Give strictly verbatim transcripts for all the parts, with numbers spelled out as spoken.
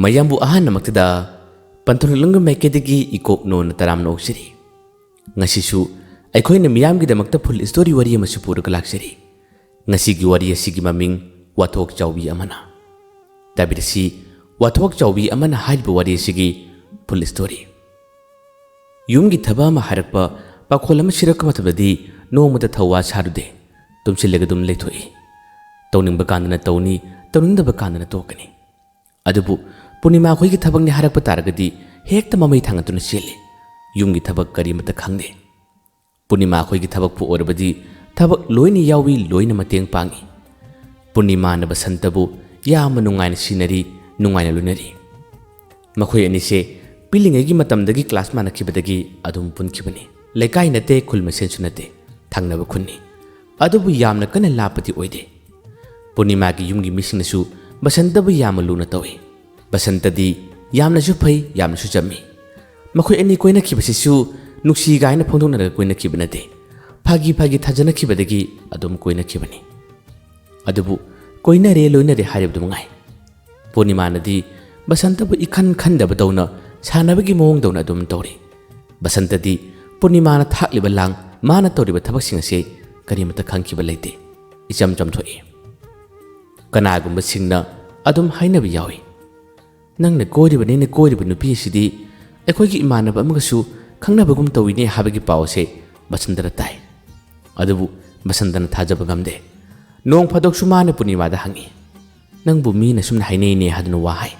ꯃꯌꯥꯝꯕꯨ ꯑꯍꯥꯟꯕꯃꯛꯇꯗ ꯄꯟꯊꯨꯡꯂꯣꯟꯒꯤ ꯃꯥꯏꯀꯩꯗꯒꯤ ꯏꯀꯣꯛꯅꯣꯅ ꯇꯔꯥꯝꯅ ꯑꯣꯛꯆꯔꯤ꯫ ꯉꯁꯤꯁꯨ ꯑꯩꯈꯣꯏꯅ ꯃꯤꯌꯥꯝꯒꯤꯗꯃꯛꯇ ꯐꯨꯜ ꯁ꯭ꯇꯣꯔꯤ ꯋꯥꯔꯤ ꯑꯃꯁꯨ ꯄꯨꯔꯒ ꯂꯥꯛꯆꯔꯤ꯫ ꯉꯁꯤꯒꯤ ꯋꯥꯔꯤ ꯑꯁꯤꯒꯤ ꯃꯃꯤꯡ ꯋꯥꯊꯣꯛ ꯆꯥꯎꯕꯤ ꯑꯃꯅ꯫ ꯇꯥꯕꯤꯔꯁꯤ, ꯋꯥꯊꯣꯛ ꯆꯥꯎꯕꯤ ꯑꯃꯅ ꯍꯥꯏꯔꯤꯕ ꯋꯥꯔꯤ ꯑꯁꯤꯒꯤ ꯐꯨꯜ ꯁ꯭ꯇꯣꯔꯤ꯫ ꯌꯨꯝꯒꯤ ꯊꯕꯛ ꯑꯃ ꯍꯥꯏꯔꯛꯄ ꯄꯥꯈꯣꯜ ꯑꯃ ꯁꯤꯔꯛꯄ ꯃꯇꯝꯗꯗꯤ ꯅꯣꯡꯃꯇ ꯊꯧꯋꯥ ꯁꯥꯔꯨꯗꯦ꯫ ꯇꯨꯝꯁꯤꯜꯂꯒ ꯑꯗꯨꯝ ꯂꯩꯊꯣꯛꯏ꯫ ꯇꯧꯅꯤꯡꯕ ꯀꯥꯟꯗꯅ ꯇꯧꯅꯤ, ꯇꯧꯅꯤꯡꯗꯕ ꯀꯥꯟꯗꯅ ꯇꯣꯛꯀꯅꯤ꯫ ꯑꯗꯨꯕꯨ ꯄꯨꯔꯅꯤꯃꯥ ꯈꯣꯏꯒꯤ ꯊꯕꯛꯅꯤ ꯍꯥꯏꯔꯛꯄ ꯇꯥꯔꯒꯗꯤ ꯍꯦꯛꯇ ꯃꯃꯩ ꯊꯥꯡꯒꯠꯇꯨꯅ ꯆꯦꯜꯂꯤ꯫ ꯌꯨꯝꯒꯤ ꯊꯕꯛ ꯀꯔꯤꯃꯠꯇ ꯈꯪꯗꯦ꯫ ꯄꯨꯔꯅꯤꯃꯥ ꯈꯣꯏꯒꯤ ꯊꯕꯛꯄꯨ ꯑꯣꯏꯔꯕꯗꯤ ꯊꯕꯛ ꯂꯣꯏꯅ ꯌꯥꯎꯏ, ꯂꯣꯏꯅ ꯃꯇꯦꯡ ꯄꯥꯡꯏ꯫ ꯄꯨꯔꯅꯤꯃꯥꯅ ꯕꯁꯟꯇꯕꯨ ꯌꯥꯝꯅ ꯅꯨꯡꯉꯥꯏꯅ ꯁꯤꯟꯅꯔꯤ, ꯅꯨꯡꯉꯥꯏꯅ ꯂꯣꯏꯅꯔꯤ꯫ ꯃꯈꯣꯏ ꯑꯅꯤꯁꯦ ꯄꯤꯛꯂꯤꯉꯩꯒꯤ ꯃꯇꯝꯗꯒꯤ ꯀ꯭ꯂꯥꯁ ꯃꯥꯟꯅꯈꯤꯕꯗꯒꯤ ꯑꯗꯨꯝ ꯄꯨꯟꯈꯤꯕꯅꯤ꯫ ꯂꯩꯀꯥꯏ ꯅꯠꯇꯦ, ꯈꯨꯜ ꯃꯁꯦꯟꯁꯨ ꯅꯠꯇꯦ, ꯊꯪꯅꯕ ꯈꯨꯟꯅꯤ꯫ ꯑꯗꯨꯕꯨ ꯌꯥꯝꯅ ꯀꯟꯅ ꯂꯥꯞꯄꯗꯤ ꯑꯣꯏꯗꯦ꯫ ꯄꯨꯔꯅꯤꯃꯥꯒꯤ ꯌꯨꯝꯒꯤ ꯃꯤꯁꯤꯡꯅꯁꯨ ꯕꯁꯟꯇꯕꯨ ꯌꯥꯝꯅ ꯂꯨꯅ ꯇꯧꯏ꯫ ꯕꯁꯟꯇꯗꯤ ꯌꯥꯝꯅꯁꯨ ꯐꯩ, ꯌꯥꯝꯅꯁꯨ ꯆꯝꯃꯤ꯫ ꯃꯈꯣꯏ ꯑꯅꯤ ꯀꯣꯏꯅꯈꯤꯕꯁꯤꯁꯨ ꯅꯨꯡꯁꯤ ꯀꯥꯏꯅ ꯐꯣꯡꯗꯣꯛꯅꯔꯒ ꯀꯣꯏꯅꯈꯤꯕ ꯅꯠꯇꯦ꯫ ꯐꯥꯒꯤ ꯐꯥꯒꯤ ꯊꯥꯖꯅꯈꯤꯕꯗꯒꯤ ꯑꯗꯨꯝ ꯀꯣꯏꯅꯈꯤꯕꯅꯤ꯫ ꯑꯗꯨꯕꯨ ꯀꯣꯏꯅꯔꯦ ꯂꯣꯏꯅꯔꯦ ꯍꯥꯏꯔꯤꯕꯗꯨ ꯃꯉꯥꯏ꯫ ꯄꯨꯔꯅꯤꯃꯥꯅꯗꯤ ꯕꯁꯟꯇꯕꯨ ꯏꯈꯟ ꯈꯟꯗꯕꯗꯧꯅ, ꯁꯥꯟꯅꯕꯒꯤ ꯃꯑꯣꯡꯗꯧꯅ ꯑꯗꯨꯝ ꯇꯧꯔꯤ꯫ ꯕꯁꯟꯇꯗꯤ ꯄꯨꯔꯅꯤꯃꯥꯅ ꯊꯥꯛꯂꯤꯕ ꯂꯥꯡ, ꯃꯥꯅ ꯇꯧꯔꯤꯕ ꯊꯕꯛꯁꯤꯡ ꯑꯁꯤ ꯀꯔꯤꯃꯠꯇ ꯈꯪꯈꯤꯕ ꯂꯩꯇꯦ꯫ ꯏꯆꯝ ꯆꯝꯊꯣꯛꯏ꯫ ꯀꯅꯥꯒꯨꯝꯕꯁꯤꯡꯅ ꯑꯗꯨꯝ ꯍꯥꯏꯅꯕ ꯌꯥꯎꯏ, "ꯅꯪꯅ ꯀꯣꯏꯔꯤꯕ, ꯅꯪꯅ ꯀꯣꯏꯔꯤꯕ ꯅꯨꯄꯤ ꯑꯁꯤꯗꯤ ꯑꯩꯈꯣꯏꯒꯤ ꯏꯃꯥꯟꯅꯕ ꯑꯃꯒꯁꯨ ꯈꯪꯅꯕꯒꯨꯝ ꯇꯧꯏꯅꯦ" ꯍꯥꯏꯕꯒꯤ ꯄꯥꯎ ꯑꯁꯦ ꯕꯁꯟꯇꯅ ꯇꯥꯏ꯫ ꯑꯗꯨꯕꯨ ꯕꯁꯟꯇꯅ ꯊꯥꯖꯕ ꯉꯝꯗꯦ꯫ ꯅꯣꯡ ꯐꯥꯗꯣꯛꯁꯨ ꯃꯥꯅ ꯄꯨꯔꯅꯤꯃꯥꯗ ꯍꯪꯏ, "ꯅꯪꯕꯨ ꯃꯤꯅ ꯁꯨꯝꯅ ꯍꯥꯏꯅꯩꯅꯦ" ꯍꯥꯏꯗꯨꯅ ꯋꯥ ꯍꯥꯏ꯫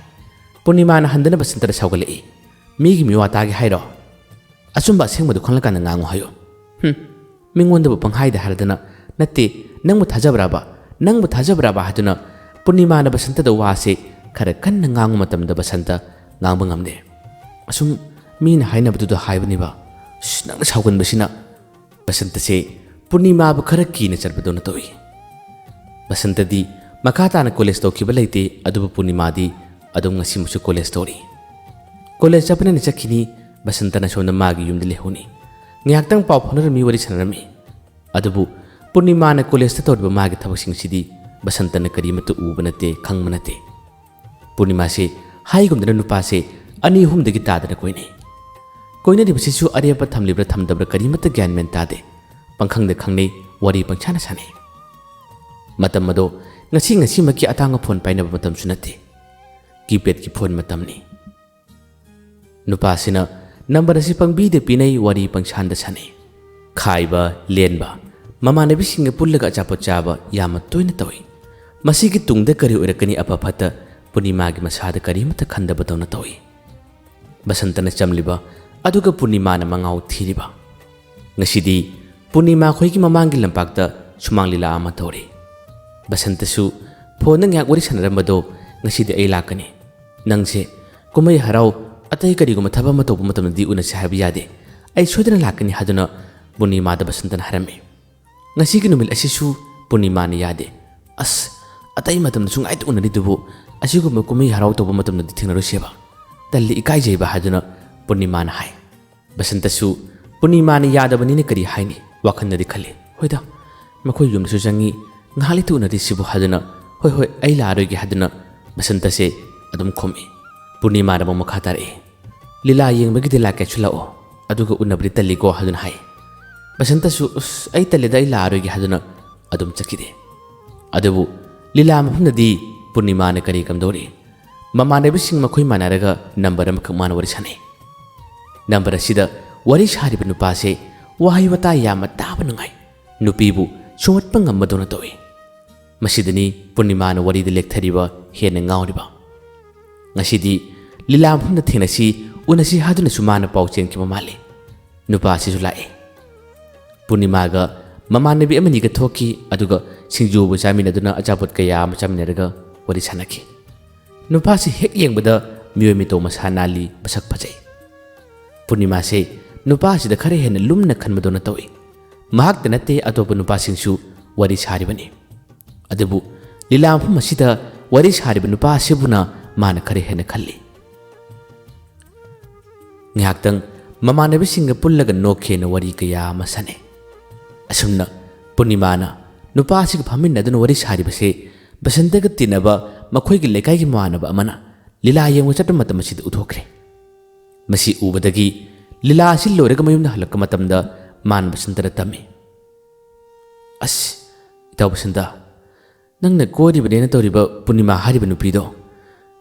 ꯄꯨꯔꯅꯤꯃꯥꯅ ꯍꯟꯗꯨꯅ ꯕꯁꯟꯇꯗ ꯁꯥꯎꯒꯠꯂꯛꯏ, "ꯃꯤꯒꯤ ꯃꯤꯋꯥ ꯇꯥꯒꯦ ꯍꯥꯏꯔꯣ? ꯑꯆꯨꯝꯕ ꯑꯁꯦꯡꯕꯗꯨ ꯈꯪꯂꯀꯥꯟꯗ ꯉꯥꯡꯉꯨ ꯍꯥꯏꯌꯨ꯫ ꯍꯨꯝ, ꯃꯤꯉꯣꯟꯗꯕꯨ ꯄꯪꯍꯥꯏꯗ ꯍꯥꯏꯔꯗꯅ, ꯅꯠꯇꯦ, ꯅꯪꯕꯨ ꯊꯥꯖꯕ꯭ꯔꯥꯕ? ꯅꯪꯕꯨ ꯊꯥꯖꯕ꯭ꯔꯥꯕ?" ꯍꯥꯏꯗꯨꯅ ꯄꯨꯔꯅꯤꯃꯥꯅ ꯕꯁꯟꯇꯗ ꯋꯥꯁꯦ ꯈꯔ ꯀꯟꯅ ꯉꯥꯡꯕ ꯃꯇꯝꯗ ꯕꯁꯟꯇ ꯉꯥꯡꯕ ꯉꯝꯗꯦ꯫ "ꯑꯁꯨꯝ ꯃꯤꯅ ꯍꯥꯏꯅꯕꯗꯨꯗ ꯍꯥꯏꯕꯅꯤꯕ꯫ ꯁꯤꯁ, ꯅꯪꯅ ꯁꯥꯎꯒꯟꯕꯁꯤꯅ!" ꯕꯁꯟꯇꯁꯦ ꯄꯨꯔꯅꯤꯃꯥꯕꯨ ꯈꯔ ꯀꯤꯅ ꯆꯠꯄꯗꯧꯅ ꯇꯧꯏ꯫ ꯕꯁꯟꯇꯗꯤ ꯃꯈꯥ ꯇꯥꯅ ꯀꯣꯂꯦꯖ ꯇꯧꯈꯤꯕ ꯂꯩꯇꯦ, ꯑꯗꯨꯕꯨ ꯄꯨꯔꯅꯤꯃꯥꯗꯤ ꯑꯗꯨꯝ ꯉꯁꯤꯃꯛꯁꯨ ꯀꯣꯂꯦꯖ ꯇꯧꯔꯤ꯫ ꯀꯣꯂꯦꯖ ꯆꯠꯄꯅꯅꯤ ꯆꯠꯈꯤꯅꯤ, ꯕꯁꯟꯇꯅ ꯁꯣꯝꯗ ꯃꯥꯒꯤ ꯌꯨꯝꯗ ꯂꯩꯍꯧꯅꯤ꯫ ꯉꯥꯏꯍꯥꯛꯇꯪ ꯄꯥꯎ ꯐꯥꯎꯅꯔꯝꯃꯤ, ꯋꯥꯔꯤ ꯁꯥꯟꯅꯔꯝꯃꯤ꯫ ꯑꯗꯨꯕꯨ ꯄꯨꯔꯅꯤꯃꯥꯅ ꯀꯣꯂꯦꯖꯇ ꯇꯧꯔꯤꯕ ꯃꯥꯒꯤ ꯊꯕꯛꯁꯤꯡꯁꯤꯗꯤ ꯕꯁꯟꯇꯅ ꯀꯔꯤꯃꯠꯇ ꯎꯕ ꯅꯠꯇꯦ, ꯈꯪꯕ ꯅꯠꯇꯦ꯫ ꯄꯨꯔꯅꯤꯃꯥꯁꯤ ꯍꯥꯏꯒꯨꯝꯗꯅ ꯅꯨꯄꯥꯁꯦ ꯑꯅꯤ ꯑꯍꯨꯝꯗꯒꯤ ꯇꯥꯗꯅ ꯀꯣꯏꯅꯩ꯫ ꯀꯣꯏꯅꯔꯤꯕꯁꯤꯁꯨ ꯑꯔꯦꯞꯄ ꯊꯝꯂꯤꯕ꯭ꯔꯥ ꯊꯝꯗꯕ꯭ꯔꯥ ꯀꯔꯤꯃꯠꯇ ꯒ꯭ꯌꯥꯟ ꯃꯦꯟ ꯇꯥꯗꯦ꯫ ꯄꯪꯈꯪꯗ ꯈꯪꯅꯩ, ꯋꯥꯔꯤ ꯄꯪꯁꯥꯅ ꯁꯥꯟꯅꯩ꯫ ꯃꯇꯝ ꯑꯗꯣ ꯉꯁꯤ ꯉꯁꯤꯃꯛꯀꯤ ꯑꯇꯥꯡꯕ ꯐꯣꯟ ꯄꯥꯏꯅꯕ ꯃꯇꯝꯁꯨ ꯅꯠꯇꯦ꯫ ꯀꯤꯄꯦꯗꯀꯤ ꯐꯣꯟ ꯃꯇꯝꯅꯤ꯫ ꯅꯨꯄꯥꯁꯤꯅ ꯅꯝꯕꯔ ꯑꯁꯤ ꯄꯪꯕꯤꯗ ꯄꯤꯅꯩ, ꯋꯥꯔꯤ ꯄꯪꯁꯥꯟꯗ ꯁꯥꯟꯅꯩ꯫ ꯈꯥꯏꯕ, ꯂꯦꯟꯕ, ꯃꯃꯥꯟꯅꯕꯤꯁꯤꯡꯒ ꯄꯨꯜꯂꯒ ꯑꯆꯥꯄꯣꯠ ꯆꯥꯕ ꯌꯥꯝꯅ ꯇꯣꯏꯅ ꯇꯧꯏ꯫ ꯃꯁꯤꯒꯤ ꯇꯨꯡꯗ ꯀꯔꯤ ꯑꯣꯏꯔꯛꯀꯅꯤ ꯑꯐ ꯐꯠꯇ ꯄꯨꯔꯅꯤꯃꯥꯒꯤ ꯃꯁꯥꯗ ꯀꯔꯤꯃꯠꯇ ꯈꯟꯗꯕꯗꯧꯅ ꯇꯧꯏ꯫ ꯕꯁꯟꯇꯅ ꯆꯝꯂꯤꯕ, ꯑꯗꯨꯒ ꯄꯨꯔꯅꯤꯃꯥꯅ ꯃꯉꯥꯎ ꯊꯤꯔꯤꯕ꯫ ꯉꯁꯤꯗꯤ ꯄꯨꯔꯅꯤꯃꯥ ꯈꯣꯏꯒꯤ ꯃꯃꯥꯡꯒꯤ ꯂꯝꯄꯥꯛꯇ ꯁꯨꯃꯥꯡ ꯂꯤꯂꯥ ꯑꯃ ꯇꯧꯔꯤ꯫ ꯕꯁꯟꯇꯁꯨ ꯐꯣꯟꯗ ꯉꯥꯏꯍꯥꯛ ꯋꯥꯔꯤ ꯁꯥꯟꯅꯔꯝꯕꯗꯣ, "ꯉꯁꯤꯗꯤ ꯑꯩ ꯂꯥꯛꯀꯅꯤ꯫ ꯅꯪꯁꯦ ꯀꯨꯝꯍꯩ ꯍꯔꯥꯎ ꯑꯇꯩ ꯀꯔꯤꯒꯨꯝꯕ ꯊꯕꯛ ꯑꯃ ꯇꯧꯕ ꯃꯇꯝꯗꯗꯤ ꯎꯅꯁꯤ ꯍꯥꯏꯕ ꯌꯥꯗꯦ꯫ ꯑꯩ ꯁꯣꯏꯗꯅ ꯂꯥꯛꯀꯅꯤ" ꯍꯥꯏꯗꯨꯅ ꯄꯨꯔꯅꯤꯃꯥꯗ ꯕꯁꯟꯇꯅ ꯍꯥꯏꯔꯝꯃꯤ꯫ ꯉꯁꯤꯒꯤ ꯅꯨꯃꯤꯠ ꯑꯁꯤꯁꯨ ꯄꯨꯔꯅꯤꯃꯥꯅ ꯌꯥꯗꯦ꯫ "ꯑꯁ, ꯑꯇꯩ ꯃꯇꯝꯗꯁꯨ ꯉꯥꯏꯇ ꯎꯅꯔꯤꯗꯨꯕꯨ, ꯑꯁꯤꯒꯨꯝꯕ ꯀꯨꯝꯍꯩ ꯍꯔꯥꯎ ꯇꯧꯕ ꯃꯇꯝꯗꯗꯤ ꯊꯦꯡꯅꯔꯨꯁꯦꯕ꯫ ꯇꯜꯂꯤ, ꯏꯀꯥꯏꯖꯩꯕ" ꯍꯥꯏꯗꯨꯅ ꯄꯨꯔꯅꯤꯃꯥꯅ ꯍꯥꯏ꯫ ꯕꯁꯟꯇꯁꯨ ꯄꯨꯔꯅꯤꯃꯥꯅ ꯌꯥꯗꯕꯅꯤꯅ ꯀꯔꯤ ꯍꯥꯏꯅꯤ? ꯋꯥꯈꯜꯗꯗꯤ ꯈꯜꯂꯤ, "ꯍꯣꯏꯗ, ꯃꯈꯣꯏ ꯌꯨꯝꯗꯁꯨ ꯆꯪꯉꯤ, ꯉꯥꯏꯍꯥꯛ ꯂꯩꯇ ꯎꯅꯔꯤꯁꯤꯕꯨ" ꯍꯥꯏꯗꯨꯅ, "ꯍꯣꯏ, ꯍꯣꯏ, ꯑꯩ ꯂꯥꯛꯑꯔꯣꯏꯒꯦ" ꯍꯥꯏꯗꯨꯅ ꯕꯁꯟꯇꯁꯦ ꯑꯗꯨꯝ ꯈꯨꯝꯃꯤ꯫ ꯄꯨꯔꯅꯤꯃꯥꯅ ꯑꯃꯨꯛ ꯃꯈꯥ ꯇꯥꯔꯛꯏ, "ꯂꯤꯂꯥ ꯌꯦꯡꯕꯒꯤꯗꯤ ꯂꯥꯛꯀꯦꯁꯨ ꯂꯥꯛꯑꯣ, ꯑꯗꯨꯒ ꯎꯅꯕꯗꯤ ꯇꯜꯂꯤꯀꯣ" ꯍꯥꯏꯗꯨꯅ ꯍꯥꯏ꯫ ꯕꯁꯟꯇꯁꯨ, "ꯎꯁ, ꯑꯩ ꯇꯜꯂꯦꯗ, ꯑꯩ ꯂꯥꯛꯑꯔꯣꯏꯒꯦ" ꯍꯥꯏꯗꯨꯅ ꯑꯗꯨꯝ ꯆꯠꯈꯤꯗꯦ꯫ ꯑꯗꯨꯕꯨ ꯂꯤꯂꯥ ꯃꯐꯝꯗꯗꯤ ꯄꯨꯔꯅꯤꯃꯥꯅ ꯀꯔꯤ ꯀꯝꯗꯧꯔꯤ? ꯃꯃꯥꯟꯅꯕꯤꯁꯤꯡ ꯃꯈꯣꯏ ꯃꯥꯟꯅꯔꯒ ꯅꯝꯕꯔ ꯑꯃꯈꯛ ꯃꯥꯅ ꯋꯥꯔꯤ ꯁꯥꯟꯅꯩ꯫ ꯅꯝꯕꯔ ꯑꯁꯤꯗ ꯋꯥꯔꯤ ꯁꯥꯔꯤꯕ ꯅꯨꯄꯥꯁꯦ ꯋꯥꯍꯩ ꯋꯥꯇꯥ ꯌꯥꯝꯅ ꯇꯥꯕ ꯅꯨꯡꯉꯥꯏ, ꯅꯨꯄꯤꯕꯨ ꯁꯨꯝꯍꯠꯄ ꯉꯝꯕꯗꯧꯅ ꯇꯧꯏ꯫ ꯃꯁꯤꯗꯅꯤ ꯄꯨꯔꯅꯤꯃꯥꯅ ꯋꯥꯔꯤꯗ ꯂꯦꯛꯊꯔꯤꯕ ꯍꯦꯟꯅ ꯉꯥꯎꯔꯤꯕ꯫ "ꯉꯁꯤꯗꯤ ꯂꯤꯂꯥ ꯃꯐꯝꯗ ꯊꯦꯡꯅꯁꯤ, ꯎꯅꯁꯤ" ꯍꯥꯏꯗꯨꯅꯁꯨ ꯃꯥꯅ ꯄꯥꯎ ꯆꯦꯟꯈꯤꯕ ꯃꯥꯜꯂꯤ꯫ ꯅꯨꯄꯥ ꯑꯁꯤꯁꯨ ꯂꯥꯛꯏ꯫ ꯄꯨꯔꯅꯤꯃꯥꯒ ꯃꯃꯥꯟꯅꯕꯤ ꯑꯃꯅꯤꯒ ꯊꯣꯛꯈꯤ, ꯑꯗꯨꯒ ꯁꯤꯡꯖꯨꯕꯨ ꯆꯥꯃꯤꯟꯅꯗꯨꯅ ꯑꯆꯥꯄꯣꯠ ꯀꯌꯥ ꯑꯃ ꯆꯥꯃꯤꯟꯅꯔꯒ ꯋꯥꯔꯤ ꯁꯥꯟꯅꯈꯤ꯫ ꯅꯨꯄꯥꯁꯤ ꯍꯦꯛ ꯌꯦꯡꯕꯗ ꯃꯤꯑꯣꯏ ꯃꯤꯇꯧ ꯃꯁꯥ ꯅꯥꯜꯂꯤ, ꯃꯁꯛ ꯐꯖꯩ꯫ ꯄꯨꯔꯅꯤꯃꯥꯁꯦ ꯅꯨꯄꯥꯁꯤꯗ ꯈꯔ ꯍꯦꯟꯅ ꯂꯨꯝꯅ ꯈꯟꯕꯗꯧꯅ ꯇꯧꯏ꯫ ꯃꯍꯥꯛꯇ ꯅꯠꯇꯦ, ꯑꯇꯣꯞꯄ ꯅꯨꯄꯥꯁꯤꯡꯁꯨ ꯋꯥꯔꯤ ꯁꯥꯔꯤꯕꯅꯤ꯫ ꯑꯗꯨꯕꯨ ꯂꯤꯂꯥ ꯃꯐꯝ ꯑꯁꯤꯗ ꯋꯥꯔꯤ ꯁꯥꯔꯤꯕ ꯅꯨꯄꯥ ꯑꯁꯤꯕꯨꯅ ꯃꯥꯅ ꯈꯔ ꯍꯦꯟꯅ ꯈꯜꯂꯤ꯫ ꯉꯥꯏꯍꯥꯛꯇꯪ ꯃꯃꯥꯟꯅꯕꯤꯁꯤꯡꯒ ꯄꯨꯜꯂꯒ ꯅꯣꯛꯈꯦꯅ ꯋꯥꯔꯤ ꯀꯌꯥ ꯑꯃ ꯁꯥꯟꯅꯩ꯫ ꯑꯁꯨꯝꯅ ꯄꯨꯔꯅꯤꯃꯥꯅ ꯅꯨꯄꯥ ꯑꯁꯤꯒ ꯐꯝꯃꯤꯟꯅꯗꯨꯅ ꯋꯥꯔꯤ ꯁꯥꯔꯤꯕꯁꯦ ꯕꯁꯟꯇꯒ ꯇꯤꯟꯅꯕ ꯃꯈꯣꯏꯒꯤ ꯂꯩꯀꯥꯏꯒꯤ ꯃꯃꯥꯟꯅꯕ ꯑꯃꯅ ꯂꯤꯂꯥ ꯌꯦꯡꯕ ꯆꯠꯄ ꯃꯇꯝ ꯑꯁꯤꯗ ꯎꯊꯣꯛꯈ꯭ꯔꯦ꯫ ꯃꯁꯤ ꯎꯕꯗꯒꯤ ꯂꯤꯂꯥ ꯑꯁꯤ ꯂꯣꯏꯔꯒ ꯃꯌꯨꯝꯗ ꯍꯜꯂꯛꯄ ꯃꯇꯝꯗ ꯃꯥꯅ ꯕꯁꯟꯇꯗ ꯇꯝꯃꯤ, "ꯑꯁ, ꯏꯇꯥꯎ ꯕꯁꯟꯇ, ꯅꯪꯅ ꯀꯣꯏꯔꯤꯕꯅꯦꯅ ꯇꯧꯔꯤꯕ ꯄꯨꯔꯅꯤꯃꯥ ꯍꯥꯏꯔꯤꯕ ꯅꯨꯄꯤꯗꯣ,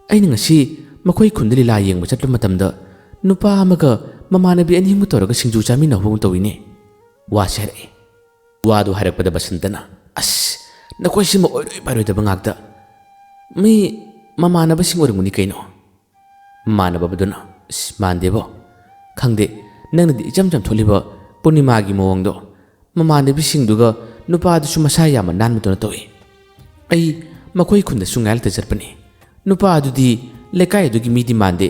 ꯑꯩꯅ ꯉꯁꯤ ꯃꯈꯣꯏ ꯈꯨꯟꯗ ꯂꯤꯂꯥ ꯌꯦꯡꯕ ꯆꯠꯄ ꯃꯇꯝꯗ ꯅꯨꯄꯥ ꯑꯃꯒ ꯃꯃꯥꯟꯅꯕꯤ ꯑꯅꯤ ꯑꯍꯨꯝꯒ ꯇꯧꯔꯒ ꯁꯤꯡꯖꯨ ꯆꯥꯃꯤꯟꯅꯍꯧꯕꯒꯨꯝ ꯇꯧꯏꯅꯦ," ꯋꯥꯁꯦ ꯍꯥꯏꯔꯛꯏ꯫ ꯋꯥꯗꯨ ꯍꯥꯏꯔꯛꯄꯗ ꯕꯁꯟꯇꯅ, "ꯑꯁ, ꯅꯈꯣꯏꯁꯤꯃ ꯑꯣꯏꯔꯣꯏ ꯄꯥꯏꯔꯣꯏꯗꯕ ꯉꯥꯛꯇ꯫ ꯃꯤ ꯃꯃꯥꯟꯅꯕꯁꯤꯡ ꯑꯣꯏꯔꯝꯒꯅꯤ ꯀꯩꯅꯣ?" ꯃꯃꯥꯟꯅꯕꯗꯨꯅ, "ꯑꯁ, ꯃꯥꯟꯗꯦꯕꯣ꯫ ꯈꯪꯗꯦ, ꯅꯪꯅꯗꯤ ꯏꯆꯝ ꯆꯝꯊꯣꯛꯂꯤꯕ ꯄꯨꯔꯅꯤꯃꯥꯒꯤ ꯃꯑꯣꯡꯗꯣ꯫ ꯃꯃꯥꯟꯅꯕꯤꯁꯤꯡꯗꯨꯒ ꯅꯨꯄꯥꯗꯨꯁꯨ ꯃꯁꯥ ꯌꯥꯝꯅ ꯅꯥꯟꯕꯗꯧꯅ ꯇꯧꯏ꯫ ꯑꯩ ꯃꯈꯣꯏ ꯈꯨꯟꯗꯁꯨ ꯉꯥꯏꯔꯛꯇ ꯆꯠꯄꯅꯤ꯫ ꯅꯨꯄꯥ ꯑꯗꯨꯗꯤ ꯂꯩꯀꯥꯏ ꯑꯗꯨꯒꯤ ꯃꯤꯗꯤ ꯃꯥꯟꯗꯦ,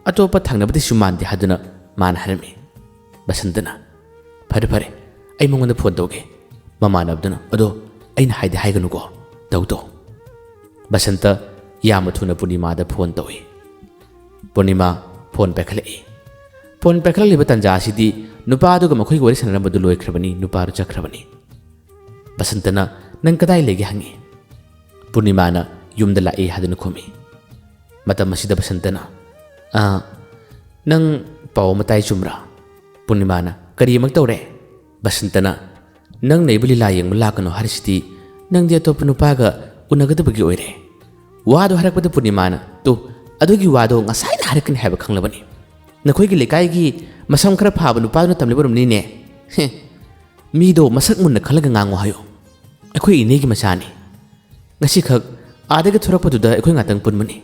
ꯑꯇꯣꯞꯄ ꯊꯪꯅꯕꯗꯩꯁꯨ ꯃꯥꯟꯗꯦ," ꯍꯥꯏꯗꯨꯅ ꯃꯥꯅ ꯍꯥꯏꯔꯝꯃꯤ꯫ ꯕꯁꯟꯇꯅ, "ꯐꯔꯦ, ꯐꯔꯦ, ꯑꯩ ꯃꯉꯣꯟꯗ ꯐꯣꯟ ꯇꯧꯒꯦ꯫" ꯃꯃꯥꯟꯅꯕꯗꯨꯅ, "ꯑꯗꯣ ꯑꯩꯅ ꯍꯥꯏꯗꯤ ꯍꯥꯏꯒꯅꯨꯀꯣ, ꯇꯧ, ꯇꯧ꯫" ꯕꯁꯟꯇ ꯌꯥꯝꯅ ꯊꯨꯅ ꯄꯨꯔꯅꯤꯃꯥꯗ ꯐꯣꯟ ꯇꯧꯏ꯫ ꯄꯨꯔꯅꯤꯃꯥ ꯐꯣꯟ ꯄꯥꯏꯈꯠꯂꯛꯏ꯫ ꯐꯣꯟ ꯄꯥꯏꯈꯠꯂꯛꯂꯤꯕ ꯇꯥꯟꯖꯥ ꯑꯁꯤꯗꯤ ꯅꯨꯄꯥꯗꯨꯒ ꯃꯈꯣꯏꯒꯤ ꯋꯥꯔꯤ ꯁꯥꯟꯅꯔꯝꯕꯗꯨ ꯂꯣꯏꯈ꯭ꯔꯕꯅꯤ, ꯅꯨꯄꯥꯗꯨ ꯆꯠꯈ꯭ꯔꯕꯅꯤ꯫ ꯕꯁꯟꯇꯅ, "ꯅꯪ ꯀꯗꯥꯏ ꯂꯩꯒꯦ?" ꯍꯪꯉꯤ꯫ ꯄꯨꯔꯅꯤꯃꯥꯅ, "ꯌꯨꯝꯗ ꯂꯥꯛꯏ" ꯍꯥꯏꯗꯨꯅ ꯈꯨꯝꯃꯤ꯫ ꯃꯇꯝ ꯑꯁꯤꯗ ꯕꯁꯟꯇꯅ, "ꯑꯥ, ꯅꯪ ꯄꯥꯎ ꯑꯃ ꯇꯥꯏ, ꯆꯨꯝꯕ꯭ꯔꯥ?" ꯄꯨꯔꯅꯤꯃꯥꯅ, "ꯀꯔꯤ ꯑꯃꯨꯛ ꯇꯧꯔꯦ?" ꯕꯁꯟꯇꯅ, "ꯅꯪꯅ ꯑꯩꯕꯨ ꯂꯤꯂꯥ ꯌꯦꯡꯕ ꯂꯥꯛꯀꯅꯣ ꯍꯥꯏꯔꯤꯁꯤꯗꯤ ꯅꯪꯗꯤ ꯑꯇꯣꯞꯄ ꯅꯨꯄꯥꯒ ꯎꯅꯒꯗꯕꯒꯤ ꯑꯣꯏꯔꯦ꯫" ꯋꯥꯗꯨ ꯍꯥꯏꯔꯛꯄꯗ ꯄꯨꯔꯅꯤꯃꯥꯅ, "ꯇꯨ, ꯑꯗꯨꯒꯤ ꯋꯥꯗꯣ ꯉꯁꯥꯏꯅ ꯍꯥꯏꯔꯛꯀꯅꯤ ꯍꯥꯏꯕ ꯈꯪꯂꯕꯅꯤ꯫ ꯅꯈꯣꯏꯒꯤ ꯂꯩꯀꯥꯏꯒꯤ ꯃꯁꯝ ꯈꯔ ꯐꯥꯕ ꯅꯨꯄꯥꯗꯨꯅ ꯇꯝꯂꯤꯕ ꯑꯣꯏꯔꯝꯅꯤꯅꯦ꯫ ꯍꯦ, ꯃꯤꯗꯣ ꯃꯁꯛ ꯃꯨꯟꯅ ꯈꯜꯂꯒ ꯉꯥꯡꯉꯨ ꯍꯥꯏꯌꯨ꯫ ꯑꯩꯈꯣꯏ ꯏꯅꯦꯒꯤ ꯃꯆꯥꯅꯤ꯫ ꯉꯁꯤꯈꯛ ꯑꯥꯗꯒꯤ ꯊꯣꯔꯛꯄꯗꯨꯗ ꯑꯩꯈꯣꯏ ꯉꯥꯛꯇꯪ ꯄꯨꯟꯕꯅꯤ꯫"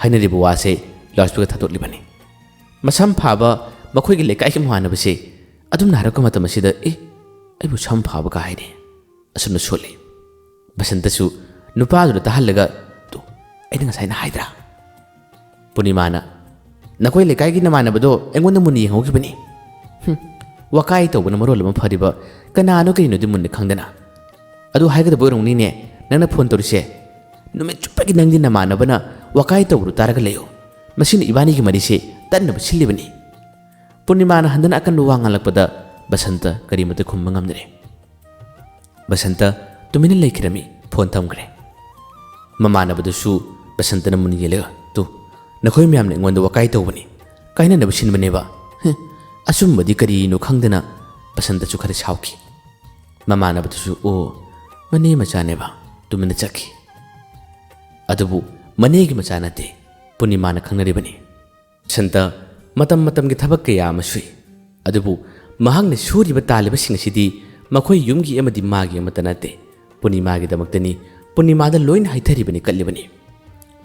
ꯍꯥꯏꯅꯔꯤꯕ ꯋꯥꯁꯦ ꯂꯥꯎꯠꯁ꯭ꯄꯤꯀꯔ ꯊꯥꯗꯣꯛꯂꯤꯕꯅꯤ꯫ ꯃꯁꯝ ꯐꯥꯕ ꯃꯈꯣꯏꯒꯤ ꯂꯩꯀꯥꯏꯒꯤ ꯃꯃꯥꯟꯅꯕꯁꯦ ꯑꯗꯨꯝꯅ ꯍꯥꯏꯔꯛꯄ ꯃꯇꯝ ꯑꯁꯤꯗ, "ꯑꯦ, ꯑꯩꯕꯨ ꯁꯝ ꯐꯥꯕ ꯀꯥ" ꯍꯥꯏꯅꯦ꯫ ꯑꯁꯨꯝꯅ ꯁꯣꯜꯂꯤ꯫ ꯕꯁꯟꯇꯁꯨ ꯅꯨꯄꯥꯗꯨꯗ ꯇꯥꯍꯜꯂꯒ, "ꯇꯨ, ꯑꯩꯅ ꯉꯁꯥꯏꯅ ꯍꯥꯏꯗ꯭ꯔꯥ?" ꯄꯨꯔꯅꯤꯃꯥꯅ, "ꯅꯈꯣꯏ ꯂꯩꯀꯥꯏꯒꯤ ꯅꯃꯥꯟꯅꯕꯗꯣ ꯑꯩꯉꯣꯟꯗ ꯃꯨꯟꯅ ꯌꯦꯡꯍꯧꯈꯤꯕꯅꯤ꯫ ꯍꯨꯝ, ꯋꯥꯀꯥꯏ ꯇꯧꯕꯅ ꯃꯔꯣꯜ ꯑꯃ ꯐꯔꯤꯕ, ꯀꯅꯥꯅꯣ ꯀꯔꯤꯅꯣꯗꯤ ꯃꯨꯟꯅ ꯈꯪꯗꯅ꯫ ꯑꯗꯨ ꯍꯥꯏꯒꯗꯕ ꯑꯣꯏꯔꯝꯒꯅꯤꯅꯦ ꯅꯪꯅ ꯐꯣꯟ ꯇꯧꯔꯤꯁꯦ꯫ ꯅꯨꯃꯤꯠ ꯆꯨꯞꯄꯒꯤ ꯅꯪꯗꯤ ꯅꯃꯥꯟꯅꯕꯅ ꯋꯥꯀꯥꯏ ꯇꯧꯕꯗꯨ ꯇꯥꯔꯒ ꯂꯩꯌꯨ꯫ ꯃꯁꯤꯅ ꯏꯕꯥꯅꯤꯒꯤ ꯃꯔꯤꯁꯦ ꯇꯠꯅꯕ ꯁꯤꯜꯂꯤꯕꯅꯤ꯫" ꯄꯨꯔꯅꯤꯃꯥꯅ ꯍꯟꯗꯅ ꯑꯀꯟꯕ ꯋꯥ ꯉꯥꯡꯂꯛꯄꯗ ꯕꯁꯟꯇ ꯀꯔꯤꯃꯠꯇ ꯈꯨꯝꯕ ꯉꯝꯗ꯭ꯔꯦ꯫ ꯕꯁꯟꯇ ꯇꯨꯃꯤꯟꯅ ꯂꯩꯈꯤꯔꯝꯃꯤ, ꯐꯣꯟ ꯊꯝꯈ꯭ꯔꯦ꯫ ꯃꯃꯥꯟꯅꯕꯗꯨꯁꯨ ꯕꯁꯟꯇꯅ ꯃꯨꯟ ꯌꯦꯡꯂꯒ, "ꯇꯨ, ꯅꯈꯣꯏ ꯃꯌꯥꯝꯅ ꯑꯩꯉꯣꯟꯗ ꯋꯥꯀꯥꯏ ꯇꯧꯕꯅꯤ, ꯀꯥꯏꯅꯅꯕ ꯁꯤꯟꯕꯅꯦꯕ꯫ ꯍꯦ, ꯑꯆꯨꯝꯕꯗꯤ ꯀꯔꯤꯅꯣ?" ꯈꯪꯗꯅ ꯕꯁꯟꯇꯁꯨ ꯈꯔ ꯁꯥꯎꯈꯤ꯫ ꯃꯃꯥꯟꯅꯕꯗꯨꯁꯨ, "ꯑꯣ, ꯃꯅꯦ ꯃꯆꯥꯅꯦꯕ", ꯇꯨꯃꯤꯟꯅ ꯆꯠꯈꯤ꯫ ꯑꯗꯨꯕꯨ ꯃꯅꯦꯒꯤ ꯃꯆꯥ ꯅꯠꯇꯦ, ꯄꯨꯔꯅꯤꯃꯥꯅ ꯈꯪꯅꯔꯤꯕꯅꯤ꯫ ꯕꯁꯟꯇ ꯃꯇꯝ ꯃꯇꯝꯒꯤ ꯊꯕꯛ ꯀꯌꯥ ꯑꯃ ꯁꯨꯏ꯫ ꯑꯗꯨꯕꯨ ꯃꯍꯥꯛꯅ ꯁꯨꯔꯤꯕ ꯇꯥꯜꯂꯤꯕꯁꯤꯡ ꯑꯁꯤꯗꯤ ꯃꯈꯣꯏ ꯌꯨꯝꯒꯤ ꯑꯃꯗꯤ ꯃꯥꯒꯤ ꯑꯃꯠꯇ ꯅꯠꯇꯦ꯫ ꯄꯨꯔꯅꯤꯃꯥꯒꯤꯗꯃꯛꯇꯅꯤ꯫ ꯄꯨꯔꯅꯤꯃꯥꯗ ꯂꯣꯏꯅ ꯍꯥꯏꯊꯔꯤꯕꯅꯤ, ꯀꯠꯂꯤꯕꯅꯤ꯫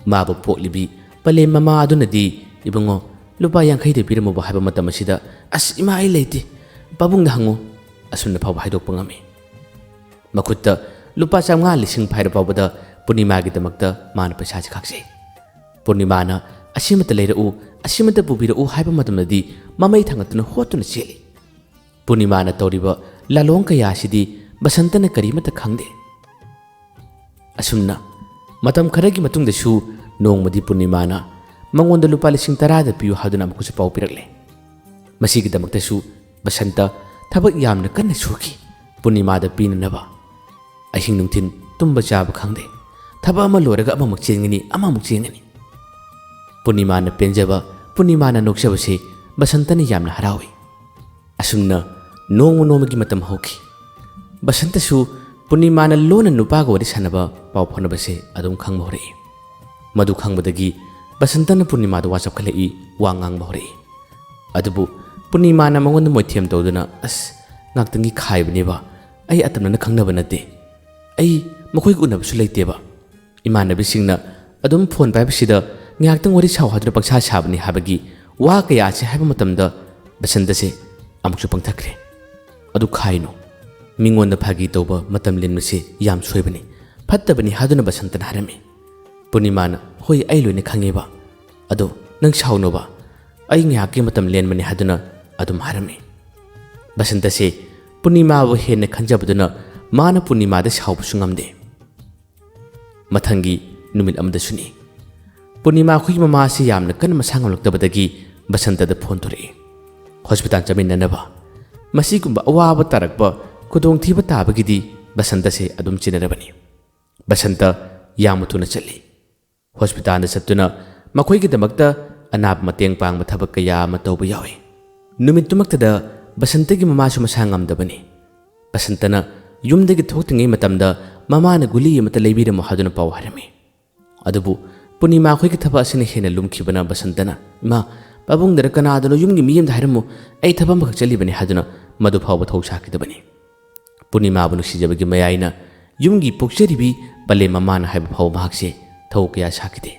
ꯃꯥꯕꯨ ꯄꯣꯛꯂꯤꯕꯤ ꯄꯂꯦꯝ ꯃꯃꯥ ꯑꯗꯨꯅꯗꯤ, "ꯏꯕꯨꯡꯉꯣ, ꯂꯨꯄꯥ ꯌꯥꯡꯈꯩꯗ ꯄꯤꯔꯝꯃꯨꯕ" ꯍꯥꯏꯕ ꯃꯇꯝ ꯑꯁꯤꯗ, "ꯑꯁ ꯏꯃꯥ, ꯑꯩ ꯂꯩꯇꯦ, ꯄꯥꯕꯨꯡꯗ ꯍꯪꯉꯨ", ꯑꯁꯨꯝꯅ ꯐꯥꯎꯕ ꯍꯥꯏꯗꯣꯛꯄ ꯉꯝꯃꯤ꯫ ꯃꯈꯨꯠꯇ ꯂꯨꯄꯥ ꯆꯥꯝꯃꯉꯥ ꯂꯤꯁꯤꯡ ꯄꯥꯏꯔ ꯐꯥꯎꯕꯗ ꯄꯨꯔꯅꯤꯃꯥꯒꯤꯗꯃꯛꯇ ꯃꯥꯅ ꯄꯩꯁꯥꯁꯤ ꯈꯥꯛꯆꯩ꯫ ꯄꯨꯔꯅꯤꯃꯥꯅ "ꯑꯁꯤꯃꯇ ꯂꯩꯔꯛꯎ, ꯑꯁꯤꯃꯇ ꯄꯨꯕꯤꯔꯛꯎ" ꯍꯥꯏꯕ ꯃꯇꯝꯗꯗꯤ ꯃꯃꯩ ꯊꯥꯡꯒꯠꯇꯨꯅ ꯍꯣꯠꯇꯨꯅ ꯆꯦꯜꯂꯤ꯫ ꯄꯨꯔꯅꯤꯃꯥꯅ ꯇꯧꯔꯤꯕ ꯂꯥꯂꯣꯡ ꯀꯌꯥ ꯑꯁꯤꯗꯤ ꯕꯁꯟꯇꯅ ꯀꯔꯤꯃꯠꯇ ꯈꯪꯗꯦ꯫ ꯑꯁꯨꯝꯅ ꯃꯇꯝ ꯈꯔꯒꯤ ꯃꯇꯨꯡꯗꯁꯨ ꯅꯣꯡꯃꯗꯤ ꯄꯨꯔꯅꯤꯃꯥꯅ ꯃꯉꯣꯟꯗ ꯂꯨꯄꯥ ꯂꯤꯁꯤꯡ ꯇꯔꯥꯗ ꯄꯤꯌꯨ ꯍꯥꯏꯗꯨꯅ ꯑꯃꯨꯛꯀꯁꯨ ꯄꯥꯎ ꯄꯤꯔꯛꯂꯦ꯫ ꯃꯁꯤꯒꯤꯗꯃꯛꯇꯁꯨ ꯕꯁꯟꯇ ꯊꯕꯛ ꯌꯥꯝꯅ ꯀꯟꯅ ꯁꯨꯈꯤ, ꯄꯨꯔꯅꯤꯃꯥꯗ ꯄꯤꯅꯅꯕ꯫ ꯑꯍꯤꯡ ꯅꯨꯡꯊꯤꯜ ꯇꯨꯝꯕ ꯆꯥꯕ ꯈꯪꯗꯦ꯫ ꯊꯕꯛ ꯑꯃ ꯂꯣꯏꯔꯒ ꯑꯃꯃꯨꯛ ꯆꯦꯟꯒꯅꯤ, ꯑꯃꯃꯨꯛ ꯆꯦꯟꯒꯅꯤ꯫ ꯄꯨꯔꯅꯤꯃꯥꯅ ꯄꯦꯟꯖꯕ, ꯄꯨꯔꯅꯤꯃꯥꯅ ꯅꯣꯛꯆꯕꯁꯤ ꯕꯁꯟꯇꯅ ꯌꯥꯝꯅ ꯍꯔꯥꯎꯏ꯫ ꯑꯁꯨꯝꯅ ꯅꯣꯡꯃ ꯅꯣꯡꯃꯒꯤ ꯃꯇꯝ ꯍꯧꯈꯤ꯫ ꯕꯁꯟꯇꯁꯨ ꯄꯨꯔꯅꯤꯃꯥꯅ ꯂꯣꯟꯅ ꯅꯨꯄꯥꯒ ꯋꯥꯔꯤ ꯁꯥꯟꯅꯕ, ꯄꯥꯎ ꯐꯥꯎꯅꯕꯁꯦ ꯑꯗꯨꯝ ꯈꯪꯕ ꯍꯧꯔꯛꯏ꯫ ꯃꯗꯨ ꯈꯪꯕꯗꯒꯤ ꯕꯁꯟꯇꯅ ꯄꯨꯔꯅꯤꯃꯥꯗ ꯋꯥ ꯆꯞꯈꯠꯂꯛꯏ, ꯋꯥ ꯉꯥꯡꯕ ꯍꯧꯔꯛꯏ꯫ ꯑꯗꯨꯕꯨ ꯄꯨꯔꯅꯤꯃꯥꯅ ꯃꯉꯣꯟꯗ ꯃꯣꯏꯊꯦꯝ ꯇꯧꯗꯨꯅ, "ꯑꯁ, ꯉꯥꯛꯇꯪꯒꯤ ꯈꯥꯏꯕꯅꯦꯕ, ꯑꯩ ꯑꯇꯝꯅꯅ ꯈꯪꯅꯕ ꯅꯠꯇꯦ꯫ ꯑꯩ ꯃꯈꯣꯏꯒ ꯎꯅꯕꯁꯨ ꯂꯩꯇꯦꯕ꯫ ꯏꯃꯥꯟꯅꯕꯤꯁꯤꯡꯅ ꯑꯗꯨꯝ ꯐꯣꯟ ꯄꯥꯏꯕꯁꯤꯗ ꯉꯥꯏꯍꯥꯛꯇꯪ ꯋꯥꯔꯤ ꯁꯥꯎ ꯍꯥꯏꯗꯨꯅ ꯄꯪꯁꯥ ꯁꯥꯕꯅꯤ" ꯍꯥꯏꯕꯒꯤ ꯋꯥ ꯀꯌꯥꯁꯦ ꯍꯥꯏꯕ ꯃꯇꯝꯗ ꯕꯁꯟꯇꯁꯦ ꯑꯃꯨꯛꯁꯨ ꯄꯪꯊꯈ꯭ꯔꯦ꯫ "ꯑꯗꯨ ꯈꯥꯏꯅꯨ꯫ ꯃꯤꯉꯣꯟꯗ ꯐꯥꯒꯤ ꯇꯧꯕ, ꯃꯇꯝ ꯂꯦꯟꯕꯁꯦ ꯌꯥꯝ ꯁꯣꯏꯕꯅꯤ, ꯐꯠꯇꯕꯅꯤ" ꯍꯥꯏꯗꯨꯅ ꯕꯁꯟꯇꯅ ꯍꯥꯏꯔꯝꯃꯤ꯫ ꯄꯨꯔꯅꯤꯃꯥꯅ, "ꯍꯣꯏ, ꯑꯩ ꯂꯣꯏꯅ ꯈꯪꯉꯦꯕ꯫ ꯑꯗꯣ ꯅꯪ ꯁꯥꯎꯅꯣꯕ, ꯑꯩ ꯉꯥꯏꯍꯥꯛꯀꯤ ꯃꯇꯝ ꯂꯦꯟꯕꯅꯤ" ꯍꯥꯏꯗꯨꯅ ꯑꯗꯨꯝ ꯍꯥꯏꯔꯝꯃꯤ꯫ ꯕꯁꯟꯇꯁꯦ ꯄꯨꯔꯅꯤꯃꯥꯕꯨ ꯍꯦꯟꯅ ꯈꯟꯖꯕꯗꯨꯅ ꯃꯥꯅ ꯄꯨꯔꯅꯤꯃꯥꯗ ꯁꯥꯎꯕꯁꯨ ꯉꯝꯗꯦ꯫ ꯃꯊꯪꯒꯤ ꯅꯨꯃꯤꯠ ꯑꯃꯗꯁꯨꯅꯤ꯫ ꯄꯨꯔꯅꯤꯃꯥ ꯑꯩꯈꯣꯏꯒꯤ ꯃꯃꯥ ꯑꯁꯤ ꯌꯥꯝꯅ ꯀꯟꯅ ꯃꯁꯥ ꯉꯝꯂꯛꯇꯕꯗꯒꯤ ꯕꯁꯟꯇꯗ ꯐꯣꯟ ꯇꯧꯔꯛꯏ, ꯍꯣꯁꯄꯤꯇꯥꯜ ꯆꯠꯃꯤꯟꯅꯅꯕ꯫ ꯃꯁꯤꯒꯨꯝꯕ ꯑꯋꯥꯕ ꯇꯥꯔꯛꯄ, ꯈꯨꯗꯣꯡꯊꯤꯕ ꯇꯥꯕꯒꯤꯗꯤ ꯕꯁꯟꯇꯁꯦ ꯑꯗꯨꯝ ꯆꯦꯟꯅꯔꯕꯅꯤ꯫ ꯕꯁꯟꯇ ꯌꯥꯝꯅ ꯊꯨꯅ ꯆꯠꯂꯤ꯫ ꯍꯣꯁꯄꯤꯇꯥꯜꯗ ꯆꯠꯇꯨꯅ ꯃꯈꯣꯏꯒꯤꯗꯃꯛꯇ ꯑꯅꯥꯕ ꯃꯇꯦꯡ ꯄꯥꯡꯕ ꯊꯕꯛ ꯀꯌꯥ ꯑꯃ ꯇꯧꯕ ꯌꯥꯎꯏ꯫ ꯅꯨꯃꯤꯠꯇꯨꯃꯛꯇꯗ ꯕꯁꯟꯇꯒꯤ ꯃꯃꯥꯁꯨ ꯃꯁꯥ ꯉꯝꯗꯕꯅꯤ꯫ ꯕꯁꯟꯇꯅ ꯌꯨꯝꯗꯒꯤ ꯊꯣꯛꯇ꯭ꯔꯤꯉꯩ ꯃꯇꯝꯗ ꯃꯃꯥꯅ ꯒꯨꯂꯤ ꯑꯃꯠꯇ ꯂꯩꯕꯤꯔꯝꯃꯨ ꯍꯥꯏꯗꯨꯅ ꯄꯥꯎ ꯍꯥꯏꯔꯝꯃꯤ꯫ ꯑꯗꯨꯕꯨ ꯄꯨꯔꯅꯤꯃꯥ ꯑꯩꯈꯣꯏꯒꯤ ꯊꯕꯛ ꯑꯁꯤꯅ ꯍꯦꯟꯅ ꯂꯨꯝꯈꯤꯕꯅ ꯕꯁꯟꯇꯅ, "ꯏꯃꯥ, ꯄꯥꯕꯨꯡꯗꯔ ꯀꯅꯥꯗꯅꯣ ꯌꯨꯝꯒꯤ ꯃꯤ ꯑꯃꯗ ꯍꯥꯏꯔꯝꯃꯨ, ꯑꯩ ꯊꯕꯛ ꯑꯃꯈꯛ ꯆꯠꯂꯤꯕꯅꯤ" ꯍꯥꯏꯗꯨꯅ ꯃꯗꯨ ꯐꯥꯎꯕ ꯊꯧ ꯁꯥꯈꯤꯗꯕꯅꯤ꯫ ꯄꯨꯔꯅꯤꯃꯥꯕꯨ ꯅꯨꯡꯁꯤꯖꯕꯒꯤ ꯃꯌꯥꯏꯅ ꯌꯨꯝꯒꯤ ꯄꯣꯛꯆꯔꯤꯕꯤ ꯄꯂꯦꯝ ꯃꯃꯥꯅ ꯍꯥꯏꯕ ꯐꯥꯎꯕ ꯃꯍꯥꯛꯁꯦ ꯊꯧ ꯀꯌꯥ ꯁꯥꯈꯤꯗꯦ꯫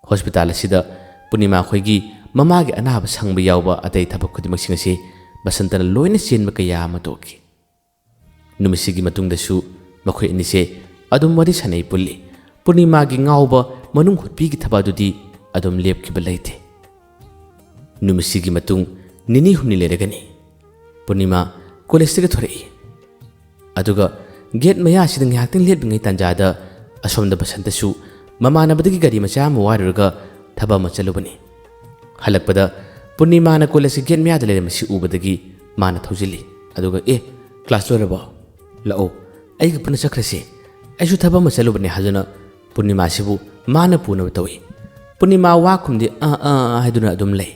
ꯍꯣꯁꯄꯤꯇꯥꯜ ꯑꯁꯤꯗ ꯄꯨꯔꯅꯤꯃꯥ ꯑꯩꯈꯣꯏꯒꯤ ꯃꯃꯥꯒꯤ ꯑꯅꯥꯕ ꯁꯪꯕ ꯌꯥꯎꯕ ꯑꯇꯩ ꯊꯕꯛ ꯈꯨꯗꯤꯡꯃꯛꯁꯤꯡ ꯑꯁꯤ ꯕꯁꯟꯇꯅ ꯂꯣꯏꯅ ꯆꯦꯟꯕ ꯀꯌꯥ ꯑꯃ ꯇꯧꯈꯤ꯫ ꯅꯨꯃꯤꯠꯁꯤꯒꯤ ꯃꯇꯨꯡꯗꯁꯨ ꯃꯈꯣꯏ ꯑꯅꯤꯁꯦ ꯑꯗꯨꯝ ꯋꯥꯔꯤ ꯁꯥꯟꯅꯩ ꯄꯨꯜꯂꯤ꯫ ꯄꯨꯔꯅꯤꯃꯥꯒꯤ ꯉꯥꯎꯕ ꯃꯅꯨꯡ ꯍꯨꯠꯄꯤꯒꯤ ꯊꯕꯛ ꯑꯗꯨꯗꯤ ꯑꯗꯨꯝ ꯂꯦꯞꯈꯤꯕ ꯂꯩꯇꯦ꯫ ꯅꯨꯃꯤꯠꯁꯤꯒꯤ ꯃꯇꯨꯡ ꯅꯤꯅꯤ ꯍꯨꯝꯅꯤ ꯂꯩꯔꯒꯅꯤ ꯄꯨꯔꯅꯤꯃꯥ ꯀꯣꯂꯦꯖꯇꯒꯤ ꯊꯣꯔꯛꯏ꯫ ꯑꯗꯨꯒ ꯒꯦꯠ ꯃꯌꯥꯁꯤꯗ ꯉꯥꯏꯍꯥꯛꯇꯪ ꯂꯦꯞꯂꯤꯉꯩ ꯇꯥꯟꯖꯥꯗ ꯑꯁꯣꯝꯗ ꯕꯁꯟꯇꯁꯨ ꯃꯃꯥꯟꯅꯕꯗꯒꯤ ꯒꯥꯔꯤ ꯃꯆꯥ ꯑꯃ ꯋꯥꯏꯔꯨꯔꯒ ꯊꯕꯛ ꯑꯃ ꯆꯠꯂꯨꯕꯅꯤ꯫ ꯍꯜꯂꯛꯄꯗ ꯄꯨꯔꯅꯤꯃꯥꯅ ꯀꯣꯂꯦꯖꯀꯤ ꯒꯦꯠ ꯃꯌꯥꯗ ꯂꯩꯔꯝꯕꯁꯤ ꯎꯕꯗꯒꯤ ꯃꯥꯅ ꯊꯧꯖꯤꯜꯂꯤ꯫ ꯑꯗꯨꯒ, "ꯑꯦ, ꯀ꯭ꯂꯥꯁ ꯂꯣꯏꯔꯕꯣ? ꯂꯥꯛꯑꯣ, ꯑꯩꯒ ꯄꯨꯟꯅ ꯆꯠꯈ꯭ꯔꯁꯤ꯫ ꯑꯩꯁꯨ ꯊꯕꯛ ꯑꯃ ꯆꯠꯂꯨꯕꯅꯦ" ꯍꯥꯏꯗꯨꯅ ꯄꯨꯔꯅꯤꯃꯥꯁꯤꯕꯨ ꯃꯥꯅ ꯄꯨꯅꯕ ꯇꯧꯏ꯫ ꯄꯨꯔꯅꯤꯃꯥ ꯋꯥ ꯈꯨꯝꯗꯦ, "ꯑꯥ, ꯑꯥ, ꯑꯥ" ꯍꯥꯏꯗꯨꯅ ꯑꯗꯨꯝ ꯂꯩ꯫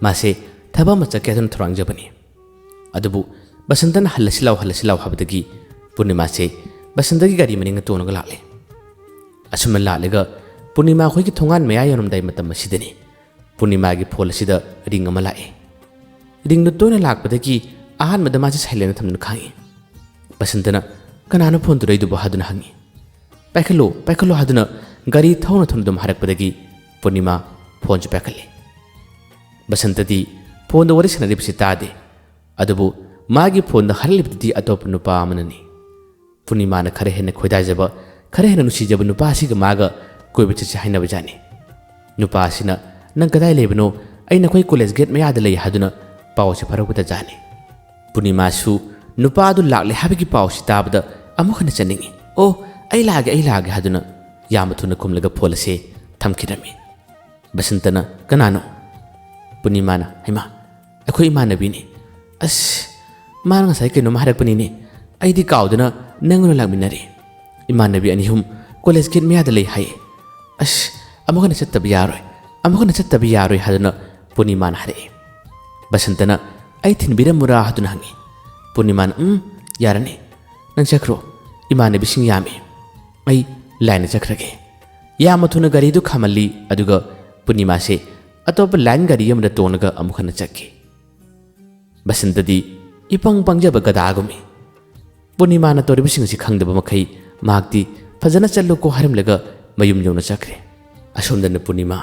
ꯃꯥꯁꯦ ꯊꯕꯛ ꯑꯃ ꯆꯠꯀꯦ ꯍꯥꯏꯗꯨꯅ ꯊꯧꯔꯥꯡꯖꯕꯅꯤ꯫ ꯑꯗꯨꯕꯨ ꯕꯁꯟꯇꯅ "ꯍꯜꯂꯁꯤ ꯂꯥꯎ, ꯍꯜꯂꯁꯤ ꯂꯥꯎ" ꯍꯥꯏꯕꯗꯒꯤ ꯄꯨꯔꯅꯤꯃꯥꯁꯦ ꯕꯁꯟꯇꯒꯤ ꯒꯥꯔꯤ ꯃꯅꯤꯡꯗ ꯇꯣꯡꯉꯒ ꯂꯥꯛꯂꯦ꯫ ꯑꯁꯨꯝꯅ ꯂꯥꯛꯂꯒ ꯄꯨꯔꯅꯤꯃꯥ ꯑꯩꯈꯣꯏꯒꯤ ꯊꯣꯡꯒꯥꯟ ꯃꯌꯥ ꯌꯧꯔꯝꯗꯥꯏ ꯃꯇꯝ ꯑꯁꯤꯗꯅꯤ ꯄꯨꯔꯅꯤꯃꯥꯒꯤ ꯐꯣꯟ ꯑꯁꯤꯗ ꯔꯤꯡ ꯑꯃ ꯂꯥꯛꯏ꯫ ꯔꯤꯡꯗꯨ ꯇꯣꯏꯅ ꯂꯥꯛꯄꯗꯒꯤ ꯑꯍꯥꯟꯕꯗ ꯃꯥꯁꯦ ꯁꯥꯏꯂꯦꯟꯗ ꯊꯝꯗꯨꯅ ꯈꯥꯡꯉꯤ꯫ ꯕꯁꯟꯇꯅ "ꯀꯅꯥꯅꯣ ꯐꯣꯟ ꯇꯧꯔꯛꯏꯗꯨꯕꯣ?" ꯍꯥꯏꯗꯨꯅ ꯍꯪꯉꯤ꯫ "ꯄꯥꯏꯈꯠꯂꯣ, ꯄꯥꯏꯈꯠꯂꯣ" ꯍꯥꯏꯗꯨꯅ ꯒꯥꯔꯤ ꯊꯧꯅ ꯊꯧꯅ ꯑꯗꯨꯝ ꯍꯥꯏꯔꯛꯄꯗꯒꯤ ꯄꯨꯔꯅꯤꯃꯥ ꯐꯣꯟꯁꯨ ꯄꯥꯏꯈꯠꯂꯤ꯫ ꯕꯁꯟꯇꯗꯤ ꯐꯣꯟꯗ ꯋꯥꯔꯤ ꯁꯥꯟꯅꯔꯤꯕꯁꯤ ꯇꯥꯗꯦ꯫ ꯑꯗꯨꯕꯨ ꯃꯥꯒꯤ ꯐꯣꯟꯗ ꯍꯥꯏꯔꯛꯂꯤꯕꯗꯨꯗꯤ ꯑꯇꯣꯞꯄ ꯅꯨꯄꯥ ꯑꯃꯅꯅꯤ꯫ ꯄꯨꯔꯅꯤꯃꯥꯅ ꯈꯔ ꯍꯦꯟꯅ ꯈꯣꯏꯗꯥꯖꯕ, ꯈꯔ ꯍꯦꯟꯅ ꯅꯨꯡꯁꯤꯖꯕ ꯅꯨꯄꯥ ꯑꯁꯤꯒ ꯃꯥꯒ ꯀꯣꯏꯕ ꯆꯠꯁꯤ ꯍꯥꯏꯅꯕꯖꯥꯠꯅꯤ꯫ ꯅꯨꯄꯥ ꯑꯁꯤꯅ, "ꯅꯪ ꯀꯗꯥꯏ ꯂꯩꯕꯅꯣ? ꯑꯩ ꯅꯈꯣꯏ ꯀꯣꯂꯦꯖ ꯒꯦꯠ ꯃꯌꯥꯗ ꯂꯩ" ꯍꯥꯏꯗꯨꯅ ꯄꯥꯎ ꯑꯁꯤ ꯐꯥꯎꯔꯛꯄꯗ ꯖꯥꯠꯅꯤ꯫ ꯄꯨꯔꯅꯤꯃꯥꯁꯨ ꯅꯨꯄꯥ ꯑꯗꯨ ꯂꯥꯛꯂꯦ ꯍꯥꯏꯕꯒꯤ ꯄꯥꯎ ꯑꯁꯤ ꯇꯥꯕꯗ ꯑꯃꯨꯛ ꯍꯟꯅ ꯆꯠꯅꯤꯡꯏ꯫ "ꯑꯣ, ꯑꯩ ꯂꯥꯛꯑꯒꯦ, ꯑꯩ ꯂꯥꯛꯑꯒꯦ" ꯍꯥꯏꯗꯨꯅ ꯌꯥꯝꯅ ꯊꯨꯅ ꯈꯨꯝꯂꯒ ꯐꯣꯟ ꯑꯁꯤ ꯊꯝꯈꯤꯔꯝꯃꯤ꯫ ꯕꯁꯟꯇꯅ, "ꯀꯅꯥꯅꯣ?" ꯄꯨꯔꯅꯤꯃꯥꯅ, "ꯍꯩꯃꯥ, ꯑꯩꯈꯣꯏ ꯏꯃꯥꯟꯅꯕꯤꯅꯤ꯫ ꯑꯁ, ꯃꯥꯅ ꯉꯁꯥꯏ ꯀꯩꯅꯣꯝ ꯍꯥꯏꯔꯛꯄꯅꯤꯅꯦ꯫ ꯑꯩꯗꯤ ꯀꯥꯎꯗꯅ ꯅꯪ ꯑꯣꯏꯅ ꯂꯥꯛꯃꯤꯟꯅꯔꯦ꯫ ꯏꯃꯥꯟꯅꯕꯤ ꯑꯅꯤ ꯑꯍꯨꯝ ꯀꯣꯂꯦꯖ ꯒꯦꯠ ꯃꯌꯥꯗ ꯂꯩ ꯍꯥꯏꯌꯦ꯫ "ꯑꯁ, ꯑꯃꯨꯛ ꯍꯟꯅ ꯆꯠꯇꯕ ꯌꯥꯔꯣꯏ, ꯑꯃꯨꯛ ꯍꯟꯅ ꯆꯠꯇꯕ ꯌꯥꯔꯣꯏ" ꯍꯥꯏꯗꯨꯅ ꯄꯨꯔꯅꯤꯃꯥꯅ ꯍꯥꯏꯔꯛꯏ꯫ ꯕꯁꯟꯇꯅ "ꯑꯩ ꯊꯤꯟꯕꯤꯔꯝꯃꯨꯔꯥ?" ꯍꯥꯏꯗꯨꯅ ꯍꯪꯉꯤ꯫ ꯄꯨꯔꯅꯤꯃꯥꯅ "ꯎꯝ, ꯌꯥꯔꯅꯤ, ꯅꯪ ꯆꯠꯈ꯭ꯔꯣ, ꯏꯃꯥꯟꯅꯕꯤꯁꯤꯡ ꯌꯥꯝꯃꯤ, ꯑꯩ ꯂꯥꯏꯟꯗ ꯆꯠꯈ꯭ꯔꯒꯦ"꯫ ꯌꯥꯝꯅ ꯊꯨꯅ ꯒꯥꯔꯤꯗꯨ ꯈꯥꯝꯍꯜꯂꯤ, ꯑꯗꯨꯒ ꯄꯨꯔꯅꯤꯃꯥꯁꯦ ꯑꯇꯣꯞꯄ ꯂꯥꯏꯟ ꯒꯥꯔꯤ ꯑꯃꯗ ꯇꯣꯡꯂꯒ ꯑꯃꯨꯛ ꯍꯟꯅ ꯆꯠꯈꯤ꯫ ꯕꯁꯟꯇꯗꯤ ꯏꯄꯪ ꯄꯪꯖꯕ ꯒꯗꯥꯒꯨꯝꯃꯤ꯫ ꯄꯨꯔꯅꯤꯃꯥꯅ ꯇꯧꯔꯤꯕꯁꯤꯡ ꯑꯁꯤ ꯈꯪꯗꯕ ꯃꯈꯩ ꯃꯍꯥꯛꯇꯤ "ꯐꯖꯅ ꯆꯠꯂꯨꯀꯣ" ꯍꯥꯏꯔꯝꯂꯒ ꯃꯌꯨꯝ ꯌꯧꯅ ꯆꯠꯈ꯭ꯔꯦ꯫ ꯑꯁꯣꯝꯗꯅ ꯄꯨꯔꯅꯤꯃꯥ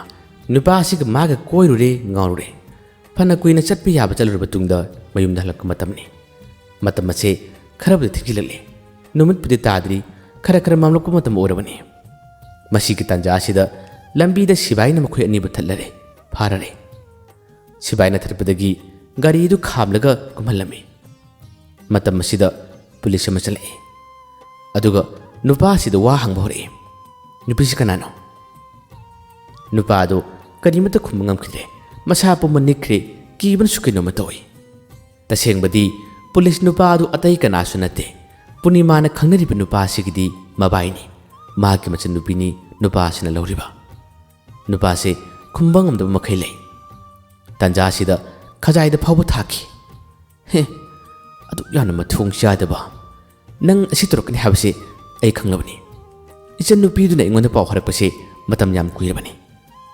ꯅꯨꯄꯥ ꯑꯁꯤꯒ ꯃꯥꯒ ꯀꯣꯏꯔꯨꯔꯦ, ꯉꯥꯎꯔꯨꯔꯦ꯫ ꯐꯅ ꯀꯨꯏꯅ ꯆꯠꯄ ꯌꯥꯕ ꯆꯠꯂꯨꯔꯕ ꯇꯨꯡꯗ ꯃꯌꯨꯝꯗ ꯍꯜꯂꯛꯄ ꯃꯇꯝꯅꯤ꯫ ꯃꯇꯝ ꯑꯁꯦ ꯈꯔꯕꯨꯗꯤ ꯊꯦꯡꯖꯤꯜꯂꯛꯂꯦ꯫ ꯅꯨꯃꯤꯠꯄꯨꯗꯤ ꯇꯥꯗ꯭ꯔꯤ, ꯈꯔ ꯈꯔ ꯃꯝꯂꯛꯄ ꯃꯇꯝ ꯑꯣꯏꯔꯕꯅꯤ꯫ ꯃꯁꯤꯒꯤ ꯇꯥꯟꯖꯥ ꯑꯁꯤꯗ ꯂꯝꯕꯤꯗ ꯁꯤꯕꯥꯏꯅ ꯃꯈꯣꯏ ꯑꯅꯤꯕꯨ ꯊꯠꯂꯔꯦ, ꯐꯥꯔꯔꯦ꯫ ꯁꯤꯕꯥꯏꯅ ꯊꯠꯄꯗꯒꯤ ꯒꯥꯔꯤꯗꯨ ꯈꯥꯝꯂꯒ ꯀꯨꯝꯍꯜꯂꯝꯃꯤ꯫ ꯃꯇꯝ ꯑꯁꯤꯗ ꯄꯨꯂꯤꯁ ꯑꯃ ꯆꯠꯂꯛꯏ꯫ ꯑꯗꯨꯒ ꯅꯨꯄꯥꯁꯤꯗ ꯋꯥ ꯍꯪꯕ ꯍꯧꯔꯛꯏ꯫ "ꯅꯨꯄꯤꯁꯤ ꯀꯅꯥꯅꯣ?" ꯅꯨꯄꯥ ꯑꯗꯨ ꯀꯔꯤꯃꯠꯇ ꯈꯨꯝꯕ ꯉꯝꯈꯤꯗ꯭ꯔꯦ꯫ ꯃꯁꯥ ꯄꯨꯝꯕ ꯅꯤꯛꯈ꯭ꯔꯦ, ꯀꯤꯕꯅꯁꯨ ꯀꯩꯅꯣꯝꯃ ꯇꯧꯏ꯫ ꯇꯁꯦꯡꯕꯗꯤ ꯄꯨꯂꯤꯁ ꯅꯨꯄꯥ ꯑꯗꯨ ꯑꯇꯩ ꯀꯅꯥꯁꯨ ꯅꯠꯇꯦ, ꯄꯨꯔꯅꯤꯃꯥꯅ ꯈꯪꯅꯔꯤꯕ ꯅꯨꯄꯥ ꯑꯁꯤꯒꯤꯗꯤ ꯃꯕꯥꯏꯅꯤ꯫ ꯃꯍꯥꯛꯀꯤ ꯃꯆꯟꯅꯨꯄꯤꯅꯤ ꯅꯨꯄꯥ ꯑꯁꯤꯅ ꯂꯧꯔꯤꯕ꯫ ꯅꯨꯄꯥꯁꯦ ꯈꯨꯝꯕ ꯉꯝꯗꯕ ꯃꯈꯩ ꯂꯩ꯫ ꯇꯥꯟꯖꯥ ꯑꯁꯤꯗ ꯈꯖꯥꯏꯗ ꯐꯥꯎꯕ ꯊꯥꯈꯤ꯫ "ꯍꯦ, ꯑꯗꯨꯛ ꯌꯥꯝꯅ ꯃꯊꯣꯡ ꯆꯥꯗꯕ! ꯅꯪ ꯑꯁꯤ ꯇꯧꯔꯛꯀꯅꯤ ꯍꯥꯏꯕꯁꯤ ꯑꯩ ꯈꯪꯂꯕꯅꯤ꯫ ꯏꯆꯟꯅꯨꯄꯤꯗꯨꯅ ꯑꯩꯉꯣꯟꯗ ꯄꯥꯎ ꯍꯥꯏꯔꯛꯄꯁꯤ ꯃꯇꯝ ꯌꯥꯝ ꯀꯨꯏꯔꯕꯅꯤ꯫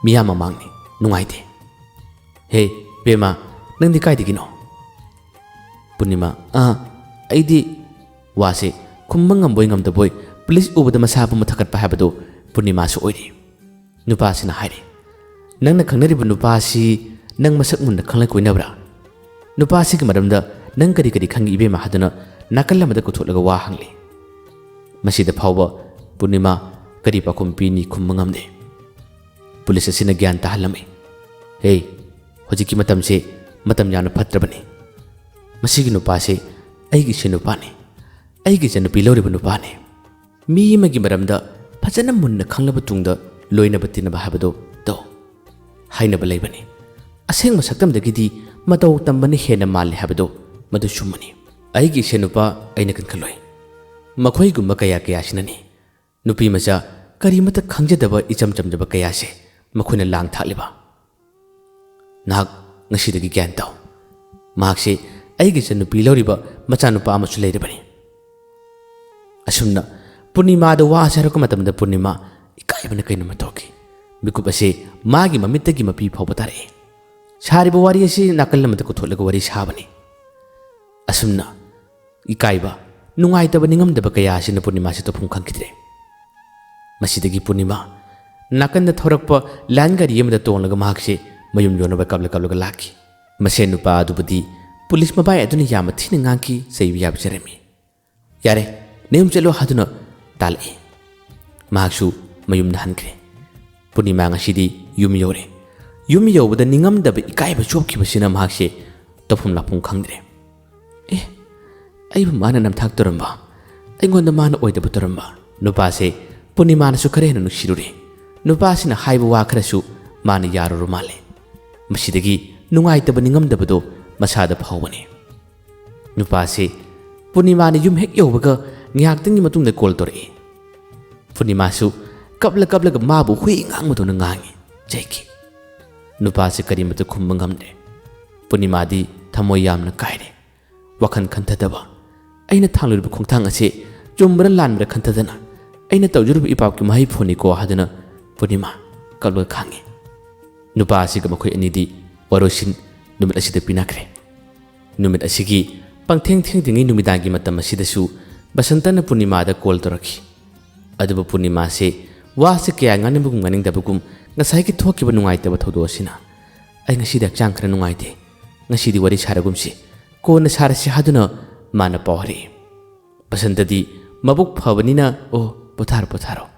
ꯃꯤꯌꯥꯝ ꯃꯃꯥꯡꯅꯤ, ꯅꯨꯡꯉꯥꯏꯇꯦ꯫ ꯍꯦ, ꯕꯦꯝꯃ, ꯅꯪꯗꯤ ꯀꯥꯏꯗꯒꯤꯅꯣ?" ꯄꯨꯔꯅꯤꯃꯥ, "ꯑꯥ, ꯑꯩꯗꯤ"꯫ ꯋꯥꯁꯦ ꯈꯨꯝꯕ ꯉꯝꯕꯣꯏ ꯉꯝꯗꯕꯣꯏ ꯄꯨꯂꯤꯁ ꯎꯕꯗ ꯃꯁꯥ ꯄꯨꯝꯕ ꯊꯛꯀꯠꯄ ꯍꯥꯏꯕꯗꯨ ꯄꯨꯔꯅꯤꯃꯥꯁꯨ ꯑꯣꯏꯔꯤ꯫ ꯅꯨꯄꯥꯁꯤꯅ ꯍꯥꯏꯔꯤ, "ꯅꯪꯅ ꯈꯪꯅꯔꯤꯕ ꯅꯨꯄꯥ ꯑꯁꯤ ꯅꯪ ꯃꯁꯛ ꯃꯨꯟꯅ ꯈꯪꯂ ꯀꯣꯏꯅꯕ꯭ꯔꯥ? ꯅꯨꯄꯥ ꯑꯁꯤꯒꯤ ꯃꯔꯝꯗ ꯅꯪ ꯀꯔꯤ ꯀꯔꯤ ꯈꯪꯏ ꯏꯕꯦꯝꯃ?" ꯍꯥꯏꯗꯨꯅ ꯅꯥꯀꯜ ꯑꯃꯗ ꯀꯧꯊꯣꯛꯂꯒ ꯋꯥ ꯍꯪꯂꯤ꯫ ꯃꯁꯤꯗ ꯐꯥꯎꯕ ꯄꯨꯔꯅꯤꯃꯥ ꯀꯔꯤ ꯄꯥꯎꯈꯨꯝ ꯄꯤꯅꯤ ꯈꯨꯝꯕ ꯉꯝꯗꯦ꯫ ꯄꯨꯂꯤꯁ ꯑꯁꯤꯅ ꯒ꯭ꯌꯥꯟ ꯇꯥꯍꯜꯂꯝꯃꯤ꯫ "ꯍꯦ, ꯍꯧꯖꯤꯛꯀꯤ ꯃꯇꯝꯁꯦ ꯃꯇꯝ ꯌꯥꯝꯅ ꯐꯠꯇ꯭ꯔꯕꯅꯤ꯫ ꯃꯁꯤꯒꯤ ꯅꯨꯄꯥꯁꯦ ꯑꯩꯒꯤ ꯏꯁꯦꯟ ꯅꯨꯄꯥꯅꯤ꯫ ꯑꯩꯒꯤ ꯏꯆꯟꯅꯨꯄꯤ ꯂꯧꯔꯤꯕ ꯅꯨꯄꯥꯅꯤ꯫ ꯃꯤ ꯑꯃꯒꯤ ꯃꯔꯝꯗ ꯐꯖꯅ ꯃꯨꯟꯅ ꯈꯪꯂꯕ ꯇꯨꯡꯗ ꯂꯣꯏꯅꯕ ꯇꯤꯟꯅꯕ ꯍꯥꯏꯕꯗꯨ ꯇꯧ꯫ ꯍꯥꯏꯅꯕ ꯂꯩꯕꯅꯤ, ꯑꯁꯦꯡꯕ ꯁꯛꯇꯝꯗꯒꯤꯗꯤ ꯃꯇꯧ ꯇꯝꯕꯅ ꯍꯦꯟꯅ ꯃꯥꯜꯂꯤ ꯍꯥꯏꯕꯗꯨ꯫ ꯃꯗꯨ ꯆꯨꯝꯕꯅꯤ꯫ ꯑꯩꯒꯤ ꯏꯁꯦꯟ ꯅꯨꯄꯥ ꯑꯩꯅ ꯀꯟꯈꯠꯂꯣꯏ꯫ ꯃꯈꯣꯏꯒꯨꯝꯕ ꯀꯌꯥ ꯀꯌꯥꯁꯤꯅꯅꯤ ꯅꯨꯄꯤ ꯃꯆꯥ ꯀꯔꯤꯃꯠꯇ ꯈꯪꯖꯗꯕ ꯏꯆꯝ ꯆꯝꯖꯕ ꯀꯌꯥꯁꯦ ꯃꯈꯣꯏꯅ ꯂꯥꯡ ꯊꯥꯛꯂꯤꯕ꯫ ꯅꯍꯥꯛ ꯉꯁꯤꯗꯒꯤ ꯒ꯭ꯌꯥꯟ ꯇꯧ꯫ ꯃꯍꯥꯛꯁꯦ ꯑꯩꯒꯤ ꯏꯆꯟꯅꯨꯄꯤ ꯂꯧꯔꯤꯕ ꯃꯆꯥꯅꯨꯄꯥ ꯑꯃꯁꯨ ꯂꯩꯔꯕꯅꯤ꯫ ꯑꯁꯨꯝꯅ ꯄꯨꯔꯅꯤꯃꯥꯗ ꯋꯥꯁꯦ ꯍꯥꯏꯔꯛꯄ ꯃꯇꯝꯗ ꯄꯨꯔꯅꯤꯃꯥ ꯏꯀꯥꯏꯕꯅ ꯀꯩꯅꯣꯝꯃ ꯇꯧꯈꯤ꯫ ꯃꯤꯀꯨꯞ ꯑꯁꯦ ꯃꯥꯒꯤ ꯃꯃꯤꯠꯇꯒꯤ ꯃꯄꯤ ꯐꯥꯎꯕ ꯇꯥꯔꯛꯏ꯫ ꯁꯥꯔꯤꯕ ꯋꯥꯔꯤ ꯑꯁꯤ ꯅꯥꯀꯜ ꯑꯃꯗ ꯀꯣꯊꯣꯛꯂꯒ ꯋꯥꯔꯤ ꯁꯥꯕꯅꯤ꯫ ꯑꯁꯨꯝꯅ ꯏꯀꯥꯏꯕ, ꯅꯨꯡꯉꯥꯏꯇꯕ, ꯅꯤꯡꯉꯝꯗꯕ ꯀꯌꯥ ꯑꯁꯤꯅ ꯄꯨꯔꯅꯤꯃꯥꯁꯤ ꯇꯧꯐꯝ ꯈꯪꯈꯤꯗ꯭ꯔꯦ꯫ ꯃꯁꯤꯗꯒꯤ ꯄꯨꯔꯅꯤꯃꯥ ꯅꯥꯀꯟꯗ ꯊꯧꯔꯛꯄ ꯂꯥꯏꯟ ꯒꯥꯔꯤ ꯑꯃꯗ ꯇꯣꯡꯂꯒ ꯃꯍꯥꯛꯁꯦ ꯃꯌꯨꯝ ꯌꯧꯅꯕ ꯀꯞꯂ ꯀꯞꯂꯒ ꯂꯥꯛꯈꯤ꯫ ꯃꯁꯦꯟ ꯅꯨꯄꯥ ꯑꯗꯨꯕꯨꯗꯤ ꯄꯨꯂꯤꯁ ꯃꯕꯥꯏ ꯑꯗꯨꯅ ꯌꯥꯝꯅ ꯊꯤꯅ ꯉꯥꯡꯈꯤ, ꯆꯩꯕ ꯌꯥꯕꯖꯔꯝꯃꯤ꯫ "ꯌꯥꯔꯦ, ꯅꯌꯨꯝ ꯆꯠꯂꯣ" ꯍꯥꯏꯗꯨꯅ ꯇꯥꯜꯂꯛꯏ꯫ ꯃꯍꯥꯛꯁꯨ ꯃꯌꯨꯝꯗ ꯍꯟꯈ꯭ꯔꯦ꯫ ꯄꯨꯔꯅꯤꯃꯥ ꯉꯁꯤꯗꯤ ꯌꯨꯝ ꯌꯧꯔꯦ꯫ ꯌꯨꯝ ꯌꯧꯕꯗ ꯅꯤꯡꯉꯝꯗꯕ ꯏꯀꯥꯏꯕ ꯆꯣꯞꯈꯤꯕꯁꯤꯅ ꯃꯍꯥꯛꯁꯦ ꯇꯧꯐꯝ ꯂꯥꯛꯐꯝ ꯈꯪꯗ꯭ꯔꯦ꯫ "ꯑꯦ, ꯑꯩꯕꯨ ꯃꯥꯅ ꯅꯝꯊꯥꯛ ꯇꯧꯔꯝꯕ, ꯑꯩꯉꯣꯟꯗ ꯃꯥꯅ ꯑꯣꯏꯗꯕ ꯇꯧꯔꯝꯕ"꯫ ꯅꯨꯄꯥꯁꯦ ꯄꯨꯔꯅꯤꯃꯥꯅꯁꯨ ꯈꯔ ꯍꯦꯟꯅ ꯅꯨꯡꯁꯤꯔꯨꯔꯦ꯫ ꯅꯨꯄꯥꯁꯤꯅ ꯍꯥꯏꯕ ꯋꯥ ꯈꯔꯁꯨ ꯃꯥꯅ ꯌꯥꯔꯨꯔ ꯃꯥꯜꯂꯦ꯫ ꯃꯁꯤꯗꯒꯤ ꯅꯨꯡꯉꯥꯏꯇꯕ ꯅꯤꯡꯉꯝꯗꯕꯗꯣ ꯃꯁꯥꯗ ꯐꯥꯎꯕꯅꯦ꯫ ꯅꯨꯄꯥꯁꯦ ꯄꯨꯔꯅꯤꯃꯥꯅ ꯌꯨꯝ ꯍꯦꯛ ꯌꯧꯕꯒ ꯉꯥꯏꯍꯥꯛꯇꯪꯒꯤ ꯃꯇꯨꯡꯗ ꯀꯣꯜ ꯇꯧꯔꯛꯏ꯫ ꯄꯨꯔꯅꯤꯃꯥꯁꯨ ꯀꯞꯂ ꯀꯞꯂꯒ ꯃꯥꯕꯨ ꯍꯨꯏ ꯉꯥꯡꯕꯗꯧꯅ ꯉꯥꯡꯉꯤ, ꯆꯩꯈꯤ꯫ ꯅꯨꯄꯥꯁꯦ ꯀꯔꯤꯃꯠꯇ ꯈꯨꯝꯕ ꯉꯝꯗ꯭ꯔꯦ꯫ ꯄꯨꯔꯅꯤꯃꯥꯗꯤ ꯊꯃꯣꯏ ꯌꯥꯝꯅ ꯀꯥꯏꯔꯦ꯫ ꯋꯥꯈꯜ ꯈꯟꯊꯗꯕ, ꯑꯩꯅ ꯊꯥꯡꯂꯨꯔꯤꯕ ꯈꯣꯡꯊꯥꯡ ꯑꯁꯤ ꯆꯨꯝꯕꯔ ꯂꯥꯟꯕꯔ ꯈꯟꯊꯗꯅ ꯑꯩꯅ ꯇꯧꯖꯔꯨꯕ ꯏꯄꯥꯞꯀꯤ ꯃꯍꯩ ꯐꯣꯟꯅꯤꯀꯣ ꯍꯥꯏꯗꯨꯅ ꯄꯨꯔꯅꯤꯃꯥ ꯀꯞꯂꯒ ꯈꯥꯡꯉꯤ꯫ ꯅꯨꯄꯥ ꯑꯁꯤꯒ ꯃꯈꯣꯏ ꯑꯅꯤꯗꯤ ꯋꯥꯔꯣꯏꯁꯤꯟ ꯅꯨꯃꯤꯠ ꯑꯁꯤꯗ ꯄꯤꯅꯈ꯭ꯔꯦ꯫ ꯅꯨꯃꯤꯠ ꯑꯁꯤꯒꯤ ꯄꯪꯊꯦꯡ ꯊꯦꯡꯗ꯭ꯔꯤꯉꯩ ꯅꯨꯃꯤꯗꯥꯡꯒꯤ ꯃꯇꯝ ꯑꯁꯤꯗꯁꯨ ꯕꯁꯟꯇꯅ ꯄꯨꯔꯅꯤꯃꯥꯗ ꯀꯣꯜ ꯇꯧꯔꯛꯈꯤ꯫ ꯑꯗꯨꯕꯨ ꯄꯨꯔꯅꯤꯃꯥꯁꯦ ꯋꯥꯁꯦ ꯀꯌꯥ ꯉꯥꯡꯅꯤꯡꯕꯒꯨꯝ ꯉꯥꯡꯅꯤꯡꯗꯕꯒꯨꯝ ꯉꯁꯥꯏꯒꯤ ꯊꯣꯛꯈꯤꯕ ꯅꯨꯡꯉꯥꯏꯇꯕ ꯊꯧꯗꯣꯛ ꯑꯁꯤꯅ, "ꯑꯩ ꯉꯁꯤꯗꯤ ꯍꯛꯆꯥꯡ ꯈꯔ ꯅꯨꯡꯉꯥꯏꯇꯦ, ꯉꯁꯤꯗꯤ ꯋꯥꯔꯤ ꯁꯥꯔꯒꯨꯝꯁꯤ, ꯀꯣꯟꯅ ꯁꯥꯔꯁꯤ" ꯍꯥꯏꯗꯨꯅ ꯃꯥꯅ ꯄꯥꯎ ꯍꯥꯏꯔꯛꯏ꯫ ꯕꯁꯟꯇꯗꯤ ꯃꯕꯨꯛ ꯐꯕꯅꯤꯅ, "ꯑꯣ, ꯄꯣꯊꯥꯔꯣ, ꯄꯣꯊꯥꯔꯣ,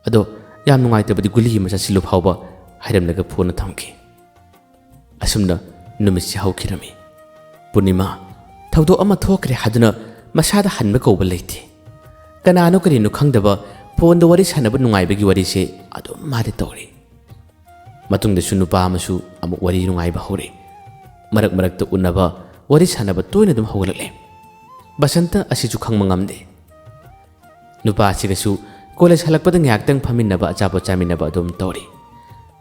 ꯑꯗꯣ ꯌꯥꯝ ꯅꯨꯡꯉꯥꯏꯇꯕꯗꯤ ꯒꯨꯂꯤ ꯑꯃ ꯆꯥꯁꯤꯜꯂꯨ" ꯐꯥꯎꯕ ꯍꯥꯏꯔꯝꯂꯒ ꯐꯣꯟ ꯊꯝꯈꯤ꯫ ꯑꯁꯨꯝꯅ ꯅꯨꯃꯤꯠꯁꯤ ꯍꯧꯈꯤꯔꯝꯃꯤ꯫ ꯄꯨꯔꯅꯤꯃꯥ, ꯊꯧꯗꯣꯛ ꯑꯃ ꯊꯣꯛꯈ꯭ꯔꯦ ꯍꯥꯏꯗꯨꯅ ꯃꯁꯥꯗ ꯍꯟꯕ ꯀꯧꯕ ꯂꯩꯇꯦ꯫ ꯀꯅꯥꯅꯣ ꯀꯔꯤꯅꯣ ꯈꯪꯗꯕ ꯐꯣꯟꯗ ꯋꯥꯔꯤ ꯁꯥꯟꯅꯕ ꯅꯨꯡꯉꯥꯏꯕꯒꯤ ꯋꯥꯔꯤꯁꯦ ꯑꯗꯨꯝ ꯃꯥꯗꯤ ꯇꯧꯔꯤ꯫ ꯃꯇꯨꯡꯗꯁꯨ ꯅꯨꯄꯥ ꯑꯃꯁꯨ ꯑꯃꯨꯛ ꯋꯥꯔꯤ ꯅꯨꯡꯉꯥꯏꯕ ꯍꯧꯔꯦ꯫ ꯃꯔꯛ ꯃꯔꯛꯇ ꯎꯅꯕ, ꯋꯥꯔꯤ ꯁꯥꯟꯅꯕ ꯇꯣꯏꯅ ꯑꯗꯨꯝ ꯍꯧꯒꯠꯂꯛꯂꯦ꯫ ꯕꯁꯟꯇ ꯑꯁꯤꯁꯨ ꯈꯪꯕ ꯉꯝꯗꯦ꯫ ꯅꯨꯄꯥ ꯑꯁꯤꯒꯁꯨ ꯀꯣꯂꯦꯖ ꯍꯜꯂꯛꯄꯗ ꯉꯥꯏꯍꯥꯛꯇꯪ ꯐꯝꯃꯤꯟꯅꯕ, ꯑꯆꯥꯄꯣꯠ ꯆꯥꯃꯤꯟꯅꯕ ꯑꯗꯨꯝ ꯇꯧꯔꯤ꯫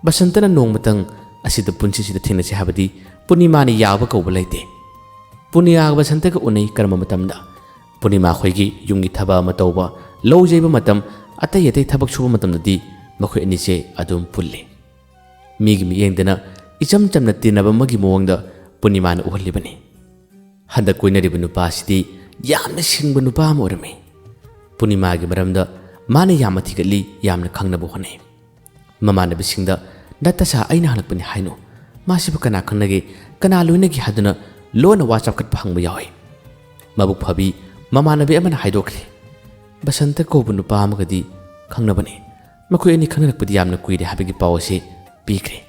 ꯕꯁꯟꯇꯅ ꯅꯣꯡꯃꯇꯪ ꯑꯁꯤꯗ ꯄꯨꯟꯁꯤꯁꯤꯗ ꯊꯦꯡꯅꯁꯤ ꯍꯥꯏꯕꯗꯤ ꯄꯨꯔꯅꯤꯃꯥꯅ ꯌꯥꯕ ꯀꯧꯕ ꯂꯩꯇꯦ꯫ ꯄꯨꯔꯅꯤꯃꯥꯒ ꯕꯁꯟꯇꯒ ꯎꯅꯩ꯫ ꯀꯔꯝꯕ ꯃꯇꯝꯗ? ꯄꯨꯔꯅꯤꯃꯥ ꯈꯣꯏꯒꯤ ꯌꯨꯝꯒꯤ ꯊꯕꯛ ꯑꯃ ꯇꯧꯕ, ꯂꯧ ꯌꯩꯕ ꯃꯇꯝ, ꯑꯇꯩ ꯑꯇꯩ ꯊꯕꯛ ꯁꯨꯕ ꯃꯇꯝꯗꯗꯤ ꯃꯈꯣꯏ ꯑꯅꯤꯁꯦ ꯑꯗꯨꯝ ꯄꯨꯜꯂꯤ꯫ ꯃꯤꯒꯤ ꯃꯤꯠꯌꯦꯡꯗꯅ ꯏꯆꯝ ꯆꯝꯅ ꯇꯤꯟꯅꯕ ꯑꯃꯒꯤ ꯃꯑꯣꯡꯗ ꯄꯨꯔꯅꯤꯃꯥꯅ ꯎꯍꯜꯂꯤꯕꯅꯤ꯫ ꯍꯟꯗꯛ ꯀꯣꯏꯅꯔꯤꯕ ꯅꯨꯄꯥꯁꯤꯗꯤ ꯌꯥꯝꯅ ꯁꯤꯡꯕ ꯅꯨꯄꯥ ꯑꯃ ꯑꯣꯏꯔꯝꯃꯤ꯫ ꯄꯨꯔꯅꯤꯃꯥꯒꯤ ꯃꯔꯝꯗ ꯃꯥꯅ ꯌꯥꯝꯅ ꯊꯤꯒꯠꯂꯤ, ꯌꯥꯝꯅ ꯈꯪꯅꯕ ꯍꯣꯠꯅꯩ꯫ ꯃꯃꯥꯟꯅꯕꯤꯁꯤꯡꯗ "ꯅꯇꯥꯁꯥ ꯑꯩꯅ ꯍꯜꯂꯛꯄꯅꯤ ꯍꯥꯏꯅꯨ, ꯃꯥꯁꯤꯕꯨ ꯀꯅꯥ ꯈꯪꯅꯒꯦ, ꯀꯅꯥ ꯂꯣꯏꯅꯒꯦ?" ꯍꯥꯏꯗꯨꯅ ꯂꯣꯟꯅ ꯋꯥ ꯆꯥꯎꯈꯠꯄ ꯍꯪꯕ ꯌꯥꯎꯏ꯫ ꯃꯕꯨꯛ ꯐꯕꯤ ꯃꯃꯥꯟꯅꯕꯤ ꯑꯃꯅ ꯍꯥꯏꯗꯣꯛꯈ꯭ꯔꯦ, "ꯕꯁꯟꯇ ꯀꯧꯕ ꯅꯨꯄꯥ ꯑꯃꯒꯗꯤ ꯈꯪꯅꯕꯅꯤ꯫ ꯃꯈꯣꯏ ꯑꯅꯤ ꯈꯪꯅꯔꯛꯄꯗꯤ ꯌꯥꯝꯅ ꯀꯨꯏꯔꯦ" ꯍꯥꯏꯕꯒꯤ ꯄꯥꯎ ꯑꯁꯤ ꯄꯤꯈ꯭ꯔꯦ꯫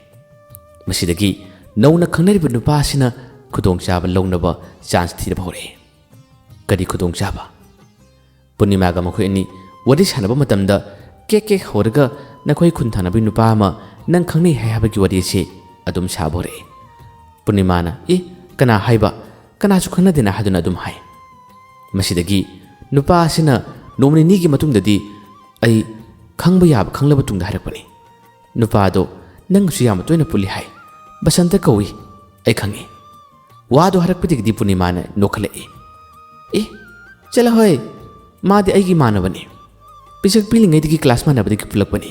ꯃꯁꯤꯗꯒꯤ ꯅꯧꯅ ꯈꯪꯅꯔꯤꯕ ꯅꯨꯄꯥ ꯑꯁꯤꯅ ꯈꯨꯗꯣꯡꯆꯥꯕ ꯂꯧꯅꯕ ꯆꯥꯟꯁ ꯊꯤꯅꯕ ꯍꯧꯔꯛꯏ꯫ ꯀꯔꯤ ꯈꯨꯗꯣꯡꯆꯥꯕ? ꯄꯨꯔꯅꯤꯃꯥꯒ ꯃꯈꯣꯏ ꯑꯅꯤ ꯋꯥꯔꯤ ꯁꯥꯟꯅꯕ ꯃꯇꯝꯗ ꯀꯦꯛ ꯀꯦꯛ ꯍꯧꯔꯒ ꯅꯈꯣꯏ ꯈꯨꯟ ꯊꯪꯅꯕꯒꯤ ꯅꯨꯄꯥ ꯑꯃ ꯅꯪ ꯈꯪꯅꯩ ꯍꯥꯏ ꯍꯥꯏꯕꯒꯤ ꯋꯥꯔꯤ ꯑꯁꯤ ꯑꯗꯨꯝ ꯁꯥꯕ ꯍꯧꯔꯛꯏ꯫ ꯄꯨꯔꯅꯤꯃꯥꯅ "ꯏ, ꯀꯅꯥ ꯍꯥꯏꯕ? ꯀꯅꯥꯁꯨ ꯈꯪꯅꯗꯦꯅ" ꯍꯥꯏꯗꯨꯅ ꯑꯗꯨꯝ ꯍꯥꯏ꯫ ꯃꯁꯤꯗꯒꯤ ꯅꯨꯄꯥ ꯑꯁꯤꯅ ꯅꯣꯡꯃ ꯅꯤꯅꯤꯒꯤ ꯃꯇꯨꯡꯗꯗꯤ "ꯑꯩ ꯈꯪꯕ ꯌꯥꯕ ꯈꯪꯂꯕ ꯇꯨꯡꯗ ꯍꯥꯏꯔꯛꯄꯅꯤ꯫ ꯅꯨꯄꯥꯗꯣ ꯅꯪꯒꯁꯨ ꯌꯥꯝꯅ ꯇꯣꯏꯅ ꯄꯨꯜꯂꯤ ꯍꯥꯏ꯫ ꯕꯁꯟꯇ ꯀꯧꯏ꯫ ꯑꯩ ꯈꯪꯏ"꯫ ꯋꯥꯗꯣ ꯍꯥꯏꯔꯛꯄꯗꯒꯤꯗꯤ ꯄꯨꯔꯅꯤꯃꯥꯅ ꯅꯣꯛꯈꯠꯂꯛꯏ꯫ "ꯑꯦ, ꯆꯠꯂꯣꯍꯦ, ꯃꯥꯗꯤ ꯑꯩꯒꯤ ꯏꯃꯥꯟꯅꯕꯅꯤ꯫ ꯄꯤꯁꯛ ꯄꯤꯛꯂꯤꯉꯩꯗꯒꯤ ꯀ꯭ꯂꯥꯁ ꯃꯥꯟꯅꯕꯗꯒꯤ ꯄꯨꯜꯂꯛꯄꯅꯤ꯫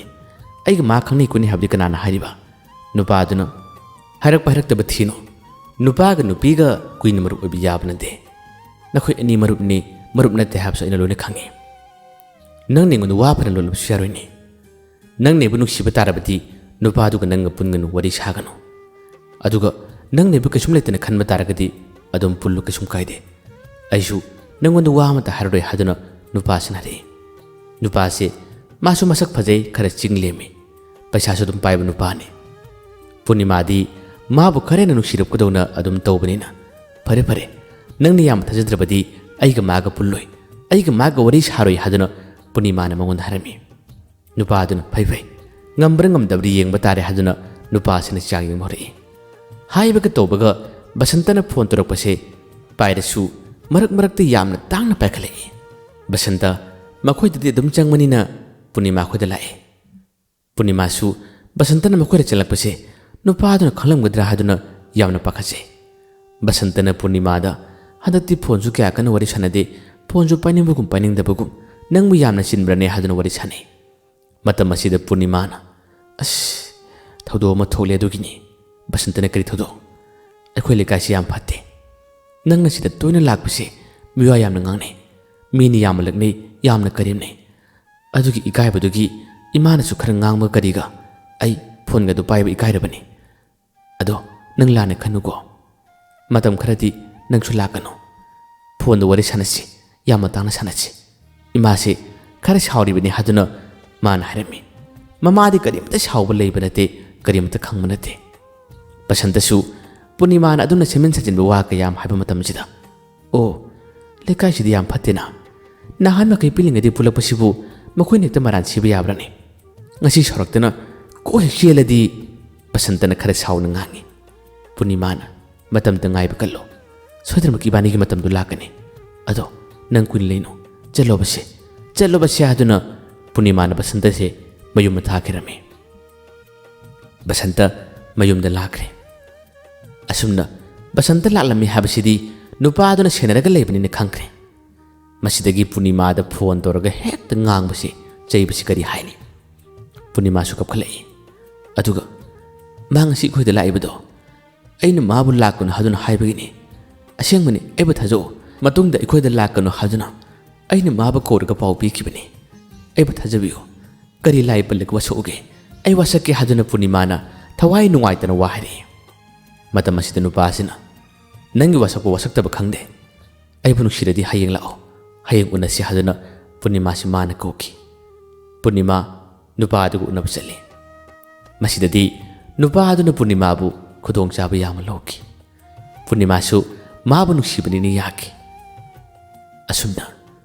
ꯑꯩꯒ ꯃꯥ ꯈꯪꯅꯩ ꯈꯣꯠꯅꯩ ꯍꯥꯏꯕꯗꯤ ꯀꯅꯥꯅ ꯍꯥꯏꯔꯤꯕ?" ꯅꯨꯄꯥꯗꯨꯅ "ꯍꯥꯏꯔꯛꯄ ꯍꯥꯏꯔꯛꯇꯕ ꯊꯤꯅꯨ꯫ ꯅꯨꯄꯥꯒ ꯅꯨꯄꯤꯒ ꯀꯨꯏꯅ ꯃꯔꯨꯞ ꯑꯣꯏꯕ ꯌꯥꯕ ꯅꯠꯇꯦ꯫ ꯅꯈꯣꯏ ꯑꯅꯤ ꯃꯔꯨꯞꯅꯤ, ꯃꯔꯨꯞ ꯅꯠꯇꯦ ꯍꯥꯏꯕꯁꯨ ꯑꯩꯅ ꯂꯣꯏꯅ ꯈꯪꯏ꯫ ꯅꯪꯅ ꯑꯩꯉꯣꯟꯗ ꯋꯥ ꯐꯅ ꯂꯣꯜꯂꯕꯁꯨ ꯌꯥꯔꯣꯏꯅꯦ꯫ ꯅꯪꯅ ꯑꯩꯕꯨ ꯅꯨꯡꯁꯤꯕ ꯇꯥꯔꯕꯗꯤ ꯅꯨꯄꯥꯗꯨꯒ ꯅꯪꯒ ꯄꯨꯟꯒꯅꯨ, ꯋꯥꯔꯤ ꯁꯥꯒꯅꯨ꯫ ꯑꯗꯨꯒ ꯅꯪꯅ ꯑꯩꯕꯨ ꯀꯩꯁꯨꯝ ꯂꯩꯇꯅ ꯈꯟꯕ ꯇꯥꯔꯒꯗꯤ ꯑꯗꯨꯝ ꯄꯨꯜꯂꯨ, ꯀꯩꯁꯨꯝ ꯀꯥꯏꯗꯦ꯫ ꯑꯩꯁꯨ ꯅꯪꯉꯣꯟꯗ ꯋꯥ ꯑꯃꯇ ꯍꯥꯏꯔꯔꯣꯏ" ꯍꯥꯏꯗꯨꯅ ꯅꯨꯄꯥꯁꯤꯅ ꯍꯥꯏꯔꯛꯏ꯫ ꯅꯨꯄꯥꯁꯦ ꯃꯥꯁꯨ ꯃꯁꯛ ꯐꯖꯩ, ꯈꯔ ꯆꯤꯡ ꯂꯦꯝꯃꯤ, ꯄꯩꯁꯥꯁꯨ ꯑꯗꯨꯝ ꯄꯥꯏꯕ ꯅꯨꯄꯥꯅꯤ꯫ ꯄꯨꯔꯅꯤꯃꯥꯗꯤ ꯃꯥꯕꯨ ꯈꯔ ꯍꯦꯟꯅ ꯅꯨꯡꯁꯤꯔꯛꯄꯗꯧꯅ ꯑꯗꯨꯝ ꯇꯧꯕꯅꯤꯅ, "ꯐꯔꯦ ꯐꯔꯦ, ꯅꯪꯅ ꯌꯥꯝ ꯊꯥꯖꯗ꯭ꯔꯕꯗꯤ ꯑꯩꯒ ꯃꯥꯒ ꯄꯨꯜꯂꯣꯏ, ꯑꯩꯒ ꯃꯥꯒ ꯋꯥꯔꯤ ꯁꯥꯔꯣꯏ" ꯍꯥꯏꯗꯨꯅ ꯄꯨꯔꯅꯤꯃꯥꯅ ꯃꯉꯣꯟꯗ ꯍꯥꯏꯔꯝꯃꯤ꯫ ꯅꯨꯄꯥꯗꯨꯅ "ꯐꯩ ꯐꯩ, ꯉꯝꯕ꯭ꯔꯥ ꯉꯝꯗꯕ꯭ꯔꯥ ꯌꯦꯡꯕ ꯇꯥꯔꯦ" ꯍꯥꯏꯗꯨꯅ ꯅꯨꯄꯥꯁꯤꯅ ꯆꯥ ꯌꯦꯡꯕ ꯍꯧꯔꯛꯏ꯫ ꯍꯥꯏꯕꯒ ꯇꯧꯕꯒ ꯕꯁꯟꯇꯅ ꯐꯣꯟ ꯇꯧꯔꯛꯄꯁꯦ ꯄꯥꯏꯔꯁꯨ ꯃꯔꯛ ꯃꯔꯛꯇ ꯌꯥꯝꯅ ꯇꯥꯡꯅ ꯄꯥꯏꯈꯠꯂꯛꯏ꯫ ꯕꯁꯟꯇ ꯃꯈꯣꯏꯗꯗꯤ ꯑꯗꯨꯝ ꯆꯪꯕꯅꯤꯅ ꯄꯨꯔꯅꯤꯃꯥ ꯑꯩꯈꯣꯏꯗ ꯂꯥꯛꯑꯦ꯫ ꯄꯨꯔꯅꯤꯃꯥꯁꯨ ꯕꯁꯟꯇꯅ ꯃꯈꯣꯏꯗ ꯆꯪꯂꯛꯄꯁꯦ ꯅꯨꯄꯥꯗꯨꯅ ꯈꯪꯂꯝꯒꯗ꯭ꯔꯥ ꯍꯥꯏꯗꯨꯅ ꯌꯥꯝꯅ ꯄꯥꯈꯠꯆꯩ꯫ ꯕꯁꯟꯇꯅ ꯄꯨꯔꯅꯤꯃꯥꯗ, "ꯍꯟꯗꯛꯇꯤ ꯐꯣꯟꯁꯨ ꯀꯌꯥ ꯀꯟꯅ ꯋꯥꯔꯤ ꯁꯥꯟꯅꯗꯦ, ꯐꯣꯟꯁꯨ ꯄꯥꯏꯅꯤꯡꯕꯒꯨꯝ ꯄꯥꯏꯅꯤꯡꯗꯕꯒꯨꯝ, ꯅꯪꯕꯨ ꯌꯥꯝꯅ ꯆꯤꯟꯕ꯭ꯔꯅꯦ?" ꯍꯥꯏꯗꯨꯅ ꯋꯥꯔꯤ ꯁꯥꯟꯅꯩ꯫ ꯃꯇꯝ ꯑꯁꯤꯗ ꯄꯨꯔꯅꯤꯃꯥꯅ, "ꯑꯁ, ꯊꯧꯗꯣꯛ ꯑꯃ ꯊꯣꯛꯂꯦ ꯑꯗꯨꯒꯤꯅꯤ꯫" "ꯕꯁꯟꯇꯅ ꯀꯔꯤ ꯊꯧꯗꯣꯛ?" "ꯑꯩꯈꯣꯏ ꯂꯩꯀꯥꯏꯁꯤ ꯌꯥꯝ ꯐꯠꯇꯦ꯫ ꯅꯪꯅ ꯁꯤꯗ ꯇꯣꯏꯅ ꯂꯥꯛꯄꯁꯦ ꯃꯤꯋꯥ ꯌꯥꯝꯅ ꯉꯥꯡꯅꯩ, ꯃꯤꯅ ꯌꯥꯝꯅ ꯂꯛꯅꯩ, ꯌꯥꯝꯅ ꯀꯔꯦꯝꯅꯩ꯫ ꯑꯗꯨꯒꯤ ꯏꯀꯥꯏꯕꯗꯨꯒꯤ ꯏꯃꯥꯅꯁꯨ ꯈꯔ ꯉꯥꯡꯕ ꯀꯔꯤꯒ ꯑꯩ ꯐꯣꯟꯒꯗꯨ ꯄꯥꯏꯕ ꯏꯀꯥꯏꯔꯕꯅꯤ꯫ ꯑꯗꯣ ꯅꯪ ꯂꯥꯟꯅ ꯈꯟꯅꯨꯀꯣ꯫ ꯃꯇꯝ ꯈꯔꯗꯤ ꯅꯪꯁꯨ ꯂꯥꯛꯀꯅꯨ꯫ ꯐꯣꯟꯗ ꯋꯥꯔꯤ ꯁꯥꯟꯅꯁꯤ, ꯌꯥꯝ ꯃꯇꯥꯡꯅ ꯁꯥꯟꯅꯁꯤ꯫ ꯏꯃꯥꯁꯦ ꯈꯔ ꯁꯥꯎꯔꯤꯕꯅꯤ" ꯍꯥꯏꯗꯨꯅ ꯃꯥꯅ ꯍꯥꯏꯔꯝꯃꯤ꯫ ꯃꯃꯥꯗꯤ ꯀꯔꯤꯃꯇ ꯁꯥꯎꯕ ꯂꯩꯕ ꯅꯠꯇꯦ, ꯀꯔꯤꯃꯇ ꯈꯪꯕ ꯅꯠꯇꯦ꯫ ꯕꯁꯟꯇꯁꯨ ꯄꯨꯔꯅꯤꯃꯥꯅ ꯑꯗꯨꯝꯅ ꯁꯦꯝꯖꯤꯟ ꯁꯥꯖꯤꯟꯕ ꯋꯥ ꯀꯌꯥ ꯑꯃ ꯍꯥꯏꯕ ꯃꯇꯝꯁꯤꯗ, "ꯑꯣ, ꯂꯩꯀꯥꯏꯁꯤꯗꯤ ꯌꯥꯝ ꯐꯠꯇꯦꯅ꯫ ꯅꯍꯥꯟ ꯃꯈꯩ ꯄꯤꯛꯂꯤꯉꯩꯗꯤ ꯄꯨꯜꯂꯛꯄꯁꯤꯕꯨ ꯃꯈꯣꯏꯅ ꯍꯦꯛꯇ ꯃꯔꯥꯟ ꯁꯤꯕ ꯌꯥꯕ꯭ꯔꯥꯅꯦ? ꯉꯁꯤ ꯁꯥꯎꯔꯛꯇꯅ ꯀꯣꯛ ꯍꯦꯛ ꯆꯦꯜꯂꯗꯤ?" ꯕꯁꯟꯇꯅ ꯈꯔ ꯁꯥꯎꯅ ꯉꯥꯡꯉꯤ꯫ ꯄꯨꯔꯅꯤꯃꯥꯅ, "ꯃꯇꯝꯗ ꯉꯥꯏꯕ ꯀꯜꯂꯣ꯫ ꯁꯣꯏꯗꯅꯃꯛ ꯏꯕꯥꯅꯤꯒꯤ ꯃꯇꯝꯗꯨ ꯂꯥꯛꯀꯅꯤ꯫ ꯑꯗꯣ ꯅꯪ ꯀꯨꯏꯅ ꯂꯩꯅꯨ꯫ ꯆꯠꯂꯣꯕꯁꯦ, ꯆꯠꯂꯣꯕꯁꯦ" ꯍꯥꯏꯗꯨꯅ ꯄꯨꯔꯅꯤꯃꯥꯅ ꯕꯁꯟꯇꯁꯦ ꯃꯌꯨꯝꯗ ꯊꯥꯈꯤꯔꯝꯃꯤ꯫ ꯕꯁꯟꯇ ꯃꯌꯨꯝꯗ ꯂꯥꯛꯈ꯭ꯔꯦ꯫ ꯑꯁꯨꯝꯅ ꯕꯁꯟꯇ ꯂꯥꯛꯂꯝꯃꯤ ꯍꯥꯏꯕꯁꯤꯗꯤ ꯅꯨꯄꯥꯗꯨꯅ ꯁꯦꯟꯅꯔꯒ ꯂꯩꯕꯅꯤꯅ ꯈꯪꯈ꯭ꯔꯦ꯫ ꯃꯁꯤꯗꯒꯤ ꯄꯨꯔꯅꯤꯃꯥꯗ ꯐꯣꯟ ꯇꯧꯔꯒ ꯍꯦꯛꯇ ꯉꯥꯡꯕꯁꯤ, ꯆꯩꯕꯁꯤ ꯀꯔꯤ ꯍꯥꯏꯅꯤ? ꯄꯨꯔꯅꯤꯃꯥꯁꯨ ꯀꯞꯈꯠꯂꯛꯏ꯫ ꯑꯗꯨꯒ, "ꯃꯥ ꯉꯁꯤ ꯑꯩꯈꯣꯏꯗ ꯂꯥꯛꯏꯕꯗꯣ ꯑꯩꯅ ꯃꯥꯕꯨ ꯂꯥꯛꯀꯅꯨ ꯍꯥꯏꯗꯨꯅ ꯍꯥꯏꯕꯒꯤꯅꯤ꯫ ꯑꯁꯦꯡꯕꯅꯤ, ꯑꯩꯕꯨ ꯊꯥꯖꯧ꯫ ꯃꯇꯨꯡꯗ ꯑꯩꯈꯣꯏꯗ ꯂꯥꯛꯀꯅꯨ ꯍꯥꯏꯗꯨꯅ ꯑꯩꯅ ꯃꯥꯕꯨ ꯀꯧꯔꯒ ꯄꯥꯎ ꯄꯤꯈꯤꯕꯅꯤ꯫ ꯑꯩꯕꯨ ꯊꯥꯖꯕꯤꯌꯨ꯫ ꯀꯔꯤ ꯂꯥꯏ ꯄꯜꯂꯒ ꯋꯥꯁꯛꯎꯒꯦ? ꯑꯩ ꯋꯥꯁꯛꯀꯦ" ꯍꯥꯏꯗꯨꯅ ꯄꯨꯔꯅꯤꯃꯥꯅ ꯊꯋꯥꯏ ꯅꯨꯡꯉꯥꯏꯇꯅ ꯋꯥ ꯍꯥꯏꯔꯛꯏ꯫ ꯃꯇꯝ ꯑꯁꯤꯗ ꯅꯨꯄꯥ ꯑꯁꯤꯅ, "ꯅꯪꯒꯤ ꯋꯥꯁꯛꯄ ꯋꯥꯁꯛꯇꯕ ꯈꯪꯗꯦ꯫ ꯑꯩꯕꯨ ꯅꯨꯡꯁꯤꯔꯗꯤ ꯍꯌꯦꯡ ꯂꯥꯛꯑꯣ꯫ ꯍꯌꯦꯡ ꯎꯅꯁꯤ" ꯍꯥꯏꯗꯨꯅ ꯄꯨꯔꯅꯤꯃꯥꯁꯤ ꯃꯥꯅ ꯀꯧꯈꯤ꯫ ꯄꯨꯔꯅꯤꯃꯥ ꯅꯨꯄꯥ ꯑꯗꯨꯒ ꯎꯅꯕ ꯆꯠꯂꯤ꯫ ꯃꯁꯤꯗꯗꯤ ꯅꯨꯄꯥ ꯑꯗꯨꯅ ꯄꯨꯔꯅꯤꯃꯥꯕꯨ ꯈꯨꯗꯣꯡꯆꯥꯕ ꯌꯥꯝꯅ ꯂꯧꯈꯤ꯫ ꯄꯨꯔꯅꯤꯃꯥꯁꯨ ꯃꯥꯕꯨ ꯅꯨꯡꯁꯤꯕꯅꯤꯅ ꯌꯥꯈꯤ꯫ ꯑꯁꯨꯝꯅ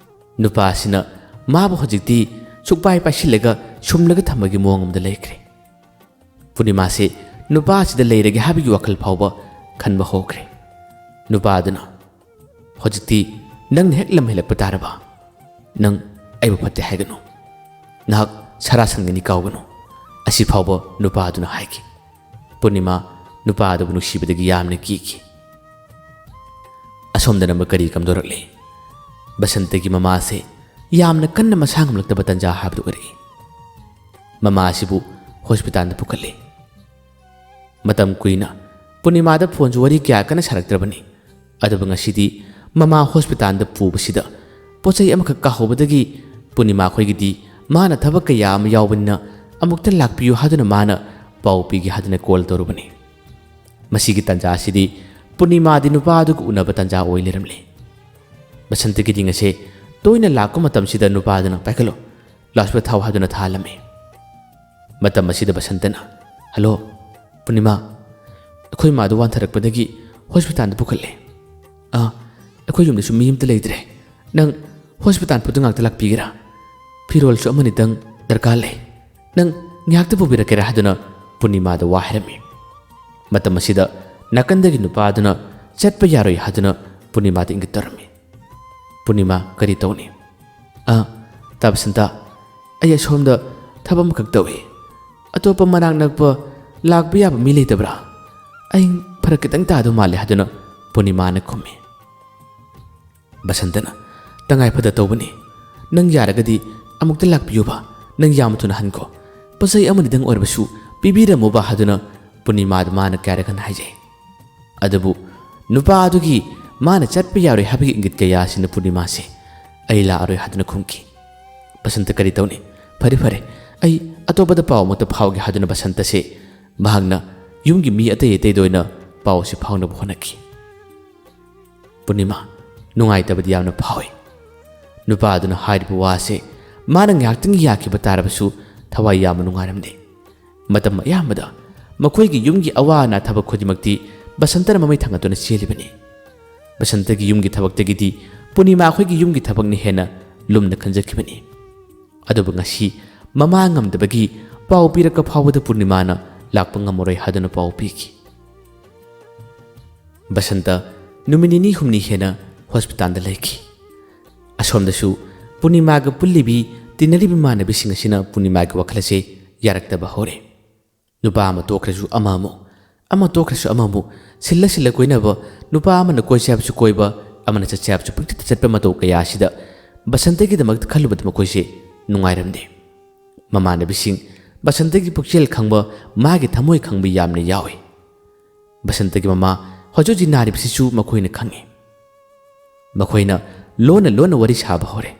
ꯅꯨꯄꯥ ꯑꯁꯤꯅ ꯃꯥꯕꯨ ꯍꯧꯖꯤꯛꯇꯤ ꯁꯨꯛꯄꯥꯏ ꯄꯥꯏꯁꯤꯜꯂꯒ ꯁꯨꯝꯂꯒ ꯊꯝꯕꯒꯤ ꯃꯑꯣꯡ ꯑꯃꯗ ꯂꯩꯈ꯭ꯔꯦ꯫ ꯄꯨꯔꯅꯤꯃꯥꯁꯤ ꯅꯨꯄꯥ ꯑꯁꯤꯗ ꯂꯩꯔꯒꯦ ꯍꯥꯏꯕꯒꯤ ꯋꯥꯈꯜ ꯐꯥꯎꯕ ꯈꯟꯕ ꯍꯧꯈ꯭ꯔꯦ꯫ ꯅꯨꯄꯥ ꯑꯗꯨꯅ, "ꯍꯧꯖꯤꯛꯇꯤ ꯅꯪꯅ ꯍꯦꯛ ꯂꯝ ꯍꯦꯜꯂꯛꯄ ꯇꯥꯔꯕ? ꯅꯪ ꯑꯩꯕꯨ ꯐꯠꯇꯦ ꯍꯥꯏꯒꯅꯨ꯫ "ꯅꯍꯥꯛ ꯁꯔꯥ ꯁꯟꯒꯅꯤ, ꯀꯥꯎꯒꯅꯨ," ꯑꯁꯤ ꯐꯥꯎꯕ ꯅꯨꯄꯥ ꯑꯗꯨꯅ ꯍꯥꯏꯈꯤ꯫ ꯄꯨꯔꯅꯤꯃꯥ ꯅꯨꯄꯥ ꯑꯗꯨꯕꯨ ꯅꯨꯡꯁꯤꯕꯗꯒꯤ ꯌꯥꯝꯅ ꯀꯤꯈꯤ꯫ ꯑꯁꯣꯝꯗꯅ ꯑꯃꯨꯛ ꯀꯔꯤ ꯀꯝꯗꯧꯔꯛꯂꯤ? ꯕꯁꯟꯇꯒꯤ ꯃꯃꯥꯁꯦ ꯌꯥꯝꯅ ꯀꯟꯅ ꯃꯁꯥ ꯉꯝꯂꯛꯇꯕ ꯇꯟꯖꯥ ꯍꯥꯏꯕꯗꯨ ꯑꯣꯏꯔꯛꯏ꯫ ꯃꯃꯥ ꯑꯁꯤꯕꯨ ꯍꯣꯁꯄꯤꯇꯥꯜꯗ ꯄꯨꯈꯠꯂꯤ꯫ ꯃꯇꯝ ꯀꯨꯏꯅ ꯄꯨꯔꯅꯤꯃꯥꯗ ꯐꯣꯟꯁꯨ ꯋꯥꯔꯤ ꯀꯌꯥ ꯀꯟꯅ ꯁꯥꯔꯛꯇ꯭ꯔꯕꯅꯤ꯫ ꯑꯗꯨꯕꯨ ꯉꯁꯤꯗꯤ ꯃꯃꯥ ꯍꯣꯁꯄꯤꯇꯥꯜꯗ ꯄꯨꯕꯁꯤꯗ ꯄꯣꯠ ꯆꯩ ꯑꯃꯈꯛ ꯀꯥꯍꯧꯕꯗꯒꯤ ꯄꯨꯔꯅꯤꯃꯥ ꯈꯣꯏꯒꯤꯗꯤ ꯃꯥꯅ ꯊꯕꯛ ꯀꯌꯥ ꯑꯃ ꯌꯥꯎꯕꯅꯤꯅ ꯑꯃꯨꯛꯇ ꯂꯥꯛꯄꯤꯌꯨ ꯍꯥꯏꯗꯨꯅ ꯃꯥꯅ ꯄꯥꯎ ꯄꯤꯒꯦ ꯍꯥꯏꯗꯨꯅ ꯀꯣꯜ ꯇꯧꯔꯨꯕꯅꯤ꯫ ꯃꯁꯤꯒꯤ ꯇꯟꯖꯥ ꯑꯁꯤꯗꯤ ꯄꯨꯔꯅꯤꯃꯥꯗꯤ ꯅꯨꯄꯥ ꯑꯗꯨꯒ ꯎꯅꯕ ꯇꯟꯖꯥ ꯑꯣꯏ ꯂꯩꯔꯝꯂꯦ꯫ ꯕꯁꯟꯇꯒꯤꯗꯤ ꯉꯁꯤ ꯇꯣꯏꯅ ꯂꯥꯛꯄ ꯃꯇꯝꯁꯤꯗ ꯅꯨꯄꯥ ꯑꯗꯨꯅ "ꯄꯥꯏꯈꯠꯂꯣ, ꯂꯥꯎꯠꯁ꯭ꯄꯤꯀꯔ ꯊꯥꯎ" ꯍꯥꯏꯗꯨꯅ ꯊꯥꯍꯜꯂꯝꯃꯤ꯫ ꯃꯇꯝ ꯑꯁꯤꯗ ꯕꯁꯟꯇꯅ, "ꯍꯜꯂꯣ, ꯄꯨꯔꯅꯤꯃꯥ, ꯑꯩꯈꯣꯏ ꯃꯥꯗꯨ ꯋꯥꯟꯊꯔꯛꯄꯗꯒꯤ ꯍꯣꯁꯄꯤꯇꯥꯜꯗ ꯄꯨꯈꯠꯂꯦ꯫ ꯑꯥ, ꯑꯩꯈꯣꯏ ꯌꯨꯝꯗꯁꯨ ꯃꯤ ꯑꯝꯇ ꯂꯩꯇ꯭ꯔꯦ꯫ ꯅꯪ ꯍꯣꯁꯄꯤꯇꯥꯜ ꯐꯥꯎꯗ ꯉꯥꯛꯇ ꯂꯥꯛꯄꯤꯒꯦꯔꯥ? ꯐꯤꯔꯣꯜꯁꯨ ꯑꯃꯅꯤꯗꯪ ꯗꯔꯀꯥꯔ ꯂꯩ꯫ ꯅꯪ ꯉꯥꯏꯍꯥꯛꯇ ꯄꯨꯕꯤꯔꯛꯀꯦꯔꯥ?" ꯍꯥꯏꯗꯨꯅ ꯄꯨꯔꯅꯤꯃꯥꯗ ꯋꯥ ꯍꯥꯏꯔꯝꯃꯤ꯫ ꯃꯇꯝ ꯑꯁꯤꯗ ꯅꯥꯀꯟꯗꯒꯤ ꯅꯨꯄꯥ ꯑꯗꯨꯅ ꯆꯠꯄ ꯌꯥꯔꯣꯏ ꯍꯥꯏꯗꯨꯅ ꯄꯨꯔꯅꯤꯃꯥꯗ ꯏꯪꯒꯤꯠ ꯇꯧꯔꯝꯃꯤ꯫ "ꯄꯨꯔꯅꯤꯃꯥ, ꯀꯔꯤ ꯇꯧꯅꯤ?" "ꯑ, ꯇꯥ ꯕꯁꯟꯇ, ꯑꯩ ꯑꯁꯣꯝꯗ ꯊꯕꯛ ꯑꯃꯈꯛ ꯇꯧꯏ꯫ ꯑꯇꯣꯞꯄ ꯃꯅꯥꯛ ꯅꯛꯄ ꯂꯥꯛꯄ ꯌꯥꯕ ꯃꯤ ꯂꯩꯇꯕ꯭ꯔꯥ? ꯑꯩ ꯐꯔꯛ ꯈꯤꯇꯪ ꯇꯥꯗꯧ ꯃꯥꯜꯂꯦ," ꯍꯥꯏꯗꯨꯅ ꯄꯨꯔꯅꯤꯃꯥꯅ ꯈꯨꯝꯃꯤ꯫ ꯕꯁꯟꯇꯅ, "ꯇꯉꯥꯏ ꯐꯗ ꯇꯧꯕꯅꯤ꯫ ꯅꯪ ꯌꯥꯔꯒꯗꯤ ꯑꯃꯨꯛꯇ ꯂꯥꯛꯄꯤꯌꯨꯕ꯫ ꯅꯪ ꯌꯥꯝ ꯊꯨꯅ ꯍꯟꯈꯣ꯫ ꯄꯣꯠ ꯆꯩ ꯑꯃꯅꯤꯗꯪ ꯑꯣꯏꯔꯕꯁꯨ ꯄꯤꯕꯤꯔꯝꯃꯨꯕ," ꯍꯥꯏꯗꯨꯅ ꯄꯨꯔꯅꯤꯃꯥꯗ ꯃꯥꯅ ꯀꯌꯥꯔꯛ ꯍꯟꯅ ꯍꯥꯏꯖꯩ꯫ ꯑꯗꯨꯕꯨ ꯅꯨꯄꯥ ꯑꯗꯨꯒꯤ ꯃꯥꯅ ꯆꯠꯄ ꯌꯥꯔꯣꯏ ꯍꯥꯏꯕꯒꯤ ꯏꯪꯒꯤꯠ ꯀꯌꯥ ꯑꯁꯤꯅ ꯄꯨꯔꯅꯤꯃꯥꯁꯦ "ꯑꯩ ꯂꯥꯛꯑꯔꯣꯏ" ꯍꯥꯏꯗꯨꯅ ꯈꯨꯝꯈꯤ꯫ ꯕꯁꯟꯇ ꯀꯔꯤ ꯇꯧꯅꯤ? "ꯐꯔꯦ, ꯐꯔꯦ, ꯑꯩ ꯑꯇꯣꯞꯄꯗ ꯄꯥꯎ ꯑꯃꯨꯛꯇ ꯐꯥꯎꯒꯦ" ꯍꯥꯏꯗꯨꯅ ꯕꯁꯟꯇꯁꯦ ꯃꯍꯥꯛꯅ ꯌꯨꯝꯒꯤ ꯃꯤ ꯑꯇꯩ ꯑꯇꯩꯗ ꯑꯣꯏꯅ ꯄꯥꯎ ꯑꯁꯤ ꯐꯥꯎꯅꯕ ꯍꯣꯠꯅꯈꯤ꯫ ꯄꯨꯔꯅꯤꯃꯥ ꯅꯨꯡꯉꯥꯏꯇꯕꯗꯤ ꯌꯥꯝꯅ ꯐꯥꯎꯏ꯫ ꯅꯨꯄꯥ ꯑꯗꯨꯅ ꯍꯥꯏꯔꯤꯕ ꯋꯥꯁꯦ ꯃꯥꯅ ꯉꯥꯏꯍꯥꯛꯇꯪꯒꯤ ꯌꯥꯈꯤꯕ ꯇꯥꯔꯕꯁꯨ ꯊꯋꯥꯏ ꯌꯥꯝꯅ ꯅꯨꯡꯉꯥꯏꯔꯝꯗꯦ꯫ ꯃꯇꯝ ꯑꯌꯥꯝꯕꯗ ꯃꯈꯣꯏꯒꯤ ꯌꯨꯝꯒꯤ ꯑꯋꯥ ꯑꯅꯥ ꯊꯕꯛ ꯈꯨꯗꯤꯡꯃꯛꯇꯤ ꯕꯁꯟꯇꯅ ꯃꯃꯩ ꯊꯥꯡꯒꯠꯇꯨꯅ ꯆꯦꯜꯂꯤꯕꯅꯤ꯫ ꯕꯁꯟꯇꯒꯤ ꯌꯨꯝꯒꯤ ꯊꯕꯛꯇꯒꯤꯗꯤ ꯄꯨꯔꯅꯤꯃꯥ ꯑꯩꯈꯣꯏꯒꯤ ꯌꯨꯝꯒꯤ ꯊꯕꯛꯅ ꯍꯦꯟꯅ ꯂꯨꯝꯅ ꯈꯟꯖꯈꯤꯕꯅꯤ꯫ ꯑꯗꯨꯕꯨ ꯉꯁꯤ ꯃꯃꯥ ꯉꯝꯗꯕꯒꯤ ꯄꯥꯎ ꯄꯤꯔꯛꯄ ꯐꯥꯎꯕꯗ ꯄꯨꯔꯅꯤꯃꯥꯅ ꯂꯥꯛꯄ ꯉꯝꯃꯔꯣꯏ ꯍꯥꯏꯗꯨꯅ ꯄꯥꯎ ꯄꯤꯈꯤ꯫ ꯕꯁꯟꯇ ꯅꯨꯃꯤꯠ ꯅꯤꯅꯤ ꯍꯨꯝꯅꯤ ꯍꯦꯟꯅ ꯍꯣꯁꯄꯤꯇꯥꯜꯗ ꯂꯩꯈꯤ꯫ ꯑꯁꯣꯝꯗꯁꯨ ꯄꯨꯔꯅꯤꯃꯥꯒ ꯄꯨꯜꯂꯤꯕꯤ ꯇꯤꯟꯅꯔꯤꯕ ꯏꯃꯥꯟꯅꯕꯤꯁꯤꯡ ꯑꯁꯤꯅ ꯄꯨꯔꯅꯤꯃꯥꯒꯤ ꯋꯥꯈꯜ ꯑꯁꯦ ꯌꯥꯔꯛꯇꯕ ꯍꯧꯔꯦ꯫ ꯅꯨꯄꯥ ꯑꯃ ꯇꯣꯛꯈ꯭ꯔꯁꯨ ꯑꯃ ꯑꯃꯨꯛ, ꯑꯃ ꯇꯣꯛꯈ꯭ꯔꯁꯨ ꯑꯃ ꯑꯃꯨꯛ, ꯁꯤꯜꯂ ꯁꯤꯜꯂ ꯀꯣꯏꯅꯕ, ꯅꯨꯄꯥ ꯑꯃꯅ ꯀꯣꯏꯁꯦ ꯍꯥꯏꯕꯁꯨ ꯀꯣꯏꯕ, ꯑꯃꯅ ꯆꯠꯁꯦ ꯍꯥꯏꯕꯁꯨ ꯄꯪꯆꯠꯇ ꯆꯠꯄ ꯃꯇꯧ ꯀꯌꯥ ꯑꯁꯤꯗ ꯕꯁꯟꯇꯒꯤꯗꯃꯛꯇ ꯈꯜꯂꯨꯕꯗ ꯃꯈꯣꯏꯁꯦ ꯅꯨꯡꯉꯥꯏꯔꯝꯗꯦ꯫ ꯃꯃꯥꯟꯅꯕꯤꯁꯤꯡ, ꯕꯁꯟꯇꯒꯤ ꯄꯨꯛꯆꯦꯜ ꯈꯪꯕ, ꯃꯥꯒꯤ ꯊꯃꯣꯏ ꯈꯪꯕ ꯌꯥꯝꯅ ꯌꯥꯎꯏ꯫ ꯕꯁꯟꯇꯒꯤ ꯃꯃꯥ ꯍꯧꯖꯤꯛ ꯍꯧꯖꯤꯛ ꯅꯥꯔꯤꯕꯁꯤꯁꯨ ꯃꯈꯣꯏꯅ ꯈꯪꯏ꯫ ꯃꯈꯣꯏꯅ ꯂꯣꯟꯅ ꯂꯣꯟꯅ ꯋꯥꯔꯤ ꯁꯥꯕ ꯍꯧꯔꯦ꯫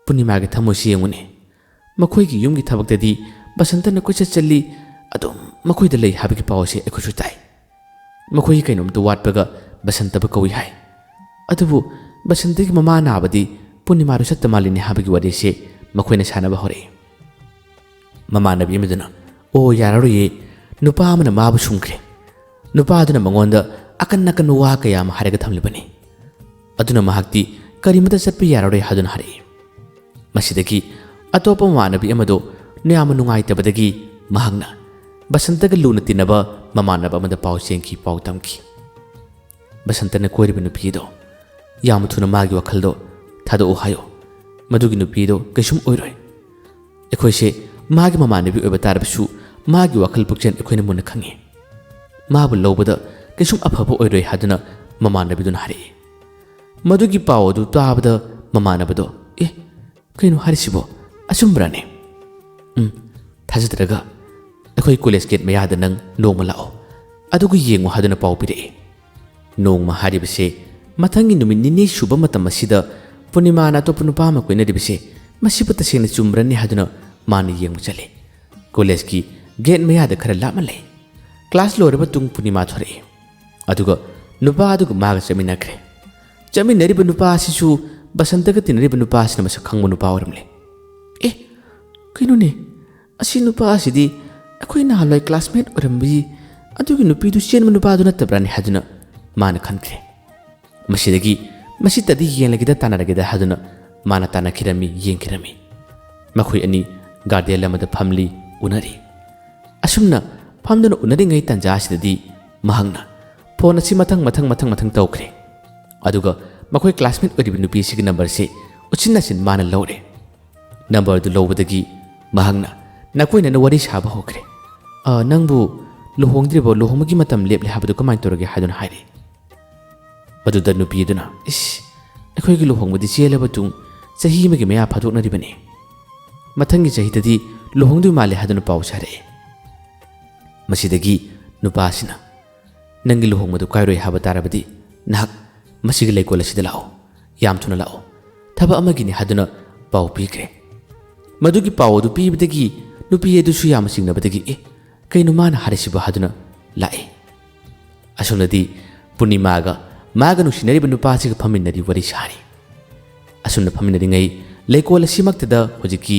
"ꯄꯨꯔꯅꯤꯃꯥꯒꯤ ꯊꯃꯣꯏꯁꯤ ꯌꯦꯡꯉꯨꯅꯦ꯫ ꯃꯈꯣꯏꯒꯤ ꯌꯨꯝꯒꯤ ꯊꯕꯛꯇꯗꯤ ꯕꯁꯟꯇꯅ ꯀꯣꯏꯆꯠ ꯆꯠꯂꯤ, ꯑꯗꯨꯝ ꯃꯈꯣꯏꯗ ꯂꯩ ꯍꯥꯏꯕꯒꯤ ꯄꯥꯎ ꯑꯁꯤ ꯑꯩꯈꯣꯏꯁꯨ ꯇꯥꯏ꯫ ꯃꯈꯣꯏꯒꯤ ꯀꯩꯅꯣꯝꯇ ꯋꯥꯠꯄꯒ ꯕꯁꯟꯇꯕꯨ ꯀꯧꯏ ꯍꯥꯏ꯫ ꯑꯗꯨꯕꯨ ꯕꯁꯟꯇꯒꯤ ꯃꯃꯥ ꯅꯥꯕꯗꯤ ꯄꯨꯔꯅꯤꯃꯥꯗꯨ ꯆꯠꯇ ꯃꯥꯜꯂꯤꯅꯦ" ꯍꯥꯏꯕꯒꯤ ꯋꯥꯔꯤꯁꯤ ꯃꯈꯣꯏꯅ ꯁꯥꯟꯅꯕ ꯍꯧꯔꯛꯏ꯫ ꯃꯃꯥꯟꯅꯕꯤ ꯑꯃꯗꯨꯅ, "ꯑꯣ, ꯌꯥꯔꯔꯣꯏꯌꯦ, ꯅꯨꯄꯥ ꯑꯃꯅ ꯃꯥꯕꯨ ꯁꯨꯝꯈ꯭ꯔꯦ꯫ ꯅꯨꯄꯥ ꯑꯗꯨꯅ ꯃꯉꯣꯟꯗ ꯑꯀꯟ ꯑꯀꯟꯕ ꯋꯥ ꯀꯌꯥ ꯑꯃ ꯍꯥꯏꯔꯒ ꯊꯝꯂꯤꯕꯅꯤ꯫ ꯑꯗꯨꯅ ꯃꯍꯥꯛꯇꯤ ꯀꯔꯤꯃꯇ ꯆꯠꯄ ꯌꯥꯔꯔꯣꯏ" ꯍꯥꯏꯗꯨꯅ ꯍꯥꯏꯔꯛꯏ꯫ ꯃꯁꯤꯗꯒꯤ ꯑꯇꯣꯞꯄ ꯃꯃꯥꯟꯅꯕꯤ ꯑꯃꯗꯣ ꯌꯥꯝꯅ ꯅꯨꯡꯉꯥꯏꯇꯕꯗꯒꯤ ꯃꯍꯥꯛꯅ ꯕꯁꯟꯇꯒ ꯂꯨꯅ ꯇꯤꯟꯅꯕ ꯃꯃꯥꯟꯅꯕ ꯑꯃꯗ ꯄꯥꯎ ꯆꯦꯟꯈꯤ, ꯄꯥꯎ ꯇꯝꯈꯤ꯫ ꯕꯁꯟꯇꯅ ꯀꯣꯏꯔꯤꯕ ꯅꯨꯄꯤ ꯑꯗꯣ ꯌꯥꯝ ꯊꯨꯅ ꯃꯥꯒꯤ ꯋꯥꯈꯜꯗꯣ ꯊꯥꯗꯣꯛꯎ ꯍꯥꯏꯌꯣ꯫ ꯃꯗꯨꯒꯤ ꯅꯨꯄꯤ ꯑꯗꯣ ꯀꯩꯁꯨꯝ ꯑꯣꯏꯔꯣꯏ꯫ ꯑꯩꯈꯣꯏꯁꯦ ꯃꯥꯒꯤ ꯃꯃꯥꯟꯅꯕꯤ ꯑꯣꯏꯕ ꯇꯥꯔꯕꯁꯨ ꯃꯥꯒꯤ ꯋꯥꯈꯜ ꯄꯨꯛꯆꯦꯜ ꯑꯩꯈꯣꯏꯅ ꯃꯨꯟꯅ ꯈꯪꯉꯤ꯫ ꯃꯥꯕꯨ ꯂꯧꯕꯗ ꯀꯩꯁꯨꯝ ꯑꯐꯕ ꯑꯣꯏꯔꯣꯏ ꯍꯥꯏꯗꯨꯅ ꯃꯃꯥꯟꯅꯕꯤꯗꯨꯅ ꯍꯥꯏꯔꯛꯏ꯫ ꯃꯗꯨꯒꯤ ꯄꯥꯎ ꯑꯗꯨ ꯇꯥꯕꯗ ꯃꯃꯥꯟꯅꯕꯗꯣ, "ꯑꯦ, ꯀꯩꯅꯣ ꯍꯥꯏꯔꯤꯁꯤꯕꯣ? ꯑꯆꯨꯝꯕ꯭ꯔꯅꯦ?" "ꯎꯝ, ꯊꯥꯖꯗ꯭ꯔꯒ ꯑꯩꯈꯣꯏ ꯀꯣꯂꯦꯖ ꯒꯦꯠ ꯃꯌꯥꯗ ꯅꯪ ꯅꯣꯡꯃ ꯂꯥꯛꯑꯣ, ꯑꯗꯨꯒ ꯌꯦꯡꯉꯣ" ꯍꯥꯏꯗꯨꯅ ꯄꯥꯎ ꯄꯤꯔꯛꯑꯦ꯫ ꯅꯣꯡꯃ ꯍꯥꯏꯔꯤꯕꯁꯦ ꯃꯊꯪꯒꯤ ꯅꯨꯃꯤꯠ ꯅꯤꯅꯤ ꯁꯨꯕ ꯃꯇꯝ ꯑꯁꯤꯗ ꯄꯨꯔꯅꯤꯃꯥꯅ ꯑꯇꯣꯞꯄ ꯅꯨꯄꯥ ꯑꯃ ꯀꯣꯏꯅꯔꯤꯕꯁꯦ ꯃꯁꯤꯕꯨ ꯇꯁꯦꯡꯅ ꯆꯨꯝꯕ꯭ꯔꯅꯦ ꯍꯥꯏꯗꯨꯅ ꯃꯥꯅ ꯌꯦꯡꯕ ꯆꯠꯂꯤ꯫ ꯀꯣꯂꯦꯖꯀꯤ ꯒꯦꯠ ꯃꯌꯥꯗ ꯈꯔ ꯂꯥꯞꯅ ꯂꯩ꯫ ꯀ꯭ꯂꯥꯁ ꯂꯣꯏꯔꯕ ꯇꯨꯡ ꯄꯨꯔꯅꯤꯃꯥ ꯊꯣꯔꯛꯏ꯫ ꯑꯗꯨꯒ ꯅꯨꯄꯥ ꯑꯗꯨꯒ ꯃꯥꯒ ꯆꯠꯃꯤꯟꯅꯈ꯭ꯔꯦ꯫ ꯆꯠꯃꯤꯟꯅꯔꯤꯕ ꯅꯨꯄꯥ ꯑꯁꯤꯁꯨ ꯕꯁꯟꯇꯒ ꯇꯤꯟꯅꯔꯤꯕ ꯅꯨꯄꯥ ꯑꯁꯤꯅ ꯃꯁꯛ ꯈꯪꯕ ꯅꯨꯄꯥ ꯑꯣꯏꯔꯝꯂꯦ꯫ "ꯑꯦ, ꯀꯩꯅꯣꯅꯦ, ꯑꯁꯤ ꯅꯨꯄꯥ ꯑꯁꯤꯗꯤ ꯑꯩꯈꯣꯏ ꯅꯍꯥꯟꯋꯥꯏ ꯀ꯭ꯂꯥꯁꯃꯦꯠ ꯑꯣꯏꯔꯝꯕꯤ ꯑꯗꯨꯒꯤ ꯅꯨꯄꯤꯗꯨ ꯆꯦꯟꯕ ꯅꯨꯄꯥꯗꯨ ꯅꯠꯇꯕ꯭ꯔꯥꯅꯦ?" ꯍꯥꯏꯗꯨꯅ ꯃꯥꯅ ꯈꯟꯈ꯭ꯔꯦ꯫ ꯃꯁꯤꯗꯒꯤ ꯃꯁꯤꯇꯗꯤ ꯌꯦꯡꯂꯒꯦꯗ, ꯇꯥꯟꯅꯔꯒꯦꯗ ꯍꯥꯏꯗꯨꯅ ꯃꯥꯅ ꯇꯥꯟꯅꯈꯤꯔꯝꯃꯤ, ꯌꯦꯡꯈꯤꯔꯝꯃꯤ꯫ ꯃꯈꯣꯏ ꯑꯅꯤ ꯒꯥꯔꯗꯦꯟ ꯑꯃꯗ ꯐꯝꯂꯤ, ꯎꯅꯔꯤ꯫ ꯑꯁꯨꯝꯅ ꯐꯝꯗꯨꯅ ꯎꯅꯔꯤꯉꯩ ꯇꯥꯟꯖꯥ ꯑꯁꯤꯗꯗꯤ ꯃꯍꯥꯛꯅ ꯐꯣꯟ ꯑꯁꯤ ꯃꯊꯪ ꯃꯊꯪ ꯃꯊꯪ ꯃꯊꯪ ꯇꯧꯈ꯭ꯔꯦ꯫ ꯑꯗꯨꯒ ꯃꯈꯣꯏ ꯀ꯭ꯂꯥꯁꯃꯦꯠ ꯑꯣꯏꯔꯤꯕ ꯅꯨꯄꯤ ꯑꯁꯤꯒꯤ ꯅꯝꯕꯔꯁꯤ ꯎꯆꯤꯟ ꯅꯥꯆꯤꯟ ꯃꯥꯅ ꯂꯧꯔꯦ꯫ ꯅꯝꯕꯔꯗꯨ ꯂꯧꯕꯗꯒꯤ ꯃꯍꯥꯛꯅ ꯅꯥꯀꯣꯏꯅꯅ ꯋꯥꯔꯤ ꯁꯥꯕ ꯍꯧꯈ꯭ꯔꯦ꯫ "ꯑ, ꯅꯪꯕꯨ ꯂꯨꯍꯣꯡꯗ꯭ꯔꯤꯕꯣ? ꯂꯨꯍꯣꯡꯕꯒꯤ ꯃꯇꯝ ꯂꯦꯞꯂꯦ ꯍꯥꯏꯕꯗꯨ ꯀꯃꯥꯏꯅ ꯇꯧꯔꯒꯦ?" ꯍꯥꯏꯗꯨꯅ ꯍꯥꯏꯔꯦ꯫ ꯃꯗꯨꯗ ꯅꯨꯄꯤ ꯑꯗꯨꯅ, "ꯏꯁ, ꯑꯩꯈꯣꯏꯒꯤ ꯂꯨꯍꯣꯡꯕꯗꯤ ꯆꯦꯜꯂꯕ ꯇꯨꯡ ꯆꯍꯤ ꯑꯃꯒꯤ ꯃꯌꯥ ꯐꯥꯗꯣꯛꯅꯔꯤꯕꯅꯤ꯫ ꯃꯊꯪꯒꯤ ꯆꯍꯤꯗꯗꯤ ꯂꯨꯍꯣꯡꯗꯣꯏ ꯃꯥꯜꯂꯦ" ꯍꯥꯏꯗꯨꯅ ꯄꯥꯎ ꯁꯥꯔꯛꯑꯦ꯫ ꯃꯁꯤꯗꯒꯤ ꯅꯨꯄꯥꯁꯤꯅ, "ꯅꯪꯒꯤ ꯂꯨꯍꯣꯡꯕꯗꯨ ꯀꯥꯏꯔꯣꯏ ꯍꯥꯏꯕ ꯇꯥꯔꯕꯗꯤ ꯅꯍꯥꯛ ꯃꯁꯤꯒꯤ ꯂꯩꯀꯣꯜ ꯑꯁꯤꯗ ꯂꯥꯛꯑꯣ, ꯌꯥꯝ ꯊꯨꯅ ꯂꯥꯛꯑꯣ, ꯊꯕꯛ ꯑꯃꯒꯤꯅꯤ" ꯍꯥꯏꯗꯨꯅ ꯄꯥꯎ ꯄꯤꯈ꯭ꯔꯦ꯫ ꯃꯗꯨꯒꯤ ꯄꯥꯎ ꯑꯗꯨ ꯄꯤꯕꯗꯒꯤ ꯅꯨꯄꯤ ꯑꯗꯨꯁꯨ ꯌꯥꯝꯅ ꯆꯤꯡꯅꯕꯗꯒꯤ, "ꯑꯦ, ꯀꯩꯅꯣ ꯃꯥꯅ ꯍꯥꯏꯔꯤꯁꯤꯕꯣ?" ꯍꯥꯏꯗꯨꯅ ꯂꯥꯛꯑꯦ꯫ ꯑꯁꯣꯝꯗꯗꯤ ꯄꯨꯔꯅꯤꯃꯥꯒ ꯃꯥꯒ ꯅꯨꯡꯁꯤꯅꯔꯤꯕ ꯅꯨꯄꯥꯁꯤꯒ ꯐꯝꯃꯤꯟꯅꯔꯤ, ꯋꯥꯔꯤ ꯁꯥꯔꯤ꯫ ꯑꯁꯨꯝꯅ ꯐꯝꯃꯤꯟꯅꯔꯤꯉꯩ ꯂꯩꯀꯣꯜ ꯑꯁꯤꯃꯛꯇꯗ ꯍꯧꯖꯤꯛꯀꯤ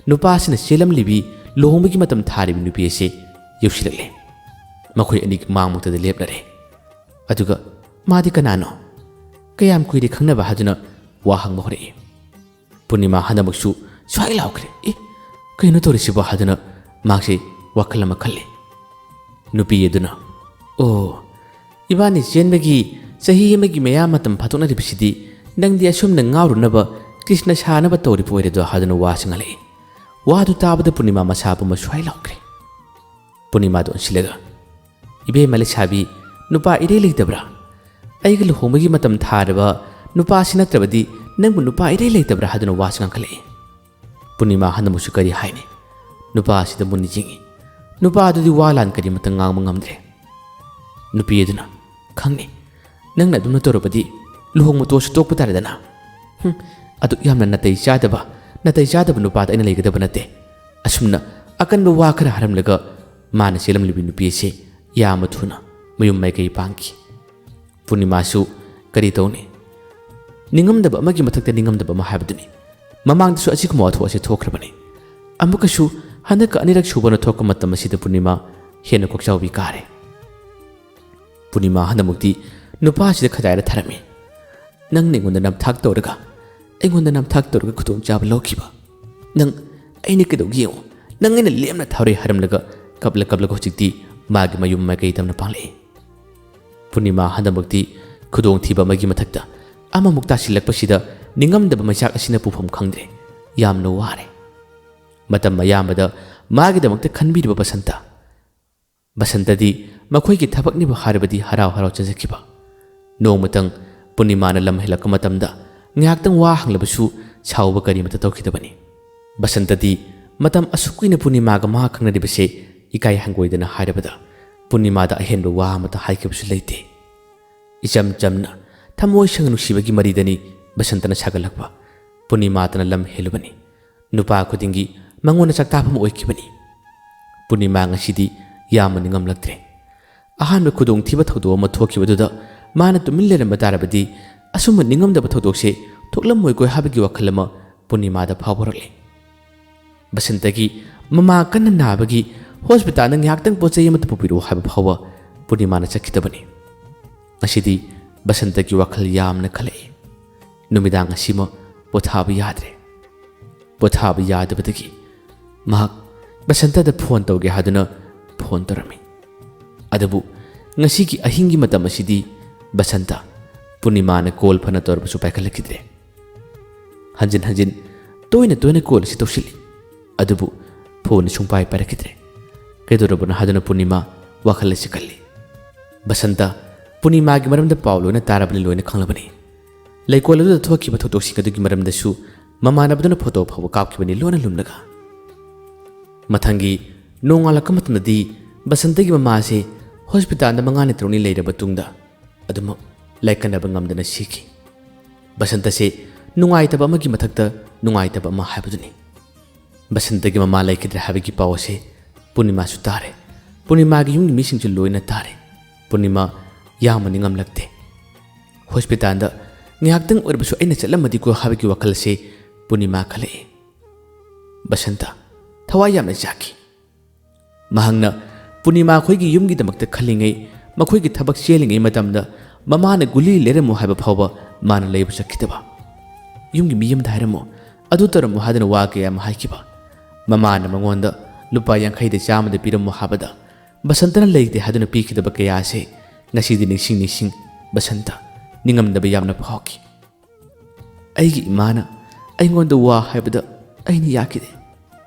ꯅꯨꯄꯥꯁꯤꯅ ꯆꯦꯜꯂꯝꯂꯤꯕꯤ ꯂꯨꯍꯣꯡꯕꯒꯤ ꯃꯇꯝ ꯊꯥꯔꯤꯕꯤ ꯅꯨꯄꯤ ꯑꯁꯤ ꯌꯧꯁꯤꯜꯂꯛꯂꯦ꯫ ꯃꯈꯣꯏ ꯑꯅꯤꯒꯤ ꯃꯥꯡꯃꯛꯇꯗ ꯂꯦꯞꯂꯔꯦ꯫ ꯑꯗꯨꯒ ꯃꯥꯗꯤ ꯀꯅꯥꯅꯣ? ꯀꯌꯥꯝ ꯀꯨꯏꯔꯦ ꯈꯪꯅꯕ ꯍꯥꯏꯗꯨꯅ ꯋꯥ ꯍꯪꯕ ꯍꯧꯔꯛꯏ꯫ ꯄꯨꯔꯅꯤꯃꯥ ꯍꯟꯗꯛꯃꯛꯁꯨ ꯁ꯭ꯋꯥꯏ ꯂꯥꯎꯈ꯭ꯔꯦ꯫ "ꯑꯦ, ꯀꯩꯅꯣ ꯇꯧꯔꯤꯁꯤꯕꯣ?" ꯍꯥꯏꯗꯨꯅ ꯃꯍꯥꯛꯁꯦ ꯋꯥꯈꯜ ꯑꯃ ꯈꯜꯂꯤ꯫ ꯅꯨꯄꯤ ꯑꯗꯨꯅ, "ꯑꯣ, ꯏꯕꯥꯅꯤ ꯆꯦꯟꯕꯒꯤ ꯆꯍꯤ ꯑꯃꯒꯤ ꯃꯌꯥ ꯃꯇꯝ ꯐꯥꯗꯣꯛꯅꯔꯤꯕꯁꯤꯗꯤ ꯅꯪꯗꯤ ꯑꯁꯨꯝꯅ ꯉꯥꯎꯔꯨꯅꯕ, ꯀ꯭ꯔꯤꯁꯅ ꯁꯥꯅꯕ ꯇꯧꯔꯤꯕ ꯑꯣꯏꯔꯦꯗꯣ?" ꯍꯥꯏꯗꯨꯅ ꯋꯥꯁꯤ ꯉꯥꯡꯂꯛꯏ꯫ ꯋꯥꯗꯨ ꯇꯥꯕꯗ ꯄꯨꯔꯅꯤꯃꯥ ꯃꯁꯥ ꯄꯨꯝꯕ ꯁ꯭ꯋꯥꯏ ꯂꯥꯎꯈ꯭ꯔꯦ꯫ ꯄꯨꯔꯅꯤꯃꯥꯗꯨ ꯑꯣꯟꯁꯤꯜꯂꯒ, "ꯏꯕꯦꯝꯃ ꯂꯩꯁꯥꯕꯤ, ꯅꯨꯄꯥ ꯏꯔꯩ ꯂꯩꯇꯕ꯭ꯔꯥ? ꯑꯩꯒ ꯂꯨꯍꯣꯡꯕꯒꯤ ꯃꯇꯝ ꯊꯥꯔꯕ ꯅꯨꯄꯥꯁꯤ ꯅꯠꯇ꯭ꯔꯕꯗꯤ ꯅꯪꯕꯨ ꯅꯨꯄꯥ ꯏꯔꯩ ꯂꯩꯇꯕ꯭ꯔꯥ?" ꯍꯥꯏꯗꯨꯅ ꯋꯥꯁꯤ ꯉꯥꯡꯈꯠꯂꯛꯏ꯫ ꯄꯨꯔꯅꯤꯃꯥ ꯍꯟꯗꯃꯛꯁꯨ ꯀꯔꯤ ꯍꯥꯏꯅꯤ? ꯅꯨꯄꯥ ꯑꯁꯤꯗ ꯃꯨꯟꯅ ꯌꯦꯡꯉꯤ꯫ ꯅꯨꯄꯥ ꯑꯗꯨꯗꯤ ꯋꯥ ꯂꯥꯟ ꯀꯔꯤꯃꯇ ꯉꯥꯡꯕ ꯉꯝꯗ꯭ꯔꯦ꯫ ꯅꯨꯄꯤ ꯑꯗꯨꯅ, "ꯈꯪꯅꯤ, ꯅꯪꯅ ꯑꯗꯨꯝꯅ ꯇꯧꯔꯕꯗꯤ ꯂꯨꯍꯣꯡꯕ ꯇꯣꯛꯑꯁꯨ ꯇꯣꯛꯄ ꯇꯥꯔꯦꯗꯅ꯫ ꯍꯨꯝ, ꯑꯗꯨꯛ ꯌꯥꯝꯅ ꯅꯥꯇꯩ ꯆꯥꯗꯕ, ꯅꯥꯇꯩ ꯆꯥꯗꯕ ꯅꯨꯄꯥꯗ ꯑꯩꯅ ꯂꯩꯒꯗꯕ ꯅꯠꯇꯦ꯫" ꯑꯁꯨꯝꯅ ꯑꯀꯟꯕ ꯋꯥ ꯈꯔ ꯍꯥꯏꯔꯝꯂꯒ ꯃꯥꯅ ꯆꯦꯜꯂꯝꯂꯤꯕꯤ ꯅꯨꯄꯤ ꯑꯁꯤ ꯌꯥꯝꯅ ꯊꯨꯅ ꯃꯌꯨꯝ ꯃꯥꯏꯀꯩ ꯄꯥꯡꯈꯤ꯫ ꯄꯨꯔꯅꯤꯃꯥꯁꯨ ꯀꯔꯤ ꯇꯧꯅꯤ? ꯅꯤꯡꯉꯝꯗꯕ ꯑꯃꯒꯤ ꯃꯊꯛꯇ ꯅꯤꯡꯉꯝꯗꯕ ꯑꯃ ꯍꯥꯏꯕꯗꯨꯅꯤ꯫ ꯃꯃꯥꯡꯗꯁꯨ ꯑꯁꯤꯒꯨꯝꯕ ꯋꯥꯊꯣꯛ ꯑꯁꯤ ꯊꯣꯛꯈ꯭ꯔꯕꯅꯤ꯫ ꯑꯃꯨꯛꯀꯁꯨ ꯍꯟꯗꯛꯀ ꯑꯅꯤꯔꯛ ꯁꯨꯕꯅ ꯊꯣꯛꯄ ꯃꯇꯝ ꯑꯁꯤꯗ ꯄꯨꯔꯅꯤꯃꯥ ꯍꯦꯟꯅ ꯀꯣꯛꯆꯥꯎꯕꯤ ꯀꯥꯔꯦ꯫ ꯄꯨꯔꯅꯤꯃꯥ ꯍꯟꯗꯛꯃꯨꯛꯇꯤ ꯅꯨꯄꯥꯁꯤꯗ ꯈꯗꯥꯏꯗ ꯊꯥꯔꯝꯃꯤ꯫ "ꯅꯪꯅ ꯑꯩꯉꯣꯟꯗ ꯅꯝꯊꯥꯛ ꯇꯧꯔꯒ, ꯑꯩꯉꯣꯟꯗ ꯅꯝꯊꯥꯛ ꯇꯧꯔꯒ ꯈꯨꯗꯣꯡꯆꯥꯕ ꯂꯧꯈꯤꯕ꯫ ꯅꯪ ꯑꯩꯅ ꯀꯩꯗꯧꯒꯦ ꯌꯦꯡꯉꯨ, ꯅꯪ ꯑꯩꯅ ꯂꯦꯝꯅ ꯊꯥꯔꯣꯏ" ꯍꯥꯏꯔꯝꯂꯒ ꯀꯞꯂ ꯀꯞꯂꯒ ꯍꯧꯖꯤꯛꯇꯤ ꯃꯥꯒꯤ ꯃꯌꯨꯝ ꯃꯥꯏꯀꯩ ꯇꯝꯅ ꯄꯥꯡꯂꯛꯏ꯫ ꯄꯨꯔꯅꯤꯃꯥ ꯍꯟꯗꯛꯃꯛꯇꯤ ꯈꯨꯗꯣꯡꯊꯤꯕ ꯑꯃꯒꯤ ꯃꯊꯛꯇ ꯑꯃꯃꯨꯛ ꯇꯥꯁꯤꯜꯂꯛꯄꯁꯤꯗ ꯅꯤꯡꯉꯝꯗꯕ ꯃꯩꯆꯥꯛ ꯑꯁꯤꯅ ꯄꯨꯐꯝ ꯈꯪꯗ꯭ꯔꯦ꯫ ꯌꯥꯝꯅ ꯋꯥꯔꯦ꯫ ꯃꯇꯝ ꯑꯌꯥꯝꯕꯗ ꯃꯥꯒꯤꯗꯃꯛꯇ ꯈꯟꯕꯤꯔꯤꯕ ꯕꯁꯟꯇ꯫ ꯕꯁꯟꯇꯗꯤ ꯃꯈꯣꯏꯒꯤ ꯊꯕꯛꯅꯦꯕꯨ ꯍꯥꯏꯔꯕꯗꯤ ꯍꯔꯥꯎ ꯍꯔꯥꯎ ꯆꯠꯆꯈꯤꯕ꯫ ꯅꯣꯡꯃꯇꯪ ꯄꯨꯔꯅꯤꯃꯥꯅ ꯂꯝ ꯍꯦꯜꯂꯛꯄ ꯃꯇꯝꯗ ꯉꯥꯏꯍꯥꯛꯇꯪ ꯋꯥ ꯍꯪꯂꯕꯁꯨ ꯁꯥꯎꯕ ꯀꯔꯤꯃꯇ ꯇꯧꯈꯤꯗꯕꯅꯤ꯫ ꯕꯁꯟꯇꯗꯤ ꯃꯇꯝ ꯑꯁꯨꯛ ꯀꯨꯏꯅ ꯄꯨꯔꯅꯤꯃꯥꯒ ꯃꯍꯥꯛ ꯈꯪꯅꯔꯤꯕꯁꯦ ꯏꯀꯥꯏ ꯍꯪꯒꯣꯏꯗꯅ ꯍꯥꯏꯔꯕꯗ ꯄꯨꯔꯅꯤꯃꯥꯗ ꯑꯍꯦꯟꯕ ꯋꯥ ꯑꯃꯇ ꯍꯥꯏꯈꯤꯕꯁꯨ ꯂꯩꯇꯦ꯫ ꯏꯆꯝ ꯆꯝꯅ ꯊꯃꯣꯏ ꯁꯦꯡꯅ ꯅꯨꯡꯁꯤꯕꯒꯤ ꯃꯔꯤꯗꯅꯤ ꯕꯁꯟꯇꯅ ꯁꯥꯒꯠꯂꯛꯄ꯫ ꯄꯨꯔꯅꯤꯃꯥꯇꯅ ꯂꯝ ꯍꯦꯜꯂꯨꯕꯅꯤ꯫ ꯅꯨꯄꯥ ꯈꯨꯗꯤꯡꯒꯤ ꯃꯉꯣꯟꯗ ꯆꯥꯛꯇꯥꯐꯝ ꯑꯣꯏꯈꯤꯕꯅꯤ꯫ ꯄꯨꯔꯅꯤꯃꯥ ꯉꯁꯤꯗꯤ ꯌꯥꯝꯅ ꯅꯤꯡꯉꯝꯂꯛꯇ꯭ꯔꯦ꯫ ꯑꯍꯥꯟꯕ ꯈꯨꯗꯣꯡꯊꯤꯕ ꯊꯧꯗꯣꯛ ꯑꯃ ꯊꯣꯛꯈꯤꯕꯗꯨꯗ ꯃꯥꯅ ꯇꯨꯃꯤꯟ ꯂꯩꯔꯝꯕ ꯇꯥꯔꯕꯗꯤ ꯑꯁꯨꯝꯕ ꯅꯤꯡꯉꯝꯗꯕ ꯊꯧꯗꯣꯛꯁꯦ ꯊꯣꯛꯂꯝꯃꯣꯏꯀꯣ ꯍꯥꯏꯕꯒꯤ ꯋꯥꯈꯜ ꯑꯃ ꯄꯨꯔꯅꯤꯃꯥꯗ ꯐꯥꯎꯕꯔꯛꯂꯦ꯫ ꯕꯁꯟꯇꯒꯤ ꯃꯃꯥ ꯀꯟꯅ ꯅꯥꯕꯒꯤ ꯍꯣꯁꯄꯤꯇꯥꯜꯗ ꯉꯥꯏꯍꯥꯛꯇꯪ ꯄꯣꯠ ꯆꯩ ꯑꯃꯠꯇ ꯄꯨꯕꯤꯔꯛꯎ ꯍꯥꯏꯕ ꯐꯥꯎꯕ ꯄꯨꯔꯅꯤꯃꯥꯅ ꯆꯠꯈꯤꯗꯕꯅꯤ꯫ ꯉꯁꯤꯗꯤ ꯕꯁꯟꯇꯒꯤ ꯋꯥꯈꯜ ꯌꯥꯝꯅ ꯈꯜꯂꯛꯏ꯫ ꯅꯨꯃꯤꯗꯥꯡ ꯑꯁꯤꯃ ꯄꯣꯊꯥꯕ ꯌꯥꯗ꯭ꯔꯦ꯫ ꯄꯣꯊꯥꯕ ꯌꯥꯗꯕꯗꯒꯤ ꯃꯍꯥꯛ ꯕꯁꯟꯇꯗ ꯐꯣꯟ ꯇꯧꯒꯦ ꯍꯥꯏꯗꯨꯅ ꯐꯣꯟ ꯇꯧꯔꯝꯃꯤ꯫ ꯑꯗꯨꯕꯨ ꯉꯁꯤꯒꯤ ꯑꯍꯤꯡꯒꯤ ꯃꯇꯝ ꯑꯁꯤꯗꯤ ꯕꯁꯟꯇ ꯄꯨꯔꯅꯤꯃꯥꯅ ꯀꯣꯜ ꯐꯅ ꯇꯧꯔꯕꯁꯨ ꯄꯥꯏꯈꯠꯂꯛꯈꯤꯗ꯭ꯔꯦ꯫ ꯍꯟꯖꯤꯟ ꯍꯟꯖꯤꯟ ꯇꯣꯏꯅ ꯇꯣꯏꯅ ꯀꯣꯜ ꯑꯁꯤ ꯇꯧꯁꯤꯜꯂꯤ꯫ ꯑꯗꯨꯕꯨ ꯐꯣꯟ ꯁꯨꯡꯄꯥꯏ ꯄꯥꯏꯔꯛꯈꯤꯗ꯭ꯔꯦ꯫ ꯀꯩꯗꯧꯔꯕꯅꯣ ꯍꯥꯏꯗꯨꯅ ꯄꯨꯔꯅꯤꯃꯥ ꯋꯥꯈꯜ ꯑꯁꯤ ꯈꯜꯂꯤ꯫ ꯕꯁꯟꯇ ꯄꯨꯔꯅꯤꯃꯥꯒꯤ ꯃꯔꯝꯗ ꯄꯥꯎ ꯂꯣꯏꯅ ꯇꯥꯔꯕꯅꯤ, ꯂꯣꯏꯅ ꯈꯪꯂꯕꯅꯤ꯫ ꯂꯩꯀꯣꯜ ꯑꯗꯨꯗ ꯊꯣꯛꯈꯤꯕ ꯊꯧꯗꯣꯛꯁꯤꯡ ꯑꯗꯨꯒꯤ ꯃꯔꯝꯗꯁꯨ ꯃꯃꯥꯟꯅꯕꯗꯨꯅ ꯐꯣꯇꯣ ꯐꯥꯎꯕ ꯀꯥꯞꯈꯤꯕꯅꯤ ꯂꯣꯟꯅ ꯂꯨꯝꯂꯒ꯫ ꯃꯊꯪꯒꯤ ꯅꯣꯡꯉꯥꯜꯂꯛꯄ ꯃꯇꯝꯗꯗꯤ ꯕꯁꯟꯇꯒꯤ ꯃꯃꯥꯁꯦ ꯍꯣꯁꯄꯤꯇꯥꯜꯗ ꯃꯉꯥꯅꯤ ꯇꯔꯨꯛꯅꯤ ꯂꯩꯔꯕ ꯇꯨꯡꯗ ꯑꯗꯨꯃꯛ ꯂꯥꯏꯀꯠꯅꯕ ꯉꯝꯗꯅ ꯁꯤꯈꯤ꯫ ꯕꯁꯟꯇꯁꯦ ꯅꯨꯡꯉꯥꯏꯇꯕ ꯑꯃꯒꯤ ꯃꯊꯛꯇ ꯅꯨꯡꯉꯥꯏꯇꯕ ꯑꯃ ꯍꯥꯏꯕꯗꯨꯅꯤ꯫ ꯕꯁꯟꯇꯒꯤ ꯃꯃꯥ ꯂꯩꯈꯤꯗ꯭ꯔꯦ ꯍꯥꯏꯕꯒꯤ ꯄꯥꯎ ꯑꯁꯦ ꯄꯨꯔꯅꯤꯃꯥꯁꯨ ꯇꯥꯔꯦ꯫ ꯄꯨꯔꯅꯤꯃꯥꯒꯤ ꯌꯨꯝꯒꯤ ꯃꯤꯁꯤꯡꯁꯨ ꯂꯣꯏꯅ ꯇꯥꯔꯦ꯫ ꯄꯨꯔꯅꯤꯃꯥ ꯌꯥꯝꯅ ꯅꯤꯡꯉꯝꯂꯛꯇꯦ꯫ ꯍꯣꯁꯄꯤꯇꯥꯜꯗ ꯉꯥꯏꯍꯥꯛꯇꯪ ꯑꯣꯏꯔꯕꯁꯨ ꯑꯩꯅ ꯆꯠꯂꯝꯃꯗꯤꯀꯣ ꯍꯥꯏꯕꯒꯤ ꯋꯥꯈꯜ ꯑꯁꯦ ꯄꯨꯔꯅꯤꯃꯥ ꯈꯜꯂꯛꯏ꯫ ꯕꯁꯟꯇ ꯊꯋꯥꯏ ꯌꯥꯝꯅ ꯆꯥꯛꯈꯤ꯫ ꯃꯍꯥꯛꯅ ꯄꯨꯔꯅꯤꯃꯥ ꯈꯣꯏꯒꯤ ꯌꯨꯝꯒꯤꯗꯃꯛꯇ ꯈꯜꯂꯤꯉꯩ, ꯃꯈꯣꯏꯒꯤ ꯊꯕꯛ ꯆꯦꯜꯂꯤꯉꯩ ꯃꯇꯝꯗ ꯃꯃꯥꯅ ꯒꯨꯂꯤ ꯂꯩꯔꯝꯃꯨ ꯍꯥꯏꯕ ꯐꯥꯎꯕ ꯃꯥꯅ ꯂꯩꯕ ꯆꯠꯈꯤꯗꯕ꯫ ꯌꯨꯝꯒꯤ ꯃꯤ ꯑꯃꯗ ꯍꯥꯏꯔꯝꯃꯨ, ꯑꯗꯨ ꯇꯧꯔꯝꯃꯨ ꯍꯥꯏꯗꯨꯅ ꯋꯥ ꯀꯌꯥ ꯑꯃ ꯍꯥꯏꯈꯤꯕ꯫ ꯃꯃꯥꯅ ꯃꯉꯣꯟꯗ ꯂꯨꯄꯥ ꯌꯥꯡꯈꯩꯗ ꯆꯥꯝꯃꯗ ꯄꯤꯔꯝꯃꯨ ꯍꯥꯏꯕꯗ ꯕꯁꯟꯇꯅ ꯂꯩꯇꯦ ꯍꯥꯏꯗꯨꯅ ꯄꯤꯈꯤꯗꯕ ꯀꯌꯥ ꯑꯁꯦ ꯉꯁꯤꯗꯤ ꯅꯤꯡꯁꯤꯡ ꯅꯤꯡꯁꯤꯡ ꯕꯁꯟꯇ ꯅꯤꯡꯉꯝꯗꯕ ꯌꯥꯝꯅ ꯐꯥꯎꯈꯤ꯫ ꯑꯩꯒꯤ ꯏꯃꯥꯅ ꯑꯩꯉꯣꯟꯗ ꯋꯥ ꯍꯥꯏꯕꯗ ꯑꯩꯅ ꯌꯥꯈꯤꯗꯦ꯫